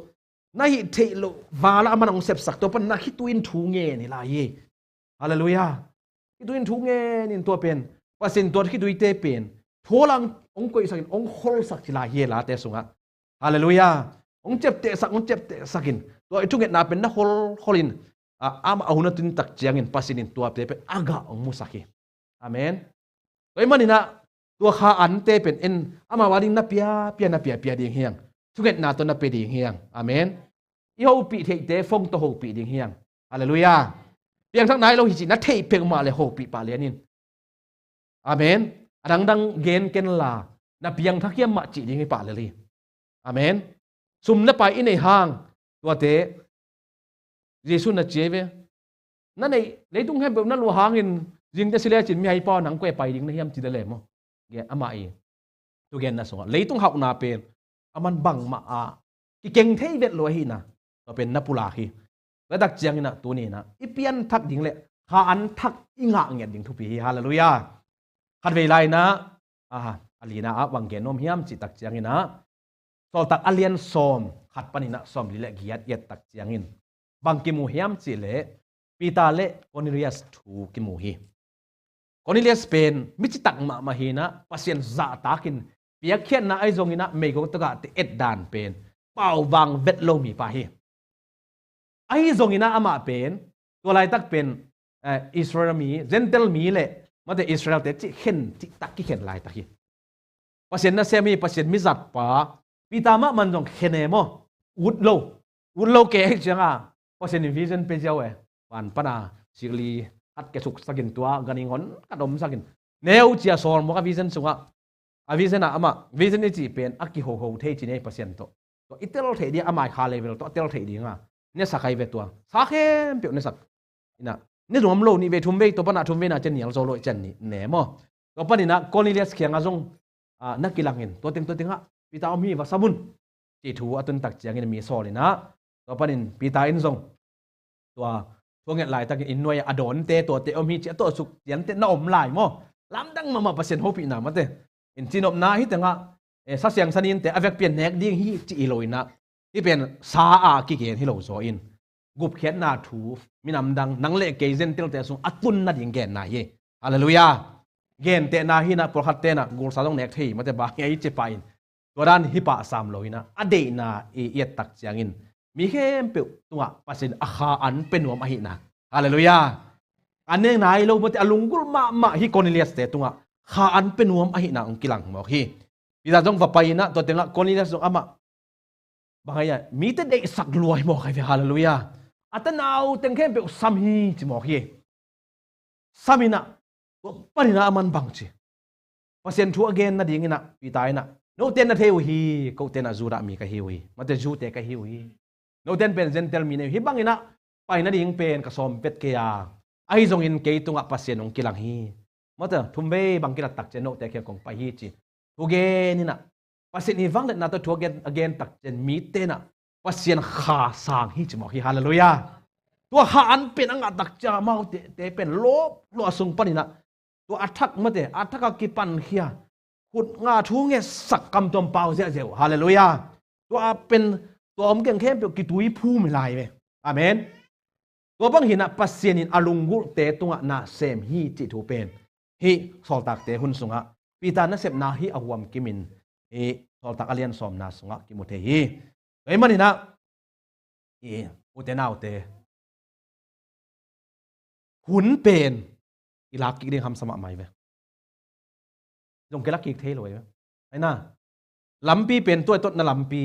na hih theih loh val ah aman hong sepsak, tua pan na khitui in thu ngen hi lai hi. Halleluiah. Khitui in thu ngen in, tua pen Pasian, tua khituite pen thu hong koihsakin hong kholsak ci lai hi, Late sungah. Halleluiah. Hong ciaptehsak, hong ciaptehsakin, tua i thungetna pen na kholkholin, a, amah a hun a tun tak ciangin Pasian in tuate pen a gah hong musak hi. Amen. Tua ahih manin ah tua kha ante pen en, amau a ding na piapia, na piapia ding hi hang. Thungetna tawh na pia ding hi hang. Amen. I hopih theihte phone tawh hopih ding hi hang. Halleluiah. Piangthak nai lo hi cih na theih peuhmah leh hopih pah lian in. Amen. A dangdang gen ken la, na piangthak hiam mah cih ding hi pah lel hi. Amen. Sum le pai i neih hang, tuate Jesu na ci ai ve. Na neih, leitung khempeuh na luah hangin, zingte si lecin mihaipa aw, nang kua pai ding na hiam ci lel e maw? Gen, amah i thugenna sungah leitung hauhna pen aman bangmah a kikeng thei vet lo ahihna, tua pen na pulak hi. Tua tak ciangin ah tuni in ah i pianthak ding le kha an thak i ngah ngiat ding thupi hi. Halleluiah. Khatvei lai-in ah, a, a lina ah bang gen nuam hiam cih tak ciangin ah, Sawltak a lian sawm khat panin ah sawmli le giat i et tak ciangin bang kimu hiam cih leh Peter le Cornelius thu kimu hi. Cornelius pen mi citak mahmah hi-in ah, Pasian zahtakin piakkhiatna ahi zongin ah meigong tagahte etdan pen pauvang vet lo mipa hi. Ahi zongin ah amah pen tua laitak pen, eh, Israel mi, Gentile mi le, mate, Israel-te cih khen, cihtak kikhen laitak hi. Pasian nasem hi, Pasian mizatpa, Peter mahmah in zong khen e maw? Ut lo. Ut lo kei ahih ciangin Pasian in vision pia ziau e. Van pana sikli khat kiasuksakin, tua ganhing hon khat omsakin, neu ci-a sawl mawk a, vision sungah. A vision ah amah, vision i cih pen a kihoho thei ci-in ei, Pasian tawh. Tua i tel theih ding, a maikha level tawh a tel theih ding a nesak ahi ve tua. Sa khempeuh nesak. Ina, ne nuam lo, nih vei thum vei, tua pana thum veina ciang nial zo lo i cian ni ne maw? Tua panin ah Cornelius kiangah zong, ah, na kilangin, tua teng, tua tengah Peter om hi, va sam un, cih thu a tun tak ciangin mi sawl in ah, tua panin Peter in zong tua thu a nget laitakin inn nuai-ah a dawnte, tuate om hi, ci a tawh suk ciante na om lai maw? Lamdang mahmah Pasian hopihna, mate. In cinopna ahi tengah, eh, Sa Siangtho ninte a vekpi-a nek ding hi cih hi lo in ah, hih pen sa a kigen hi lo zaw in, gupkhiatna thu minam dang, nang le kei Gentile-te sung a tun nading genna hi. Halleluiah. Gentehna hi inah pawlkhat tenah gulsa zong nek thei mate bang hi a i ci pah in. Tua dan hi pah sam lo inah a deihna i i et tak ciangin mi khempeuh tungah Pasian a kha an pia nuam ahihna. Halleluiah. A neng nai lo mate a lunggulh mahmah hi Cornelius te tungah kha an pia nuam ahihna hong kilang mawk hi. Peter zong va pai inah tua tengah Cornelius zong amah bang ahi a mite deihsak lua hi mawk ahi ve. Halleluiah. A tanau teng khempeuh sam hi ci mawk hi. Sam inah tua pan inah a man bang ci Pasian thu a gen nading inah Peter inah note na thei uh hi, kote inah Judah mi ka hi uh hi, mate Jew te ka hi uh hi. Note in pen Gentile mi na hi uh hi, bang inah pai nading pen ka sawm pet kei a, ahi zongin kei tungah Pasian hong kilang hi. Mate thumvei bang kilat tak ciang note kiang kong pai hi ci thugen inah Pasian i vangliatna tawh thu a gen, a gen tak ciang mite inah Pasian kha sang hi ci mawk hi. Halleluiah. Tua kha an pen a ngah tak ciang amaute te pen lawp lua sung pan inah tua a thak mate a thak a kipankhia khut nga thu ngetsak kamtuam pau ziahziah uh. Halleluiah. Tua a pen tua om keng khempeuh kitui phum hi lai ve. Amen. Tua bang hi inah Pasian in a lunggulhte tungah na sem hi cih thu pen hih Sawltakte hun sungah Peter nasepna hih a huam kimin hih Sawltak a lian sawmna sungah kimu thei hi. Tua ahih man inah i ute naute hun pen i lak kik ding hamsa mahmah hi ve. Zong kilak kik thei lo hi ve. Aina lampi pen tua i totna lampi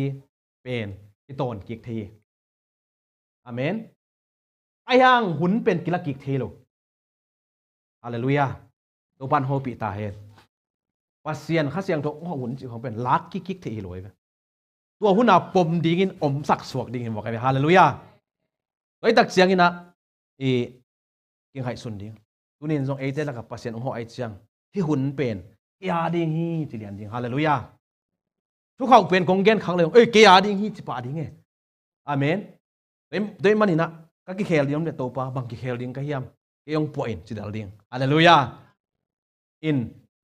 pen i tawn kik thei hi. Amen. Ahi hang hun pen kilak kik thei lo. Halleluiah. Topan hopih ta hen. Pasian Kha Siangtho hong hawh hun cih khawng pen lak kik kik thei hi lo hi ve. Tua hun a pom dingin omsak suak ding hi mawk hi ve. Halleluiah. Tua hi tak ciang inah i kingaihsun ding. Tunin zong eite lakah Pasian hong hawh ahi ciang hih hun pen kei a ding hi ci lian ding. Halleluiah. Thukhauh pen kong gen khak le hong ei kei a ding hi ci pah ding e. Amen. Tua ahih man inah ka kikhel ding om le Topa bang kikhel ding ka hiam, kei hong puah in ci del ding. Halleluiah. In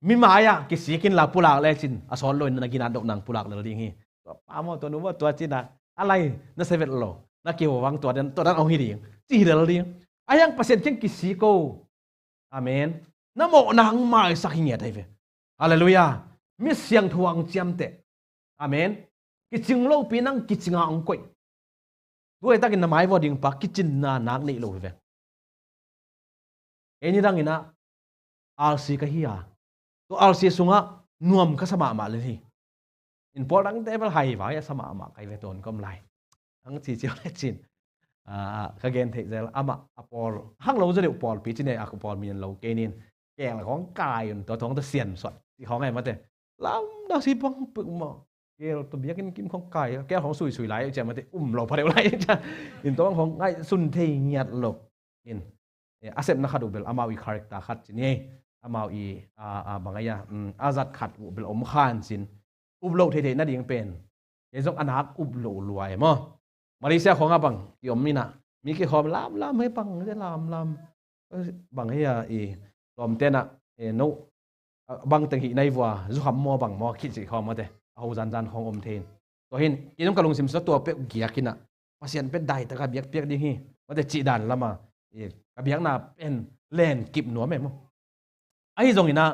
mi mai-ah kisik inla pulak lecin a sawt lo in na ginat dok nang pulak lel ding hi. Tua pa maw tua nu maw tua cina a lai na se vet lo na kiho vang tua dan tua dan hong hi ding ci hi lel ding. Ahi hang Pasian kiang kisik o. Amen. Na mawhna hong maisak hi ngiat ahi ve. Halleluiah. Mi siangtho hong ciamteh. Amen. Kicing lopi nang kicinga hong koih. Duai takin na mai vua ding pa kicinna nak neih lo hi ve. Ei ni dang inah R C ka hi a, tua R C sungah nuam ka sa mahmah lel hi. In pawl dangte bel hai vai a sa mahmah kai ve tuan kom lai. Ang ci ciau le cin. Ah, ka gen theih zel amah a pawl hang lo zaw deuh pawlpi cin ei a ka pawl min lo kei nin. Keel khawng kai un tua thawng ta sian suat ci khawng ei mate. Lam dak si bang pek maw. Keel tua biakinn kim khawng kai keel khawng suisui lai ciang mate um lo pha deuh lai ciang. In tua bang khawng ngaihsun thei ngiat lo. In a sepna khat uh bel amau i character khat ci ni. Amau i a bang aia a zat khat uh bel om khan cin. Up lo theithei nading pen kei zong a nak up lo lua e maw? Malaysia khawngah bang kiom inah mi kikhawm lamlam hei bang hei lamlam bang hei a i lawmte nah no bang teng hih nai vua zukham maw bang maw khit cih khawm mate a ho zanzan khawng om thei in. Tua hin kei zong ka lungsim sua tua peuh giak inah Pasian pen daitaka biakpiak ding hi mate cih dan lama ka biakna pen len kip nuam e maw? Ahi zong inah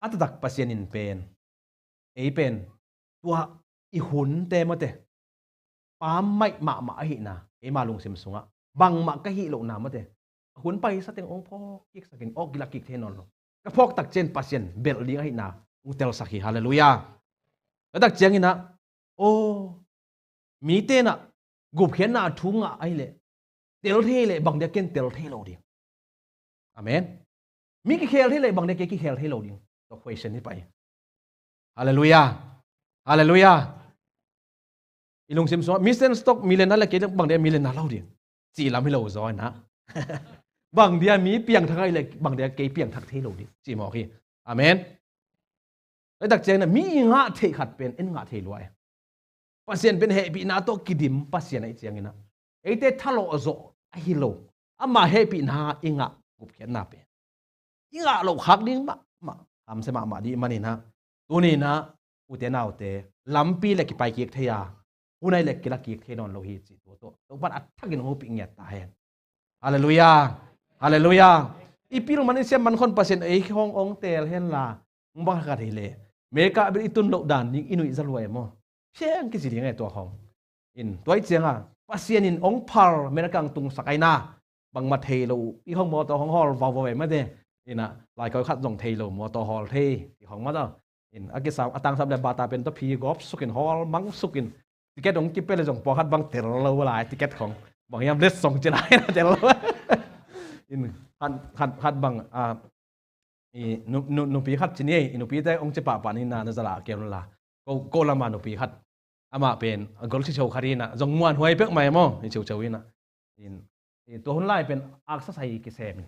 a taktak Pasian in pen ei pen tua i hunte mate pammaih mahmah ahihna keima lungsim sungah bangmah ka hih lohna mate a hun paisa teng ong phawk kiksakin awk gilak kik thei nawn lo. Ka phawk tak cian Pasian belh ding ahihna ong telsak hi. Halleluiah. Ka tak ciang inah aw mite nah gupkhiatna a thu ngah ahileh tel thei leh bang dia ken tel thei lo ding. Amen. Mi kikhel thei leh bang dia ke kikhel thei lo ding. Tua question hi pai. Halleluiah. Halleluiah. I lungsim sungah mi sen stock millionaire le kei bang dia millionaire lo ding. Cih lam hi lo zaw inah bang dia mi piangthak ahileh bang dia kei piangthak thei lo ding cih mawk hi. Amen. Ei tak ciang inah mi i ngah theih khat pen en ngah thei luai. Pasian pen hehpihna tawh kidim Pasian ahi ciang inah eite thalawh zawh ahi lo. Ama hehpihna i ngah gupkhiatna pen i ngah loh khak ding mahmah hamse mahmah dih man inah tuni inah ute naute lampi le kipai kik thei a hun ahi le kila kik thei nawn lo hi cih tua tawh Topan a thakin hopih ngiat ta hen. Halleluiah. Halleluiah. I pil man i siam man khon Pasian ei hong ong teel hen la, hong bang khat hi le. Meka bil i tun loh dan ding i nuih za lua e maw. Siang kici ding e tua khong. In, tua i cianga, Pasian in ong phal, America ang tungsak aina, bangma thei lo, i hong mawtaw hong hawl vauvau e mate. Ina, laikoi khat zong thei lo, mawtaw hawl thei, i hong mawtaw. In, a kisam, a tangsam le bata pen tawh phi gawp sukin, hawl mang sukin, ticket ong kipe le zong pawlkhat bang tel lo lai, ticket khong. Bang hiam let song ci lai na tel lo. In, khat, khat, khat bang, a, i nu, nu, nupi khat ci ni ei, i nupite ong ci pahpah ni na, na za la kei un la. Ko, ko lama nupi khat. Amah pen a gol ci cho khat hi na, zong muanhuai pek mai maw, i ciuciu hi na. In, i tua hun lai pen aksa sai kisem in.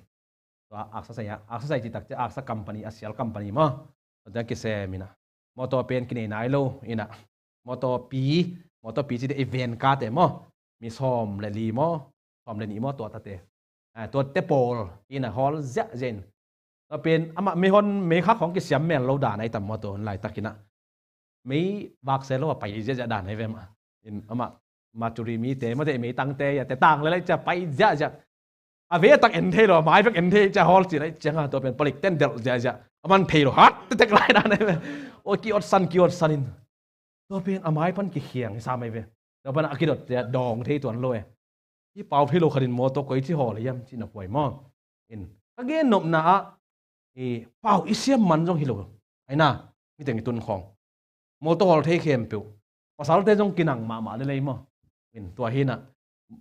Tua aksa sai a, aksa sai ci tak ci aksa company, a sial company maw. Tua kisem in a. Mawtaw pen kinei nai lo, in a. Mawtaw pi, mawtaw pi ci te i ven kate maw. Mi sawm le li maw, sawm le nih maw, tua tate. A, tua te pawl, in a hawl ziahziah in. Tua pen, amah mei hon, mei khak hong kisiam mel lo dan ai tam maw tua hun laitakin a. Mei vak se lo a pai ziahziah dan ai ve mah. In amah, Maturi mite, mate mei tangte, ya te tang le lai cia pai ziahziah. A ve tak en thei lo, a mai vek en thei cia hawl ci lai cianga tua pen palik ten delh ziahziah. A man thei lo, hat te tek lai dan ai ve. Oi ki otsan, ki otsan in. Tua pen a mai pan kikhiang i sa mai ve. Tua pan a kidot cia dawng thei tuan lo e. Hi pau phei lo khatin mawtaw koi ci haw le hiam ci na puai maw. In, ka gen nopna ah, i pau i siam man zong hi lo. Aina, mi teng i tun khawng. Mawtaw hawl thei khempeuh. Pasalte zong kinang mahmah lelei maw. In, tua hi na.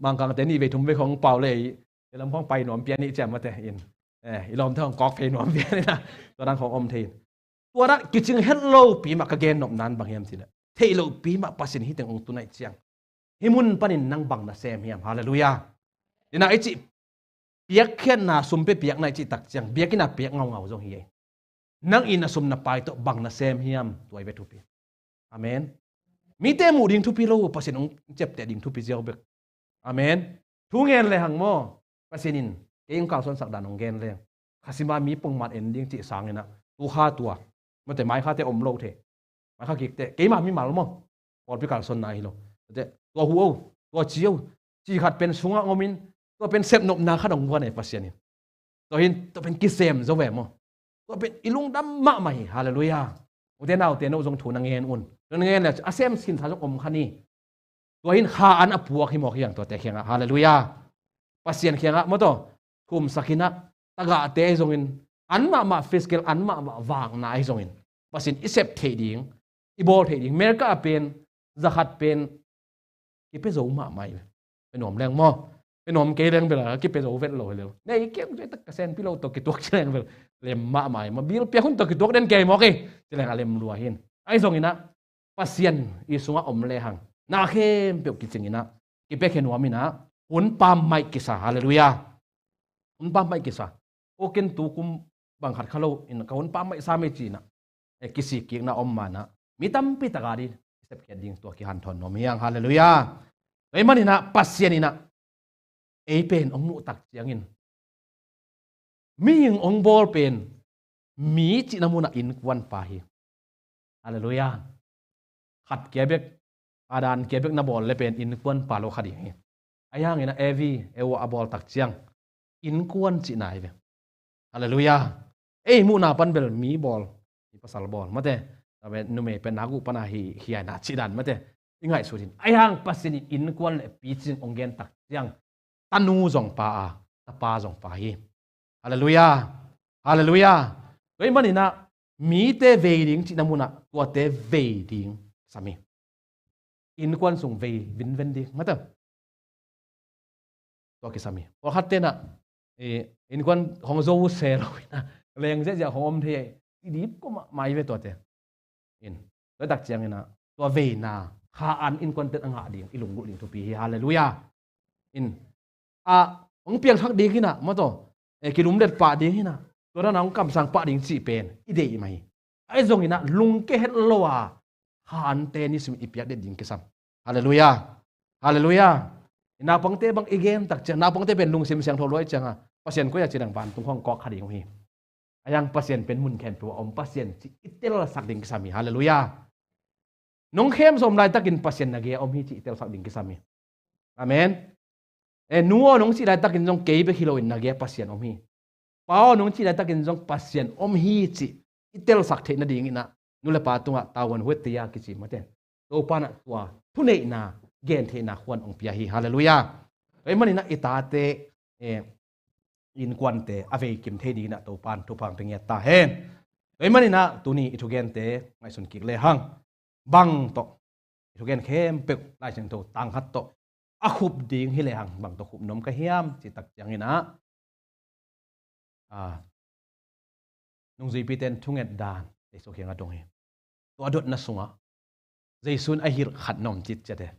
Mangkangte nih vei thum vei khawng pau le i, i lam khawng pai nuam pian i ciam mate. In, eh, i lawmte khawng kawk phei nuam pian i na. Tua dang khawng om thei in. Tua dah kicing het lo pi mah ka gen nopna in bang hiam ci le. Theih loh pi mah Pasian hi teng ong tu naih ciang. Hi mun panin nang bang na sem hiam. Halleluiah. Ina i cih piakkhiatna sum pe piakna i cih tak ciang. Biakinn a piak ngaungau zong hi ei. Nang i na sum na pai tawh bang na sem hiam. Tua i ve thupi. Amen. Mite muh ding thupi lo, Pasian ong ciapteh ding thupi ziau bek. Amen. Thu ngen le hang maw. Pasian in, kei ong kalsuansak dan ong gen le. Khasima mi pongman en ding cih sangin a. Tu kha tua. Mate mai khate om lo the. Mai kha kikte. Keima mimal maw. Pawlpi kalsuanna hi lo. Mate, tua hu o. Tua ci o. Ci khat pen sungah ngomin. Tua pen sepnopna khat ong guan e Pasian in. Tua hin, tua pen kisem zo ve maw. Tua pen i lungdam mahmah hi. Halleluiah. Ute naute no zong thu na ngen un. Thu na ngen le a sem sinsa zong om kha ni. Tua hin kha an a puak hi mawk hiang tuate khiangah. Halleluiah. Pasian khiangah maw taw. Thumsak hinah tagahte ahi zongin an mahmah physical an mahmah vakna ahi zongin Pasian i sep theih ding, i bawl theih ding. America a pen zakhat pen kipia zo mahmah hi. Pe nuam leng maw? Pe nuam kei leng bela kipia zo vet lo hi lel. Nei kei ong tak ka senpi lo tawh kituak ci leng bel lem mahmah hi. Ma bil piak hun tawh kituak den kei mawk hi. Ci leng a lem lua hin. Ahi zonginah Pasian i sungah om lehang na khempeuh kicinginah kipekhe nuaminah hun pam maih kisa. Halleluiah. Hun pam maih kisa. Oken tukum bang khat kha lo in ka hun pam maih sa mei cinah e kisik kikna om manah mi tampi taka di sepkhiat ding tua kihanthawn nuam hiang. Halleluiah. Tua i maninah Pasian inah ei pen ong muhtak ciangin mihing ong bawl pen mi cihna munah innkuan pa hi. Halleluiah. Khat kia bek, Adam kia bek na bawl le pen innkuan pa lo kha ding hi. Ahi hangin a Evi, Ewa a bawl tak ciang innkuan cihna hi ve. Halleluiah. Ei muhna pan bel mi bawl, mi pasal bawl mate. Numei pen nak uh pana hi hiaina cih dan mate. I ngaihsut in ahi hang Pasian in innkuan le picing ong gen tak ciang tanu zong pa a, tapa zong pa hi. Halleluiah. Halleluiah. Tua i maninah mite vei ding cihna munah tuate vei ding sam hi. Innkuan sung vei vinven ding mate. Tua kisam hi. Pawlkhat tenah innkuan hong zo se lo inah leng ziahziah hong om thei a i dip ko mahmah hi ve tuate. In tua tak cianginah tua veina kha an innkuan ten a ngah ding i lunggulh ding thupi hi. Halleluiah. In a hong piangthak ding hinah maw taw e kilumlet pah ding hinah tua dana hong kamsang pah ding cih pen i deih mah hi. Ahi zonginah lungke het lo a kha ante ni simin i piak det ding kisam. Halleluiah. Halleluiah. I naupangte bang i gen tak ciang naupangte pen lungsim siangtho luai cianga Pasian koi a ci dang vantung hong kawk kha ding uh hi. Ahi hang Pasian pen mun khempeuh a om Pasian cih i telsak ding kisam hi. Halleluiah. Nong khem sawm laitakin Pasian na gei a om hi cih i telsak ding kisam hi. Amen. E nu aw nong cih laitakin zong kei bek hi loin na gei a Pasian om hi. Pa aw nong cih laitakin zong Pasian om hi cih i telsak theih nadingin ah nu le pa tungah tavuan huaite a kici mate. Topa in ah tua thuneihna, gentheihna khuan hong pia hi. Halleluiah. Tua ahih manin ah i tate, eh, innkuante a veikim thei dingin ah Topa in thupha hong pia ngiat ta hen. Tua ahih manin ah tuni i thugente ngaihsun kik lehang, bang tawh i thugen khempeuh Lai Siangtho tang khat tawh a khup ding hi lehang bang tawh khup nuam ka hiam cih tak ciangin ah, a, nungzuipite in thunget dan Jesu kiangah dong hi. Tua a dotna sungah Jesu in a hilh khat na om citciat e.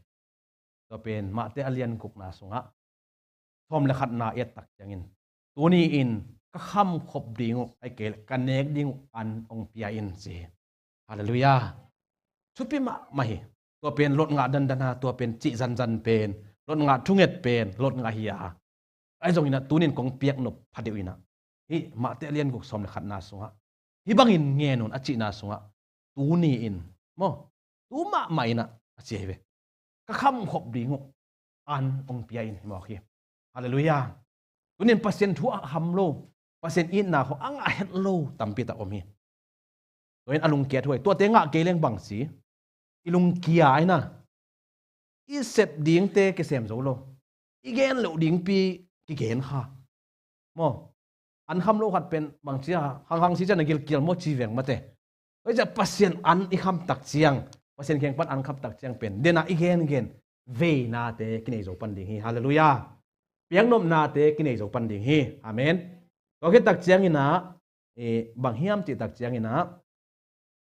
Tua pen Matthai a lian gukna sungah sawm le khatna i et tak ciangin, tuni-in ka khamkhop ding uh, ahih kei leh ka nek ding uh an hong pia in, ci hi. Halleluiah. Thupi mahmah hi. Tua pen lot ngah dandan a, tua pen cih zanzan pen, lot ngah thunget pen, lot ngah hi a. Ahi zongin ah tuni-in kong piak nop phadeuh in ah, hih Matthai a lian guk sawm le khatna sungah hih bangin ngen un a cihna sungah, tuni-in maw, tu mahmah in ah a ci hi ve. Ka khamkhop ding uh an hong pia in, hi mawk hi. Halleluiah. Tuni-in Pasian thu a kham lo, Pasian itna khawng a ngah het lo tampi tak om hi. Tua in a lungkia thu hi. Tuate ngah kei leng bang ci, i lungkia in ah i sep dingte kisem zo lo, i gen loh dingpi kigen kha. Maw, an kham lo khat pen bang ci a, hanghang ci ciang na gilkial maw ci veng mate. Tua hi ciah Pasian an i kham tak ciang, Pasian kiang pan an kham tak ciang pen den a i gengen veinate kinei zo pan ding hi. Halleluiah. Piaknopnate kinei zo pan ding hi. Amen. Tua khit tak ciangin ah, eh, bang hiam cih tak ciangin ah,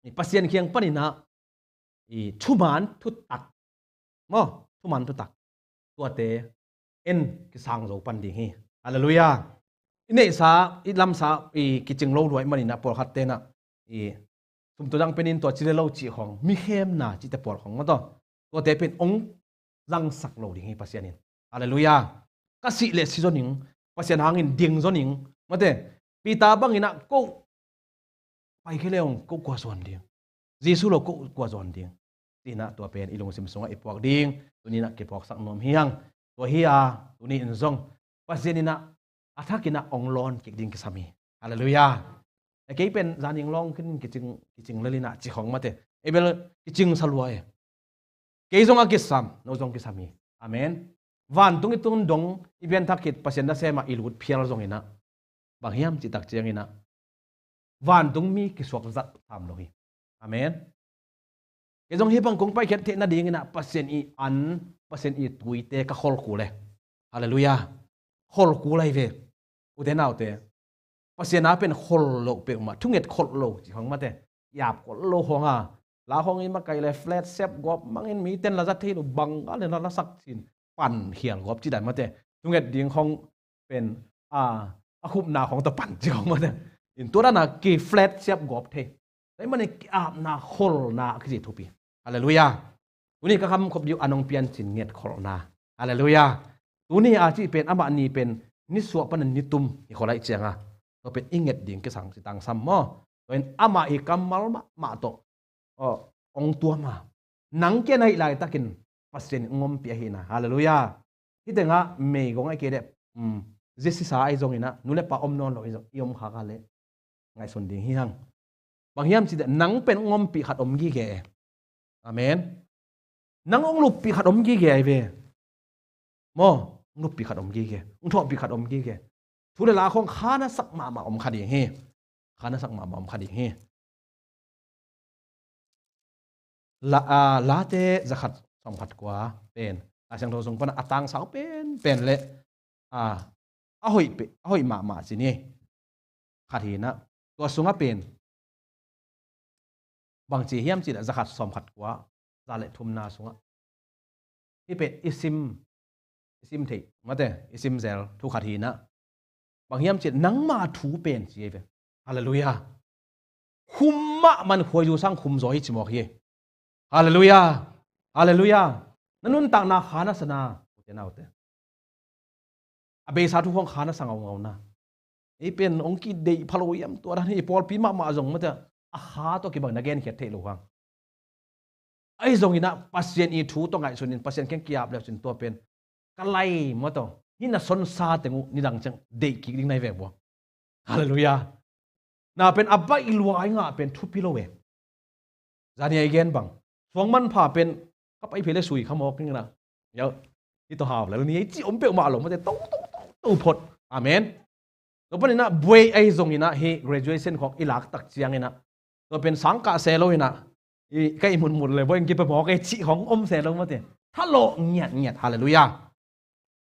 eh, Pasian kiang panin ah, eh, thuman thutak, maw, thuman thutak, tuate en kisang zo pan ding hi. Halleluiah. I neihsa, i lamsa, i kicing lo lua ahih manin ah pawlkhatte in ah, i sum tua zang penin tua ci le lo cih khawng, mi khemna cihte pawl khawng maw, tua, tuate pen hong zangsak lo ding hi Pasian in. Halleluiah. Ka sih leh si zaw ning, Pasian hangin ding zaw ning, mate. Peter bangin ah ko paikhia le hong ko kua zawn ding, Jesu lo ko kua zawn ding, ci-in ah tua pen i lungsim sungah i puak ding, tuni-in ah kipuaksak nuam hi hang. Tua hi a, tuni-in zong Pasian in ah a thakin ah hong lawn kik ding kisam hi. Halleluiah. E, kei pen zaning lawng khin kicing, kicing lel in ah ci khawng mate. Ei bel kicing sa lua e. Kei zong a kisam, no zong kisam hi. Amen. Vantung i tun dong i pianthak khit Pasian nasem ah i lut phial zongin ah, bang hiam cih tak ciangin ah vantung mi kisuak zat tham lo hi. Amen. Kei zong hih bang kong paikhiat theih nadingin ah Pasian i an, Pasian i tuite ka khol kul e. Halleluiah. Khol kul ahi ve. Ute naute, Pasian a pen khol loh peuhmah, thunget kholh lo ci khawng mate, i ap kholh lo khawng a, la khawng i makaih le flat sep gawp mangin miten la zat thei lo, bang a le la, la sak cin, pan khial gawp ci dan mate, thunget ding khawng pen, a, a khupna khawng tawh pan ci khawng mate, in tua dan a ki flat sep gawp thei. Tua ahih manin ki-apna kholhna a kici thupi. Halleluiah. Tuni ka khamkhop ding uh an hong pia in ci-in nget kholhna. Halleluiah. Tuni a cih pen amah ni pen nisuah panin nitum hi khol ahih ciangin, tua pen i nget ding kisam, ci tangsam maw. Tua in amah i kammal mahmah tawh, aw, hong tuam a, nang kei na hih laitakin Pasian in hong ompih ahi na. Halleluiah. Hih tengah meigong ahih kei leh, um, zi sisa ahi zongin ah, nu le pa om nawn lo ahi zong, i om khak a leh ngaihsun ding hi hang. Bang hiam cih leh nang pen hong ompih khat om gige e. Amen. Nang hong luppih khat om gige ahi ve. Maw, hong luppih khat om gige, hong thawhpih khat om gige. Thu le la khawng kha na sak mahmah om kha ding hi. Kha na sak mahmah om kha ding hi. La, a, Late zakhat sawmkhat kua pen Lai Siangtho sung pan a tangsau penpen le, a, a hoih pe, a hoih mahmah ci ni. Khat hi na, tua sungah pen bang ci hiam cih leh zakhat sawmkhat kua, za le thumna sungah, hih pen i sim, i sim theih mate, i sim zel thu khat hi na. Bang hiam cih leh nangma thu pen ci hi ve. Halleluiah. Khum mahmah in khuaizu sang khum zaw hi ci mawk hi. Halleluiah. Halleluiah. Na nuntakna kha na sa na, ute naute. A beisa thu khawng kha na sa ngaungau na. Ei pen hong kideih pha lo hiam, tua dan hi, i pawlpi mahmah zong mate, a kha tawh kibang na genkhiat theih lo hang. Ahi zongin ah Pasian i thu tawh ngaihsun in, Pasian kiang ki-ap le cin tua pen ka lai maw tawh, hih na sonsa teng uh nidang ciang deih kik ding na hi ve bua. Halleluiah. Na pen a baih luai ngah pen thupi lo e. Zani a i gen bang, suang manpha pen ka pai phei le sui kha mawk ing ina. Yo, hi tawh hau lel ni ei cih om peuhmah lo mate, to to to to phot. Amen. Tua panin ah buei ahi zongin ah hih graduation khawng i lak tak ciangin ah, tua pen sang kah se lo in ah, i ka ihmut mut le buei in kipia mawk ei cih khawng om se lo mate. Thalawh ngiatngiat. Halleluiah.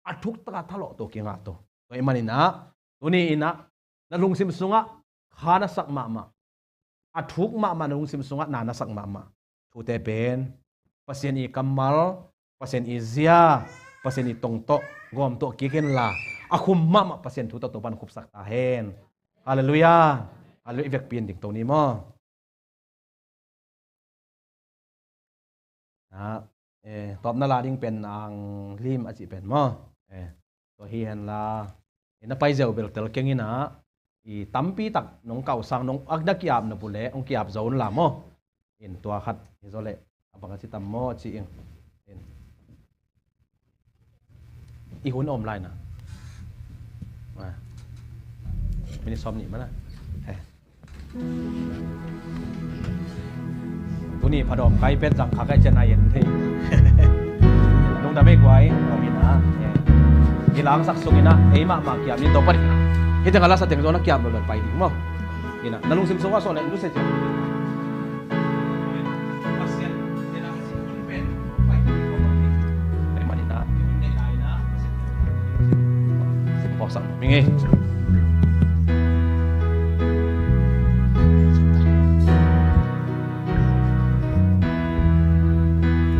A thuk taka thalawh tawh kingah tawh. Tua ahih manin ah tuni in ah na lungsim sungah kha na sak mahmah, a thuk mahmah, na lungsim sungah na na sak mahmah thute pen Pasian i kammal, Pasian i zia, Pasian i tong tawh gawm tuah kik inla, a khum mahmah Pasian thu tawh Topa'n khupsak ta hen. Halleluiah. Halleluiah. I vekpi in ding to ni maw? Na, eh, tawpna la ding pen ang lim a cih pen maw? Eh, tua hi henla, eh, na pai ziau bel tel keng in ah, i tampi tak nong kau sang, nong ak na ki-ap na bu le hong ki-ap zo unla maw? In tua khat hi zaw leh a bang a ci tam maw ci ing. In. I hun om lai na. Ah. Minit sawm nih mana. Eh. Tuni phadawm kai pet zang kha kai cian a yen thei. Lungdam ei guai, amin ah. Eh. I langsak sung in ah, ei mahmah kiam in Topa. Hih teng a la sa teng zaw na kiam lo lel pai ding maw? In ah, na lungsim sung ah sawh leh nusia cian.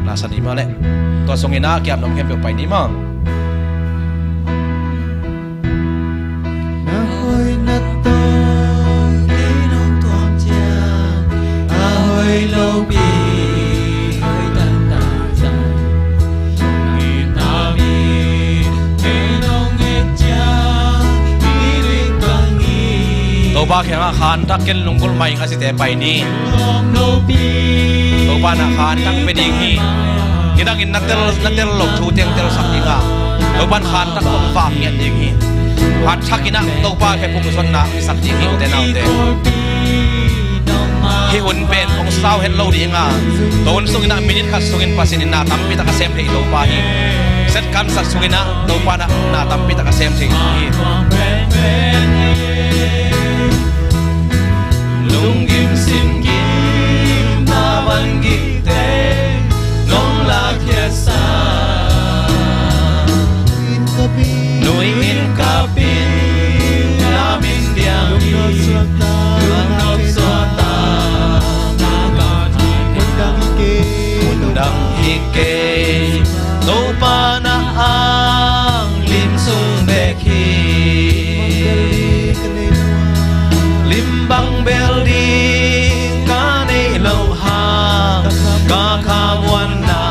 Lasa ni maw leh. Tua sungin a kiam nong khempeuh pai ni maw? Na hoih na tawng kei nong tuam ciang, a hoih lopi hoih taktak zang. Nong it na mi kei nong et ciang, mi lik bang hi. Topa kiangah khantak ken lunggulh mah ing a cite pai ni. Topa na khantak pe ding hi. Nidangin na tel, na tel loh thu teng telsak ding a, Topa'n khantak tawh vak ngiat ding hi. Khantak in ah Topa he phungzonna i sak ding hi ute naute. Hih hun pen hong sau het lo ding a, tua hun sungin ah minit khat sungin Pasian in na tampi tak a sem thei Topa hi. Set kansak sungin ah Topa na, na tampi tak a sem thei hi. Lunggim singkimna bangkik teng nong lakkhiatsak. Nui in kapin na min biang hi. Lungnop suakta na ka thai. Mundang hi kei, Topa na ang lim sung bek hi. Lim bang bel ding ka neih loh hang, ka khamuanna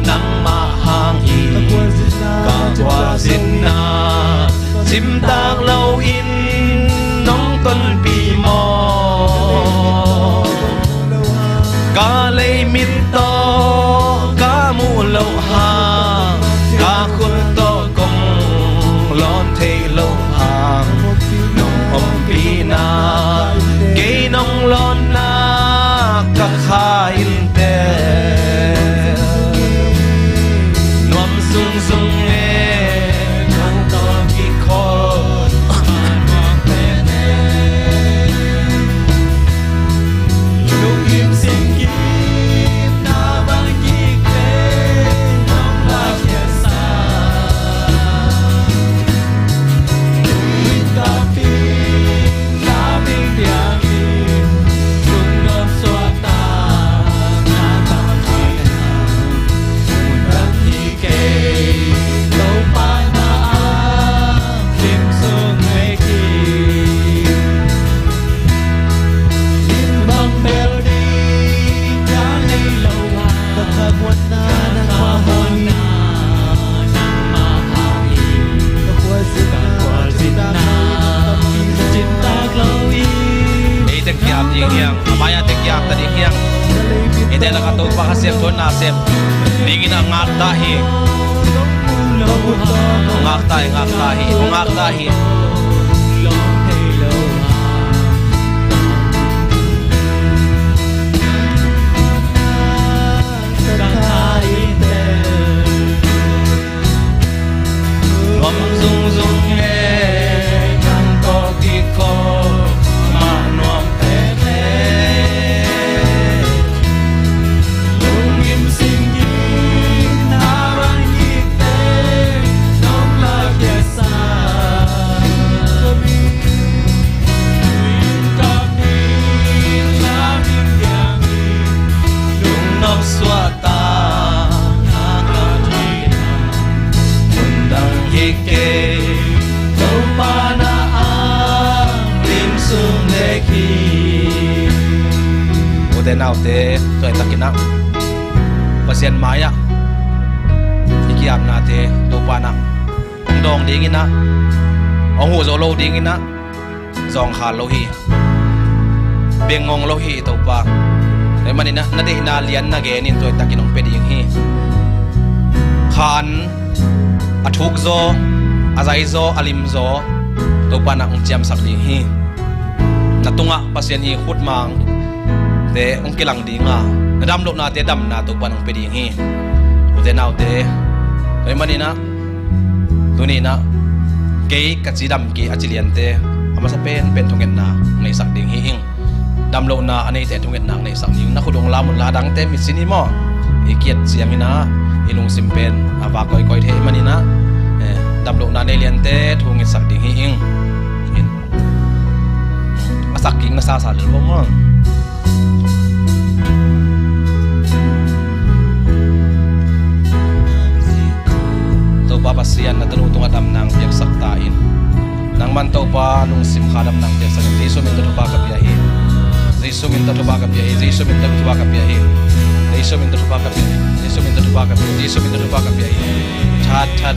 nangmah hang hi. Ka khualzinna cimtak loin nong tonpih maw? Ka leimit tawh ka muh loh hang, ka khut tawh kong lawn theih loh hang, nong ompihna kei nong lawnna ka kha innte. Nuam sungzung e, nong tawh kikhol. Kei Topa na a lim sung bek hi. Lim bang bel ding ka neih loh hang, ka khamuanna nangmah hang hi. Ka khualzinna cimtak loin. Ei teng kiam ding hiang, a mai-ah teng kiam ta ding hiang. Eite lakah Topa Kha Siangtho in na sem dingin a ngak ta hi. Hong ngak ta hi, ngak ta hi, hong ngak ta hi. Te naute, tua i takin ah Pasian mai-ah i ki-apnate Topa in ah hong dawng dingin ah, hong huh zo lo dingin ah zawngkhal lo hi. Bengngong lo hi Topa. Tua ahih manin ah na deihna lian na genin tua i takin hong pia ding hi. Kha an, a thukzaw, a zaizaw, a limzaw Topa in ah hong ciamsak ding hi. Na tungah Pasian i khutmangte hong kilang ding a, na damlohnate damna Topa in hong pia ding hi. Ute naute, tua ahih manin ah tuni in ah kei ka cidam kei a ci liante a masa penpen thungetna hong neisak ding hi ing. Damlohna a neite thungetna hong neisak ding. Na khut hong lam un la, a dangte mitsin hi maw? I ki-et ciangin ah i lungsim pen a vak kawikawi thei ahih manin ah, eh, damlohna nei liante thu hong ngetsak ding hi ing. In. A sak kik na sasa lel maw? Topa Pasian, na tanu tungah damna hong piaksak ta in. Nangman Topa, lungsim kha damna hong piaksak in. Jesu min tawh thupha ka pia hi. Jesu min tawh thupha ka pia hi. Jesu min tawh thupha ka pia hi. Jesu min tawh thupha ka pia hi. Jesu min tawh thupha ka pia hi. Jesu min tawh thupha ka pia hi. That, that,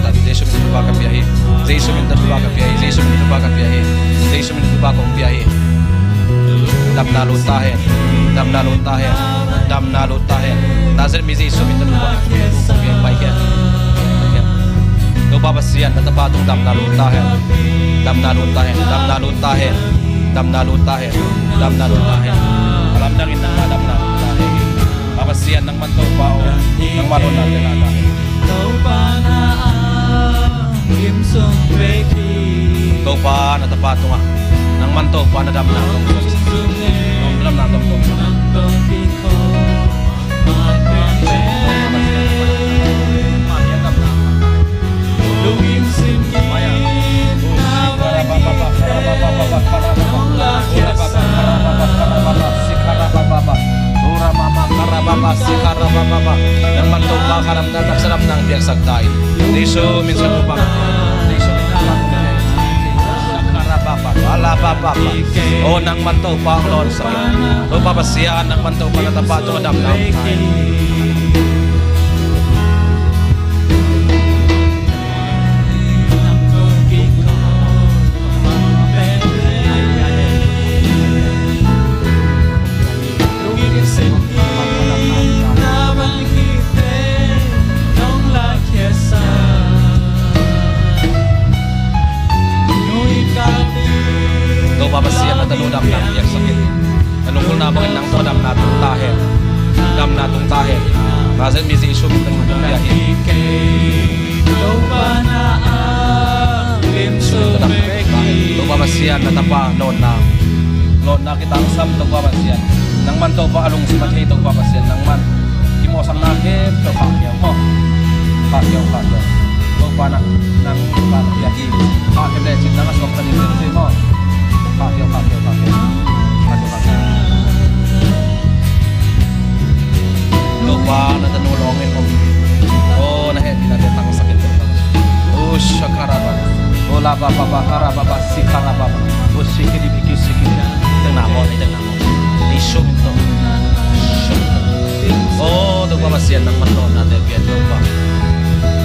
that. Jesu min tawh thupha ka pia hi. Jesu min tawh thupha ka pia hi. Jesu min tawh thupha ka pia hi. Jesu min tawh thupha kong pia hi. Damna lut ta hen. Damna lut ta hen. Damna lut ta hen. Nazareth mi Jesu min tawh thupha kong pia hi. Pai hen. Topa Pasian, na tapa tung damna lut ta hen. Damna lut ta hen. Damna lut ta hen. Damna lut ta hen. Damna lut ta hen. A lamdangin nangma damna lut ta hen. Pa Pasian, nangman Topa aw, nangma lawhna te ngah ta hen. Topa na tapa tungah nangman Topa na damna tong tong. Na damna tong tong. Nangman Topa ka damna taksa damna hong piaksak ta in. Jesu min tawh thupha. Jesu min tawh thupha. Aw, nangman Topa hong lawnsak in. Topa Pasian, nangman Topa na tapa tungah damna hong ta in. Topa Pasian, na tanu damna piaksak in. Na lunggulhna bangin nang tawh damna tung ta hen. Damna tung ta hen. Nazareth mi Jesu min tawh tung ta hen. Topa Pasian, na tapa lawnna, lawnna kitangsam Topa Pasian. Nangman Topa a lungsim a thei Topa Pasian, nangman kimawhsakna khempeuh khahkhia uh maw? Khahkhia uh, khahkhia uh. Topa na, nang Topa na pia hi. Khahkhia lecin nang a suakta ding ding maw? Khahkhia uh, khahkhia uh, khahkhia uh. Khahkhia uh, khahkhia uh. Topa na tanu lawngin om. Aw, na hehpihna te tangsak in Topa. Usha karaba. Ola baba ba karaba ba si karaba ba. Ushi kiri biki si kiri. Teng na mo, teng na mo. Ni shum to. Shum to. Aw, Topa Pasian, nangman lawnna te pia Topa.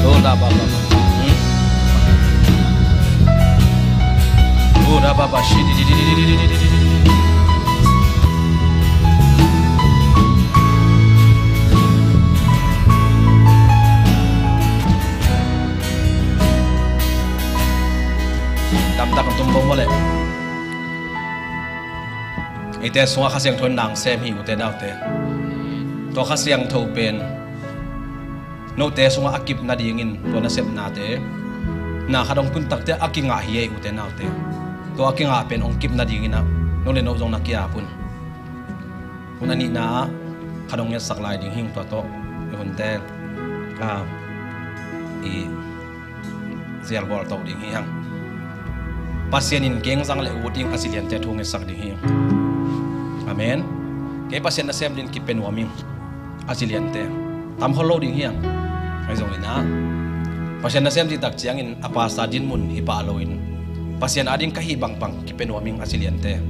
Ola baba ba. Damtak tum bawm leh. Eite sungah Kha Siangtho in na sem hi, ute naute. Tua Kha Siangtho pen note sungah a kip nadingin tua nasepnate na khat hong tun takte a kingah hi ei, ute naute. Tua a kingah pen hong kip nadingin ah no le no zong na ki-ap un. Hun a nihna ah khat hong ngetsak lai ding hing, tua tawh i hunte a i zialbawl to ding hi hang. Pasian in kei zang le ut ing, a ci liante thu ngetsak ding hi. Amen. Kei Pasian nasem ding kipia nuam ing, a ci liante tam khol lo ding hi hang. Ahi zongin ah Pasian nasem ding tak ciangin a pastor din mun hi pah loin Pasian ading ka hih bangbang kipia nuam ing, a ci liante.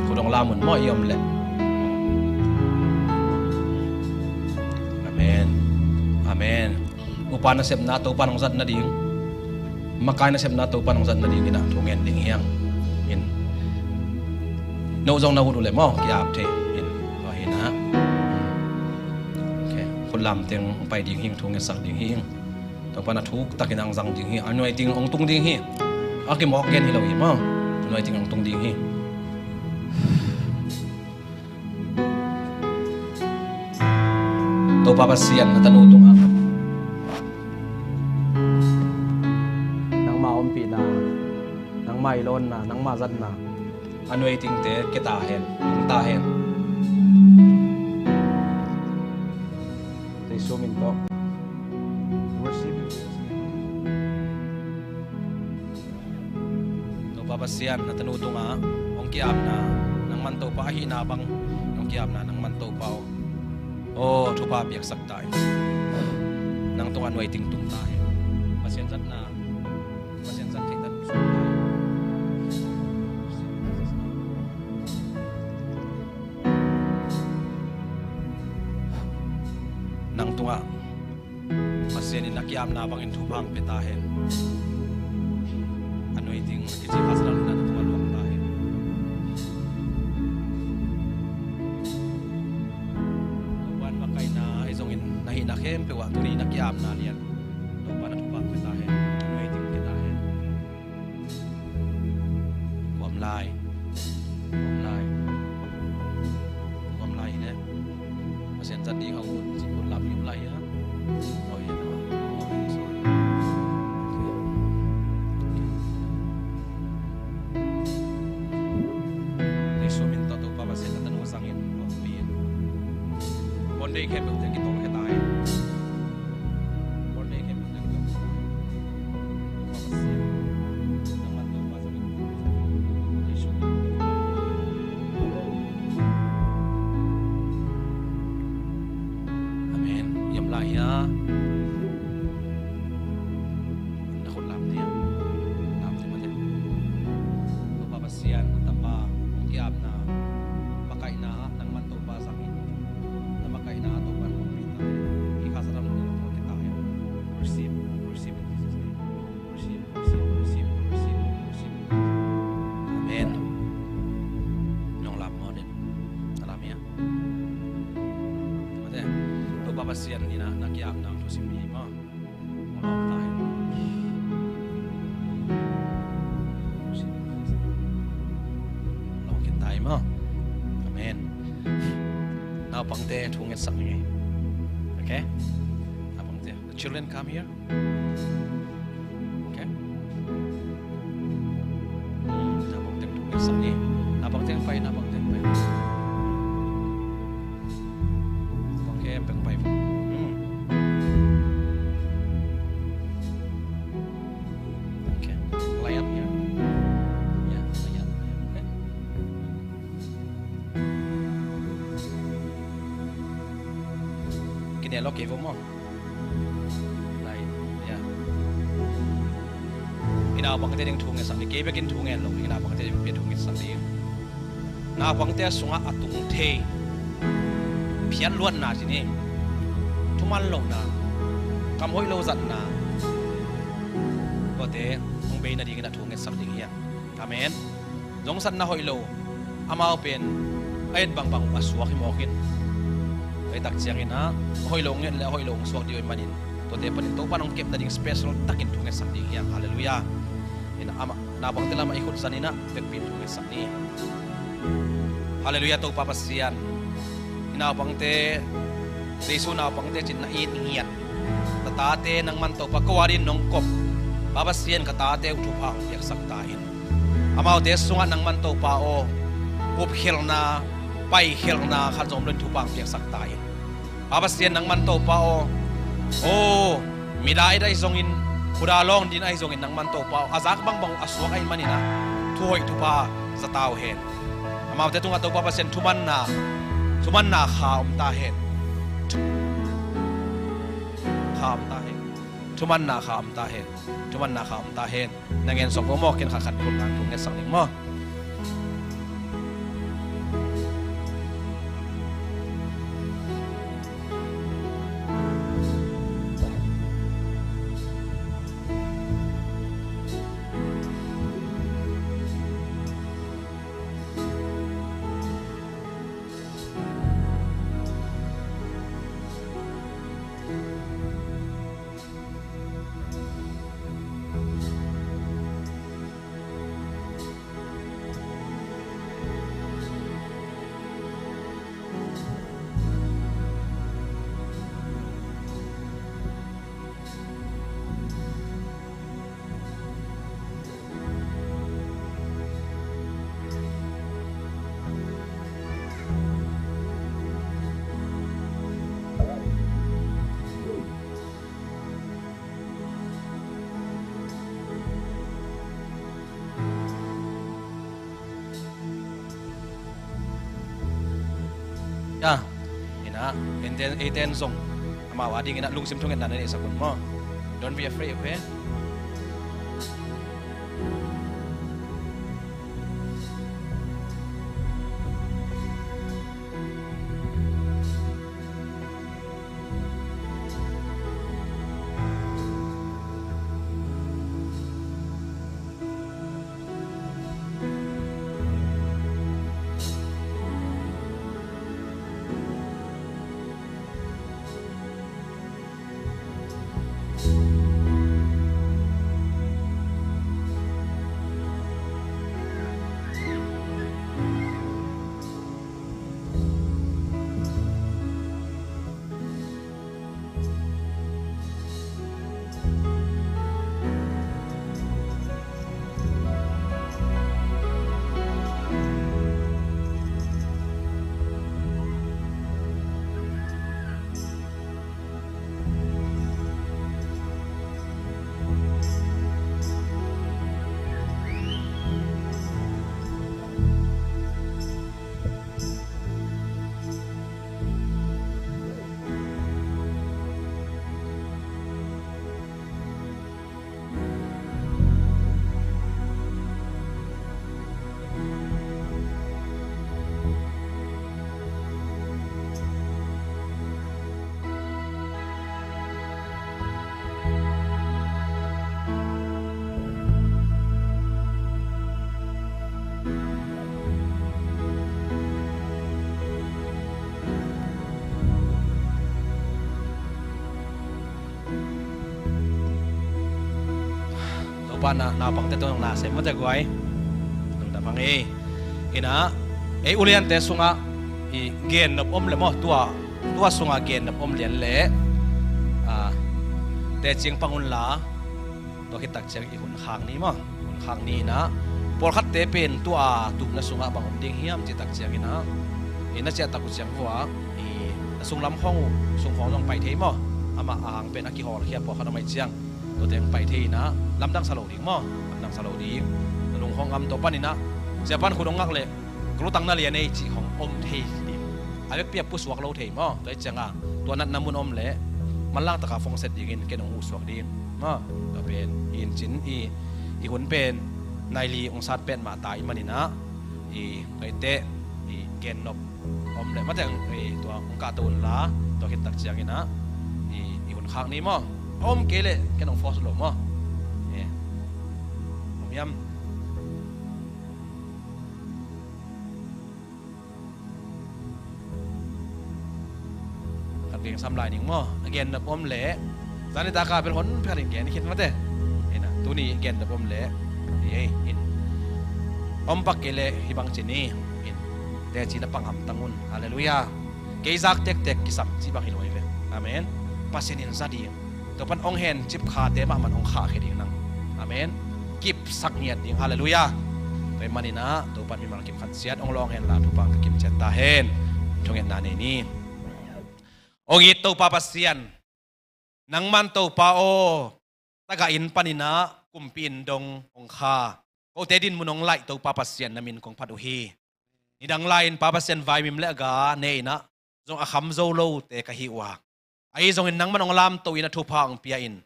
Khut Zong lam un maw, i om leh. Amen. Amen. Upa nasepna Topa nong zat nading, makai nasepna Topa nong zat nading in ah thu ngen ding hi hang. In. No zong na ut uh leh maw, ki-ap thei in. Tua hi in ah. Ok. Khut lam teng pai ding hi ing, thu ngetsak ding hi ing. Topa na thuk takin ang zang ding hi. A nuai ting ong tung ding hi. A kimawk gen hi lo hi maw. A nuai ting ong tung ding hi. Topa Pasian, na tanu tungah nangma ompihna, nangma i lawnna, nangma zatna a nuai tingte kia ta hen, tung ta hen. Jesu min tawh. Worship in Jesus' name. Topa Pasian, na tanu tungah hong ki-apna, nangman Topa ahihna bang hong ki-apna, nangman Topa aw. Aw, thupha piaksak ta in. Nang tungah nuai ting tung ta hen. Pasian zatna, Pasian zat theih tan. Nang tungah Pasian in na ki-apna bangin thupha hong pia ta hen. A nuai ting a kici kha sadang in na tungah luang ta hen. Topa in makaihna ahi zongin na hihna khempeuh ah tuni na ki-apna lian Topa na thupha hong pia ta hen. A nuai ting pia ta hen. Kuam lai. Kuam lai. Kuam lai hi leh. Pasian zat ding a ut, cih kun lam hi lai hi a. Oh, yeah, no. Oh, sorry. Jesu min tawh Topa Pasian na tanu zangin, oh, pi in. Bon dei khempeuh teng kitong khia ta hen. Amen. Yam lai hia. Na khut lam ni a. Lam ni mate. Topa Pasian, na tapa hong ki-apna, makaihna ah nangman Topa zangin, na makaihna ah Topa hong pia ta hen. I kha sadam na tungah kia ta hen. Receive, receive in Jesus' name. Receive, receive, receive, receive, receive. Amen. Nong lam maw den. Na lam hia. Mate. Topa Pasian in ah na ki-apna thusim hi maw. Lawng khin ta hi maw. Amen. Naupangte thu ngetsak ni. Okay? Naupangte. The children come here. Okay? Naupangte thu ngetsak ni. Naupangte pai, naupangte pai. Pang khempeuh pai. Hmm. Okay. Line up here. Yeah, line up. Okay. Kine lo kei vo maw. Line. Yeah. I naupangte ding thu ngetsak ni. Kei bekin thu ngen lo. I naupangte ding pia thu ngetsak ni. Naupangte sungah a tung thei phiatluatna ci ni, thuman lohna, kam hoih lo zatna, tuate hong bei nadingin a thu ngetsak ding hi hang. Amen. Zongsatna hoih lo, amau pen a et bangbang uh a suak hi mawk in. Tua hi tak ciangin ah hoih lo nget le a hoih lo hong suak ding uh ahih manin, tuate panin Topa in hong kep nading special takin thu ngetsak ding hi hang. Halleluiah. In ah amah naupangte lamah i khut zanin ah vekpi in thu ngetsak ni. Halleluiah, Topa Pasian. I naupangte, Jesu naupangte cih na it ngiat. Na tate nangman Topa ko adingin nong kop. Pa Pasian, ka tate uh thupha hong piaksak ta in. Amaute sungah nangman Topa aw, upkhialhna, paikhialhna khat zong om loin thupha hong piaksak ta in. Pa Pasian, nangman Topa aw. Aw, mida et ahi zongin, khuda lawng din ahi zongin nangman Topa aw, a zak bangbang uh a suak ahih manin ah thu hoih thupha za ta uh hen. Amaute tungah Topa Pasian, thumanna, thumanna kha om ta hen. Kha om ta hen. Thumanna kha om ta hen. Thumanna kha om ta hen. Na ngen sawk vo maw, ken khat khat khut nang thu ngetsak ding maw. Ya, inah, eite, eite in zong amau ading inah lungsim thungetna na neihsak un maw. Don't be afraid, okay? Topa na, naupangte tawh na sem mate guai. Lungdam hang ei. Inah, ei uliante sungah i gennop om le maw, tua, tua sungah gennop om lian le, ah, teci pang unla, tua khit tak ciang i hun khak ni maw. Hun khak ni inah, pawlkhatte pen tua tupna sungah bang om ding hiam cih tak ciang inah, i na ciah tak uh ciang vua, i na sunglam khawng uh, sung khawng zong pai thei maw. Amah a hang pen a kihawlkhia pawlkhat om ai ciang, tuate hong pai thei inah, lamdang sa lo ding maw. Lamdang sa lo ding. Na lung khawng ngam tua pan inah, sia pan khut hong ngak leh, ka lutang na lian ei cih khawng om thei ding. A vekpi a pusuak lo thei maw. Tua hi cianga tua natna mun om leh manlang taka phone set dingin ken hong huhsuak ding maw. Tua pen i in cin i, i hun pen nai li hong sat pet mah ta i maninah, i tua i teh i gennop om leh mateng i tua hong kahto unla, tua khit tak cianginah i, i hun khak ni maw. A om kei leh ken hong force lo maw. Eh, om hiam? Khat geng sam lai ning maw. A gennop om leh zani taka bel hon pherin gen khit mate. Inah tuni gennop om leh i ei in om pak kei leh hih bang ci ni. In teci na pang hamtang un. Halleluiah. Kei zak tektek kisam cih bang hi lo hi ve. Amen. Pasian in za ding. Tua pan hong hencip khate mahmah hong khahkhia ding nang. Amen. Kipsak ngiat ding. Halleluiah. Tua hi maninah Topa in mimal kim khat ciat hong lawng henla thupha ka kim ciat ta hen. Thungetna nei ni. Hong it Topa Pasian, nangman Topa aw, tagah inn paninah kumpi inn dong hong kha, kote dinmun hong laih Topa Pasian na min kong phat uh hi. Nidang lai-in Pa Pasian vaimim le a ga ne inah zong a kham zo lote ka hi uh a, ahi zongin nangman hong lamto in a thupha hong pia in,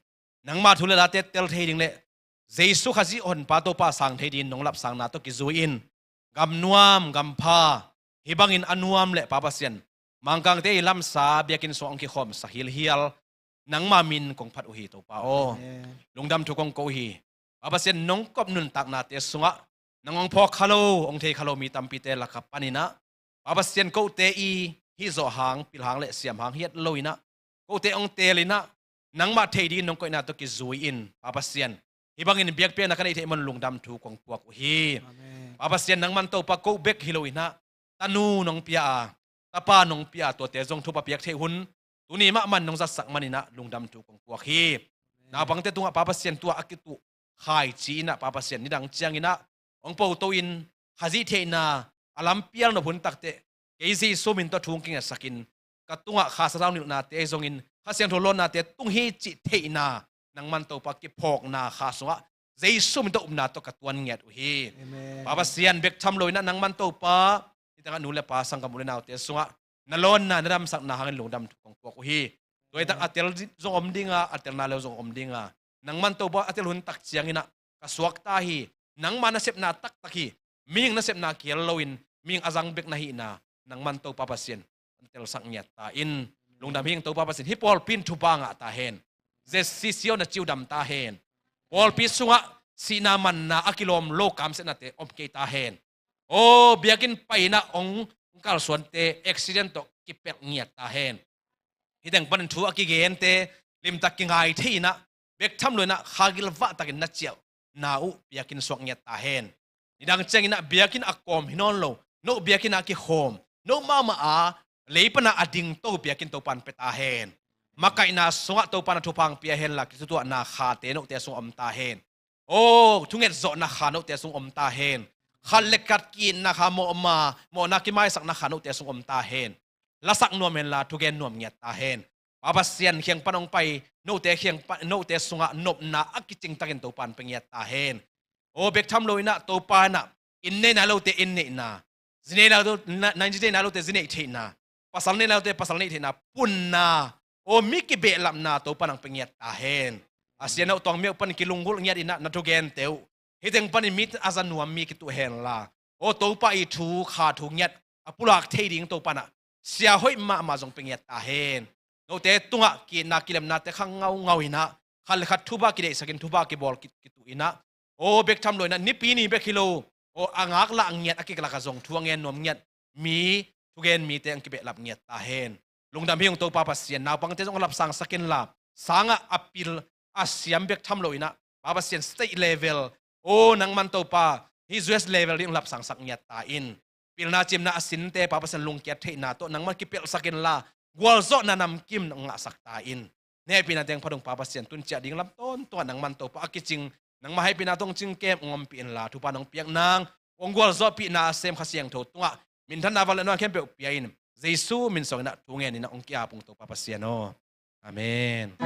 nangma thu le late tel thei ding le Jesu Khazih Honpa Topa a sang thei dingin nong lapsangna tawh kizui in, gamnuam gampha hih bangin a nuam le Pa Pasian, Mangkangte i lamsa biakinn sungah hong kikhawmsak hilhial nangma min kong phat uh hi Topa aw. Amen. Lungdam thu kong ko uh hi. Pa Pasian nong kop nuntaknate sungah nang hong phawk kha lo, hong thei kha lo mi tampite lakah paninah Pa Pasian kote i hih zawh hang, pil hang le siam hang hiat lo inah, kote hong teel inah nangmah thei dingin nong koihna tawh kizui in Pa Pasian, hih bangin biakpiakna ka neih theih man lungdam thu kong puak uh hi. Amen. Pa Pasian nangman Topa ko bek hi lo inah, tanu nong pia a, tapa nong pia a, tuate zong thupha piak theih hun tuni mahmah nong zatsak maninah lungdam thu kong puak hi. Amen. Naupangte tungah Pa Pasian tua a kituh khaici inah Pa Pasian nidang cianginah hong poto in Khazih theihna a lampial nop hun takteh kei Jesu min tawh thu hong kingetsakin ka tungah Kha Sangzaw nilhnate ahi zongin Kha Siangtho lawnnate tung hi cih theihna nangman Topa kiphawkna kha sungah Jesu min tawh upna tawh ka tuan ngiat uh hi. Amen. Pa Pasian bek tham lo inah nangman Topa nitangah nu le pa sanggam u le naute sungah na lawnna, na damsakna hangin lungdam thu kong puak uh hi. Tua hi tak a tel zong om dinga, a telna leu zong om dinga, nangman Topa a tel hun tak ciangin ah ka suakta hi. Nangma nasepna taktak hi. Mihing nasepna kihel loin mihing a zang bek na hihna nangman Topa Pasian hong telsak ngiat ta in. Lungdam hi ing Topa Pasian, hih pawlpi in thupha ngah ta hen. Z C C O na ci uh dam ta hen. Pawlpi sungah sihna manna a kilawm lo kamsiatnate om kei ta hen. Aw, biakinn pai-in ah hong kalsuante accident tawh kipelh ngiat ta hen. Hih teng panin thu a kigente limtak kingai thei-in ah, bek tham lo-in ah kha gilvah takin na ciahna uh biakinn suak ngiat ta hen. Nidang ciangin ah biakinn a kawm hi nawn lo, no biakinn ah kikhawm, no mahmah a lei pan ah a dingto biakinn Topa in pia ta hen. Makaihna sungah Topa in ah thupha hong pia hen la, kitutuahna khate note sung om ta hen. Aw, thunget zawhna kha note sung om ta hen. Khat le khat ki-itna kha, mawhma, mawhna kimaisakna kha note sung om ta hen. Lasak nuam hen la, thugen nuam ngiat ta hen. Pa Pasian kiang pan hong pai note kiang pan, note sungah nopna a kicing takin Topa in pia ngiat ta hen. Aw, bek tham lo-in ah Topa in ah inn nei nai lote inn neihna, zi nei nai lo, na, na zi nei nai lote zi neih theihna, pasal nei nai lote pasal neih theihna, punna, aw, mi kibehlapna Topa in hong pia ngiat ta hen. A sia no tawng miau pan kilunggulh ngiat in ah na thugente uh hih teng panin mi a za nuam mi kituh hen la, aw, Topa i thu kha thu ngiat a pulak thei ding Topa in ah sia hoih mahmah zong pia ngiat ta hen. Note tungah ki-itna kilemnate kha ngaungau-in ah, khat le khat thupha kideihsakin thupha kibawl ki, kituh in ah, aw, bek tham lo-in ah nipi ni bek hi lo, aw, a ngaklah ngiat, a kiklak ah zong thu a ngen nuam ngiat mi, thugen mite hong kibehlap ngiat ta hen. Lungdam hi ung Topa Pasian, naupangte zong a lapsangsak in la, sangah a pil a siam bek tham lo-in ah, Pa Pasian, state level, aw, nangman Topa, hih U S level ding hong lapsangsak ngiat ta in. Pilna cimna a sinte, Pa Pasian, lungkiat theihna tawh nangman kipelhsak in la, gualzawhna namkim nong ngahsak ta in. Na hehpihna teng phat ung Pa Pasian, tun ciah ding lam tawntungah nangman Topa a kicing, nangma hehpihna tawh hong cingkem hong ompih in la, thupha nong piak nang, hong gualzawhpihna a sem Kha Siangtho tungah minthanna, vangliatna khempeuh pia in, Jesu min suangin ah thu ngen in ah hong ki-ap ung Topa Pasian aw. Amen.